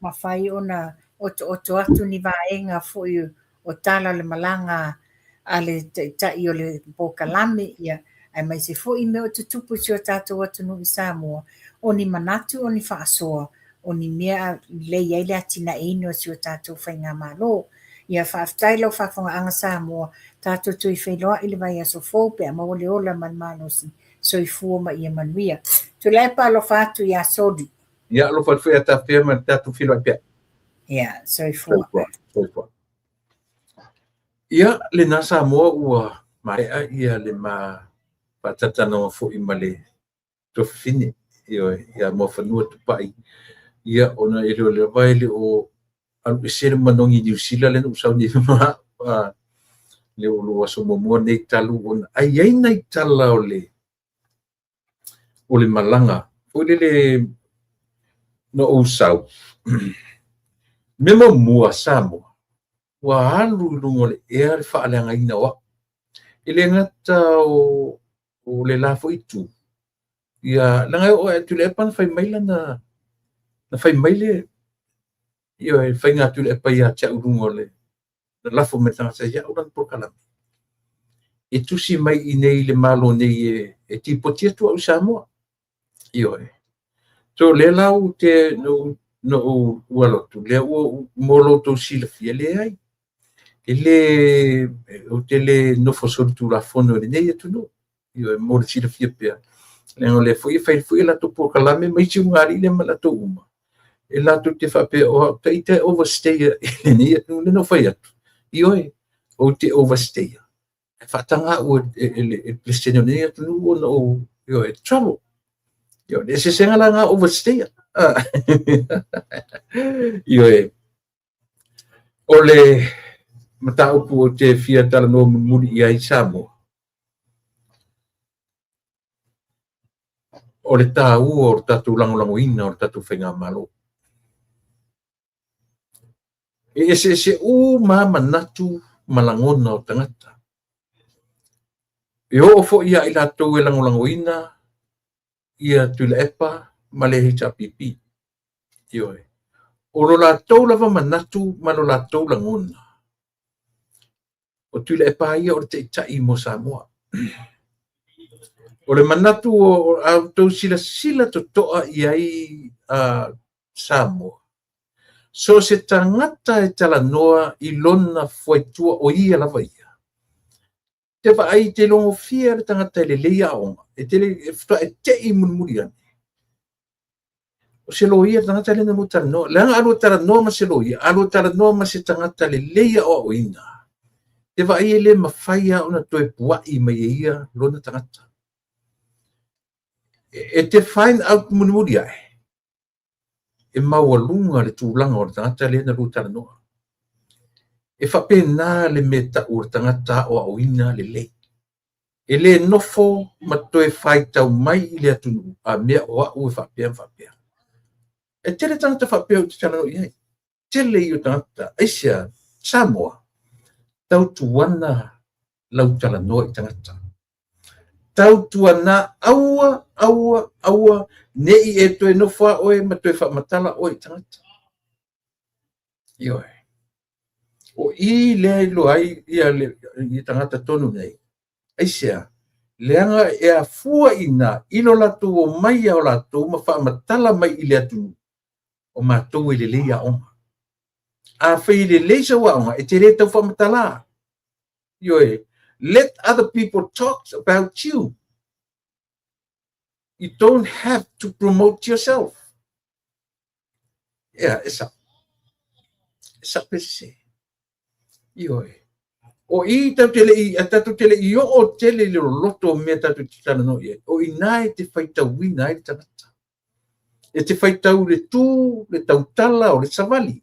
mafai ona otooto atu ni vaega foi o tala o le malaga a le Taitai o le polokalame, ia, aemaise foi mea o tutupu i si o tatou atunuu i Samoa, o ni manatu, o ni faasoa, o ni mea e lelei ai le atinaeina o si o tatou faigamalo. Ia faafetai i lau faafofogaaga Samoa, tatou toe feiloai i le vaiaso fou pe a maua le ola ma le malosi. Soifua ma ia manuia. Tuilaepa alofa atu ia Soli. Ia alofa atu foi ia Tafea ma le tatou feiloai pea. Ia, soifua. Soifua. Soifua. Ia, lena Samoa ua maea ia le ma faatalatanoa foi ma le tuafafine, ioe, ia Muafanua Tupai, ia ona e le o lava e le o alu ese le manogi i Niu Sila lea na ou sau nei ma le o lou aso muamua nei talu ona ai ai nai tala o le malaga foi lele na ou sau. Mea muamua Samoa, ua alu i luga o le ea le faaleagaina o au. E le gata o le la foi itu, ia, leaga e oo lava ia Tuilaepa na fai mai lana, na fai mai le, ioe, faiga a Tuilaepa ia te au i luga o le, na lafo mai le tagata ia au lana polokalame. E tusi mai i inei i le Malo nei e tipoti atu au i Samoa. Ioe. So lea la ou te na ou alo atu, lea ua mo lo outou silafia, leai. E le, ou te le nofo solitulafono i lenei atunuu. Ioe, mo le silafia pea. Leaga o lea foi e fai foi e latou polokalame ma isi ulugalii lea ma latou uma. E latou te faapea o au ita e overstay i lenei atunuu. Lea na ou fai atu, ioe, ou te overstay. Ae faataga au e le Peresetene o lenei atunuu ona ou, ioe, travel. Ioe, le eseesega la na overstay. Ioe, o le mataupu ou te fia talanoa mulimuli i ai Samoa, o le taua o le tatou lagolagoina o le tatou faigamalo. E eseese uma lava manatu ma lagona o tagata. E oo foi ia i latou e lagolagoina ia Tuilaepa ma le HRPP. Ioe. O lo latou lava manatu ma lo latou lagona, o Tuilaepa ia o le taitai mo Samoa. O le manatu o a outou silasila totoa i ai Samoa, so o se tagata e talanoa i lona fuaitua o ia lava ia, te vaai te logofia le tagata e lelei aoga, e te e faatoa e tei mulimuli ane. O se loia le tagata lea na lua talanoa. Leaga a lua talanoa ma se loia, a lua talanoa ma se tagata lelei aoaoina, te vaai e le mafai lava ona toe puai mai e ia lona tagata. E te find out mulimuli ae, e maualuga le tulaga o le tagata lea na lua talanoa. E faapena le mea tau o le tagata aoaoina lelei. E le nofo ma toe faitau mai i le atunuu, a mea o au e faapea ma faapea. E tele tagata faapea ou te talanoa i ai. Tele ia o tagata. Aisea? Samoa, tautuana lau talanoa i tagata. Tautuana aua, aua, aua ne i e toe nofo lava oe ma toe faamatala oe i tagata. Ioe. O i lea e iloa ai ia le ia tagata tonu nei. Aisea? Leaga e afua i ina i lo latou omai o latou ma faamatala mai i le atunuu, o matou e lelei aoga. Afai e lelei sau aoga, e te le tau faamatala. Ioe, let other people talk about you. You don't have to promote yourself. Ea, e sao. E sao pe sese. Ioe. O i tatou te le i, tatou te le i oo tele i le loloto o mea tatou te talanoa i ai. O ina e te faitauina ai le tagata. E te faitau i le tu, le tautala, o le savali.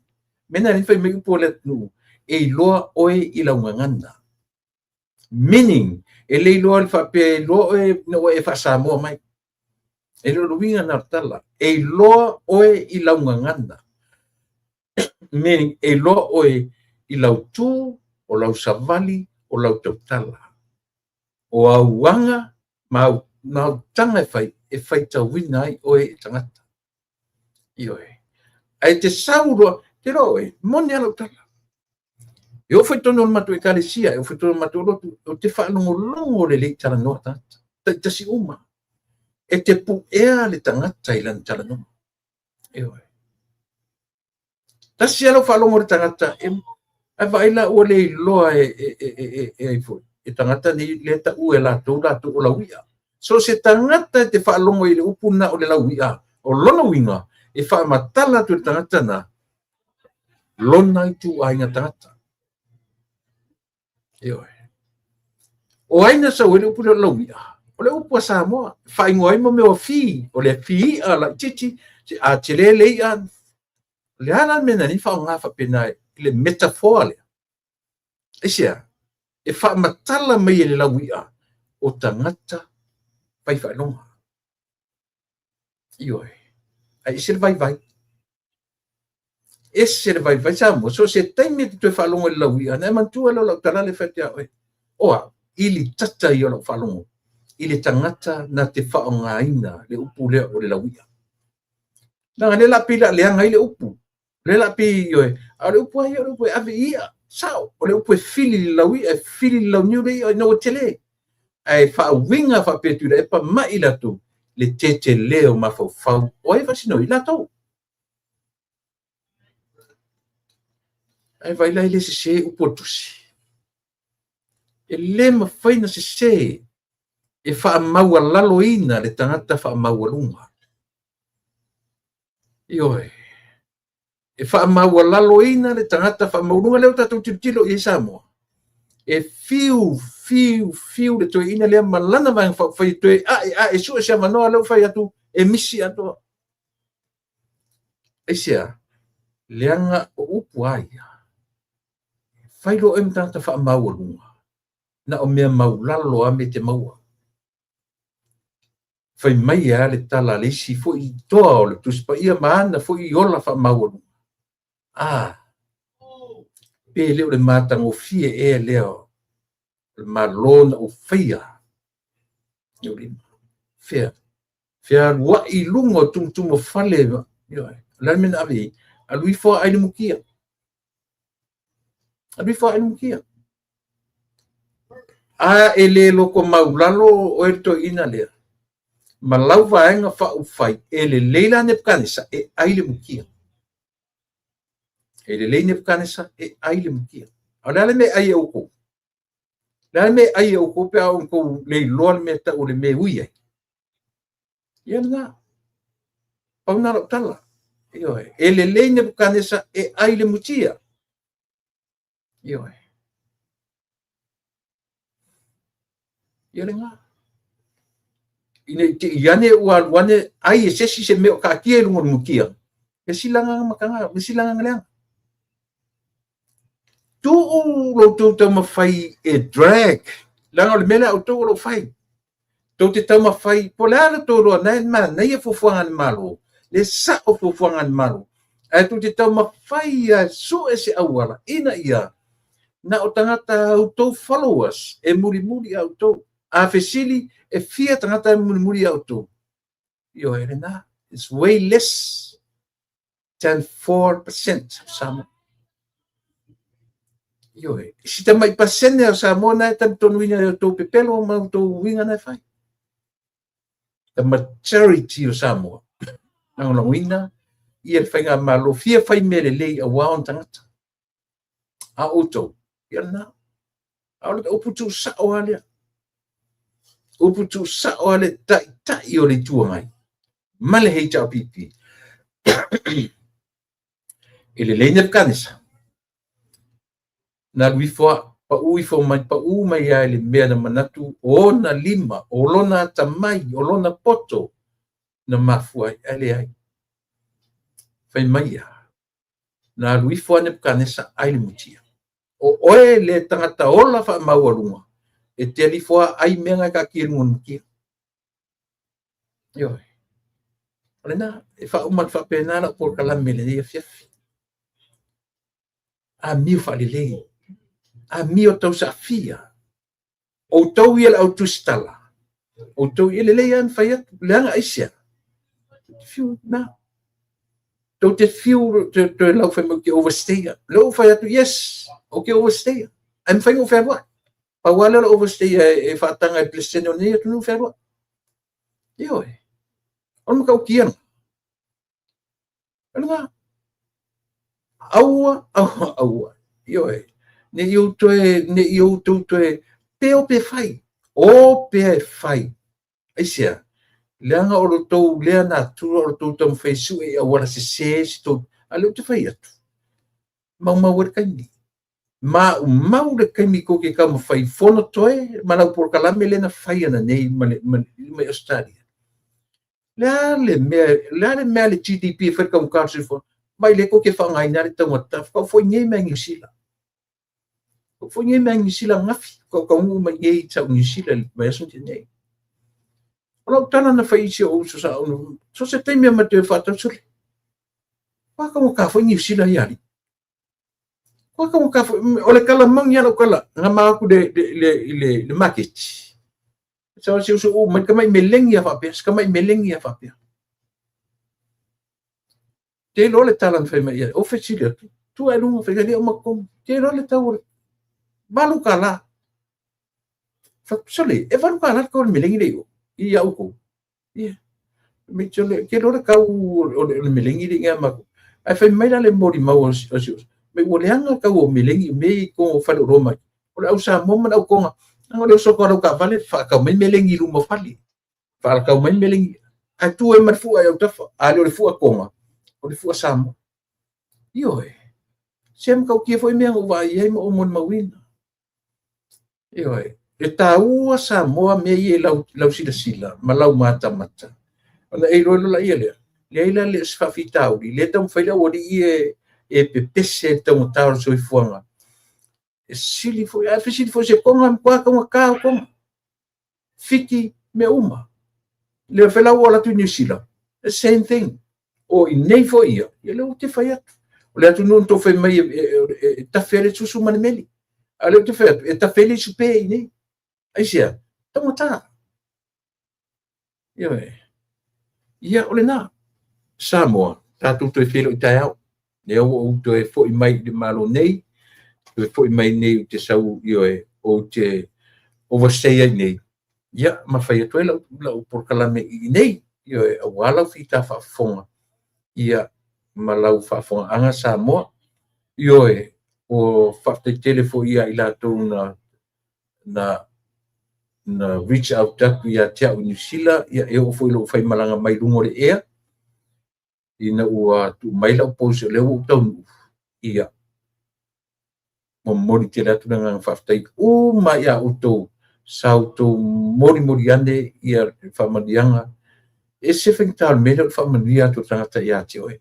Mea na e fai mai upu o le atunuu, e iloa oe i lau gagana. Meaning, e le iloa le faapea e iloa oe ina ua e faa-Samoa mai. E le o le uiga na o le tala. E iloa oe i lau gagana. Meaning, e iloa oe i lau tu, o lau savali, o lau tautala. O au aga ma au, ma au taga e fai, e faitauina ai oe e tagata. Ioe. Ae te sau loa, te iloa oe, moni lava lau tala. E oo foi i totonu o le matou ekalesia, e oo foi i totonu o le matou lotu, ou te faalogologo lelei i talanoa a tagata, taitasi uma. E te puea le tagata i lana talanoa. Ioe. Tasi lava lau faalogo i le tagata, e, ae vaai la ua le iloa e, e, e, e, e, e ai foi, e tagata nei lea taua e latou latou o lauia. So se tagata e te faalogo i le upu na o le lauia, o lona uiga, e faamatala atu e le tagata na, lona ituaiga tagata. Ioe. O ai na sau ai le upu lea o le laui'a? O le upu a Samoa, e faaigoa ai mo mea o fi, o le fi i'a laitiiti, a tele le i'a, o le a la le mea na alai faaaoga faapena i le metaphor lea? Aisea? E faamatala mai e le laui'a o tagata fai faailoga. Ioe. Ae ese le vaivai. Ese le vaivai Samoa. So se taimi e te toe faalogo i le laui'a, ona e manatua lea o lau tala lea e fai atu ia oe. O au, i le tata ia o lau faalogo i le tagata na te faaaogaina le upu lea o le laui'a. Leaga lea la pei la leaga ai le upu. Lea la pei ioe, a o le upu lava ia o le upu e ave i i'a. Sao, o le upu e fili i le laui'a, e fili i le launiu le i'a ina ua tele. Ae faauiga faapea Tuilaepa ma i latou le tetele o mafaufau. O ai e faasino? I latou. Ae vaai la e le sese upu o le tusi. E le mafai ona sese e faamaualaloina le tagata faamaualuga. Ioe. E faamaualaloina le tagata faamaualuga lea ua tatou tilotilo i ai Samoa. E fiu, fiu, fiu le toeaina lea ma lana vaega faaupufai e toe ae, ae, sue se avanoa lea ua fai atu e misi atoa. Aisea? Leaga o upu a ia, fai loa oe ma tagata faamaualuga, na o mea maulalo lava mea e te maua. Fai mai lava le tala a le isi foi toa o le Tusi Paia ma ana foi ola faamaualuga, A, pe le o le matagofie ea lea o le Malo na ou faia i ou lima? Fea? Fealuai i luga o tumutumu o fale, ioe. O le a le mea na ave i ai? Alu ifo a ai le mutia. Alu ifo a ai le mutia. A e le loto maulalo oe le toeaina lea, ma lau vaega faaupufai, e lelei la Nepukanesa e ai le mutia. E lelei Nepukanesa e ai le mutia. A o le a le mea e ai e outou? O le a le mea e ai e outou pe a outou le iloa le mea e tau o le mea e ui ai? Ia lena. Pau lena o lau tala. Ioe. E lelei Nepukanesa e ai le mutia. Ioe. Ia lena. Ina i te i ane ua alu ane ai e se isi se mea o taatia i luga o le mutia, le isi lagaga mataga, le isi lagaga leaga. Tuu lo outou taumafai e drag, leaga o le mea lea a outou o lo o fai. Tou te taumafai, po o le a le tou iloa, na e manaia fuafuaga a le Malo, le sao fuafuaga a le Malo, ae tou te taumafai lava e sue se auala ina ia na o tagata a outou followers e mulimuli ia outou. A fesili, e fia tagata e mulimuli ia outou? Ioe, lena. It's way less than 4% of Samoa. Ioe, si tamai pasene o Samoa na e talitonuina e outou pepelo ma outou uiga na e fai. The majority o Samoa lagolagoina ia le faigamalo fia fai mea lelei aua ona tagata. A outou, ia lena. A o le upu tuusao lava lea. Upu tuusao lava le Taitai o le Itu Agai ma le HRPP. E lelei Nebukanesa. Na alu ifo a, pau ifo mai, pau mai lava i le mea na manatu o ona lima, o lona atamai, o lona poto na mafua ai, ae leai. Fai mai ia, na alu ifo a Nebukanesa ai le mutia. O oe le tagata ola faamaualuga, e te alu ifo a ai mea na e taatia i luga o le mutia. Ioe. O lena, e faauma atu faapena lau polokalame i lenei afiafi. Amio faalelei, amio tausaafia. Outou ia le au tusitala, outou ia lelei lava na fai atu, leaga aisea? Fiu na. Tou te fiu toe lau fai mai ou te overstay. Lea ua fai atu, yes, ou te overstay. Ae mafai ona ou fealuai. Pau lava lea o le overstay e faataga e le Peresetene o lenei atunuu fealuai. Ioe. O le matautia lena. O lena. Aua, aua, aua. Ioe. Ne i ou toe, ne i outou toe, pe o pe fai. O pea e fai. Aisea? Leaga o lo tou lea natura o lo tou taumafai e sue i auala sese se tou, a o lea ou te fai atu, maumau ai le taimi. Maumau le taimi tou te taumafai fono toe ma lau polokalame lea na fai ananei ma le mai Ausetalia. Le a le mea, le a le mea a le GDP e fai le taugata o le soifuaga? Vaai lea tou te faaaogaina le taugata, faatoa ou foi nei mai Niu Sila. Ou foi nei mai Niu Sila ananafi, faatoa ou taunuu mai nei i sau Niu Sila i le vaiaso na tea nei. O lau tala na fai i si ou uso sa ou, so o se taimi lava ma te faatau, sole, ua taugata foi Niu Sila ia alii. Ua taugata foi, o le tala moni lava lau tala, na ma o atu i le maketi, Sa si uso u mai tamai melegi a faapea, si tamai melegi a faapea. Te iloa le tala na fai mai ai, o fesili atu, tu ae luga fai le o matou, te iloa le tau o le $8. Sole, e $8 le tau o le melegi le i o, i au tou. Ia. Me sole, te iloa le tau o le melegi le i matou. Ae fai mai la le molimau a si uso, mai ua leaga le tau o melegi mea i totonu o faleoloa mai. O le au Samoa ma le au Toga, leaga o le oso atu o lau taavale, faatau mai melegi i luma o fale. Faatau mai melegi, ae tu ai ma le fua i autafa. A le o le fua Toga, o le fua Samoa. Ioe, se matautia foi mea na ou vaai ai ma ou molimauina. Ioe, e taua Samoa mea ia i lau silasila ma lau matamata. Ona e iloa loa lea, leai la le o se faafitauli, lea e taumafai le aualii ia e pepese i le taugata o le soifuaga. E sili foi, ae fesili foi i se Toga, e matua taugata o Toga. Fiti, mea uma. Le fai la ua alu atu i Niu Sila, the same thing. O i nei foi ia, ia lea ou te fai atu. O le atunuu na tou fai mai e tafe ai le susu ma le meli. A o lea ou te fai atu, e tafe ai le isupe i inei. Aisea? Taugata. Ioe. Ia, o lena. Samoa, tatou toe feiloai taeao. Lea ua ou toe foi mai i le Malo nei, toe foi mai nei ou te sau, ioe, ou te overstay ai nei, ia, ma fai atu ai lau polokalame i inei, ioe, aua lau fita faafofoga, ia, ma lau faafofogaaga Samoa. Ioe, o faafetai tele foi ia i latou na reach out atu ia te au i Niu Sila, ia e oo foi i lou faimalaga mai luga o le ea, ina ua tuu mai lau post o lea ua ou taunuu, ia, momoli tele atu le agaga faafetai uma ia outou sa outou molimoli ane ia faamanuiaga. E ese faigata o le mea lea o le faamanuia atu o le tagata ia te oe.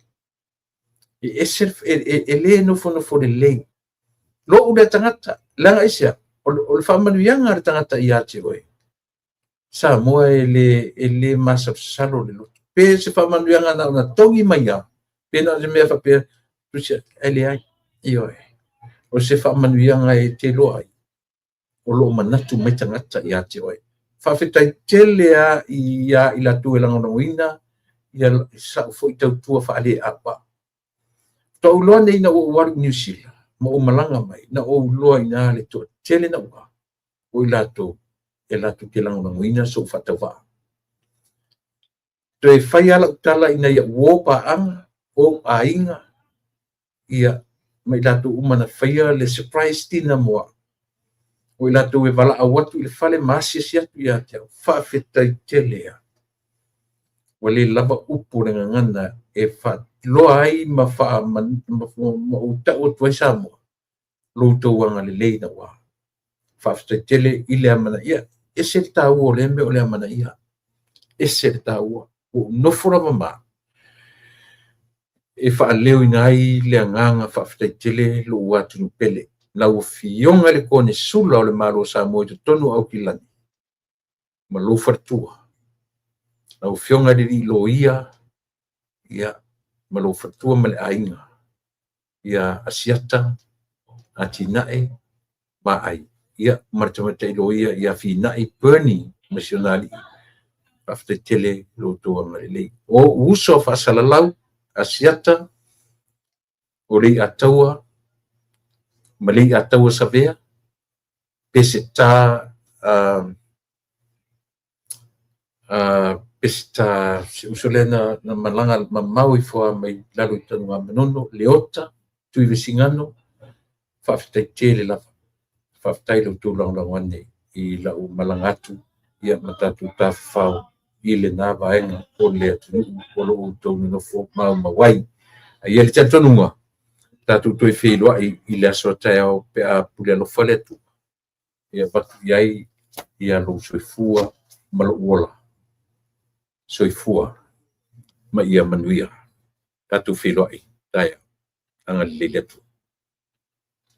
E ese, e le nofonofo lelei. Lou lea tagata, leaga aisea, o le faamanuiaga a le tagata ia te oe, Samoa e le masalosalo le loto. Pe se faamanuiaga na ona togi mai lava, pe na o se mea faapea, tusi atu, ae leai, ioe. O se faamanuiaga e te iloa ai, o lo o manatu mai tagata ia te oe. Faafetai tele lava ia i latou e lagolagoina ia sau foi tautua faale-auau. Faatoa ou iloa nei ina ua ou alu i Niu Sila ma ou malaga mai, na ou iloa i ina le toatele naua o i latou e latou te lagolagoina sou faatauvaa. Toe fai lava lau tala ina ia uo paaga, o ou aiga, ia, ma i latou uma na faia le surprise dinner mo au. O i latou e valaau atu i le fale ma asiasi atu ia te au. Faafetai tele lava. Ua le lava upu o le gagana e faailoa ai ma ou tau atu ai Samoa, lo outou agalelei naua. Faafetai tele i le amanaia. Ese le taua o lea mea o le amanaia. Ese le taua. Ua ou nofo lava ma au e faaleoina ai le agaga faafetai tele lou atunuu pele. Lau Afioga i le Konesula o le Malo o Samoa i totonu o Aukilani ma lou faletua. Lau Afioga i le Alii Loia, ia, ma lou faletua ma le aiga, ia Asiata, Atinae, Vaai, ia, ma le tamaitai loia ia Finai Bernie ma si ona alii. Faafetai tele lo outou agalelei. O ou uso a faasalalau, Asiata, o Leiataua, ma Leiataua Savea, Peseta, Peseta, si uso lea na malaga mamao ifo lava mai lalo i Tanugamanono, Leota, Tuivesigano, faafetai tele lava. Faafetai lo outou lagolago ane i lau malaga atu ia ma tatou tafafao i lena vaega o le atunuu o lo o outou nonofo maumau ai. Ae i ai le talitonuga, Tatou toe feiloai i le aso a taeao pe a pule alofa le Atua. Ia avatu i ai ia lou soifua ma lou ola. Soifua ma ia manuia. Tatou feiloai taeao. Agalelei le Atua.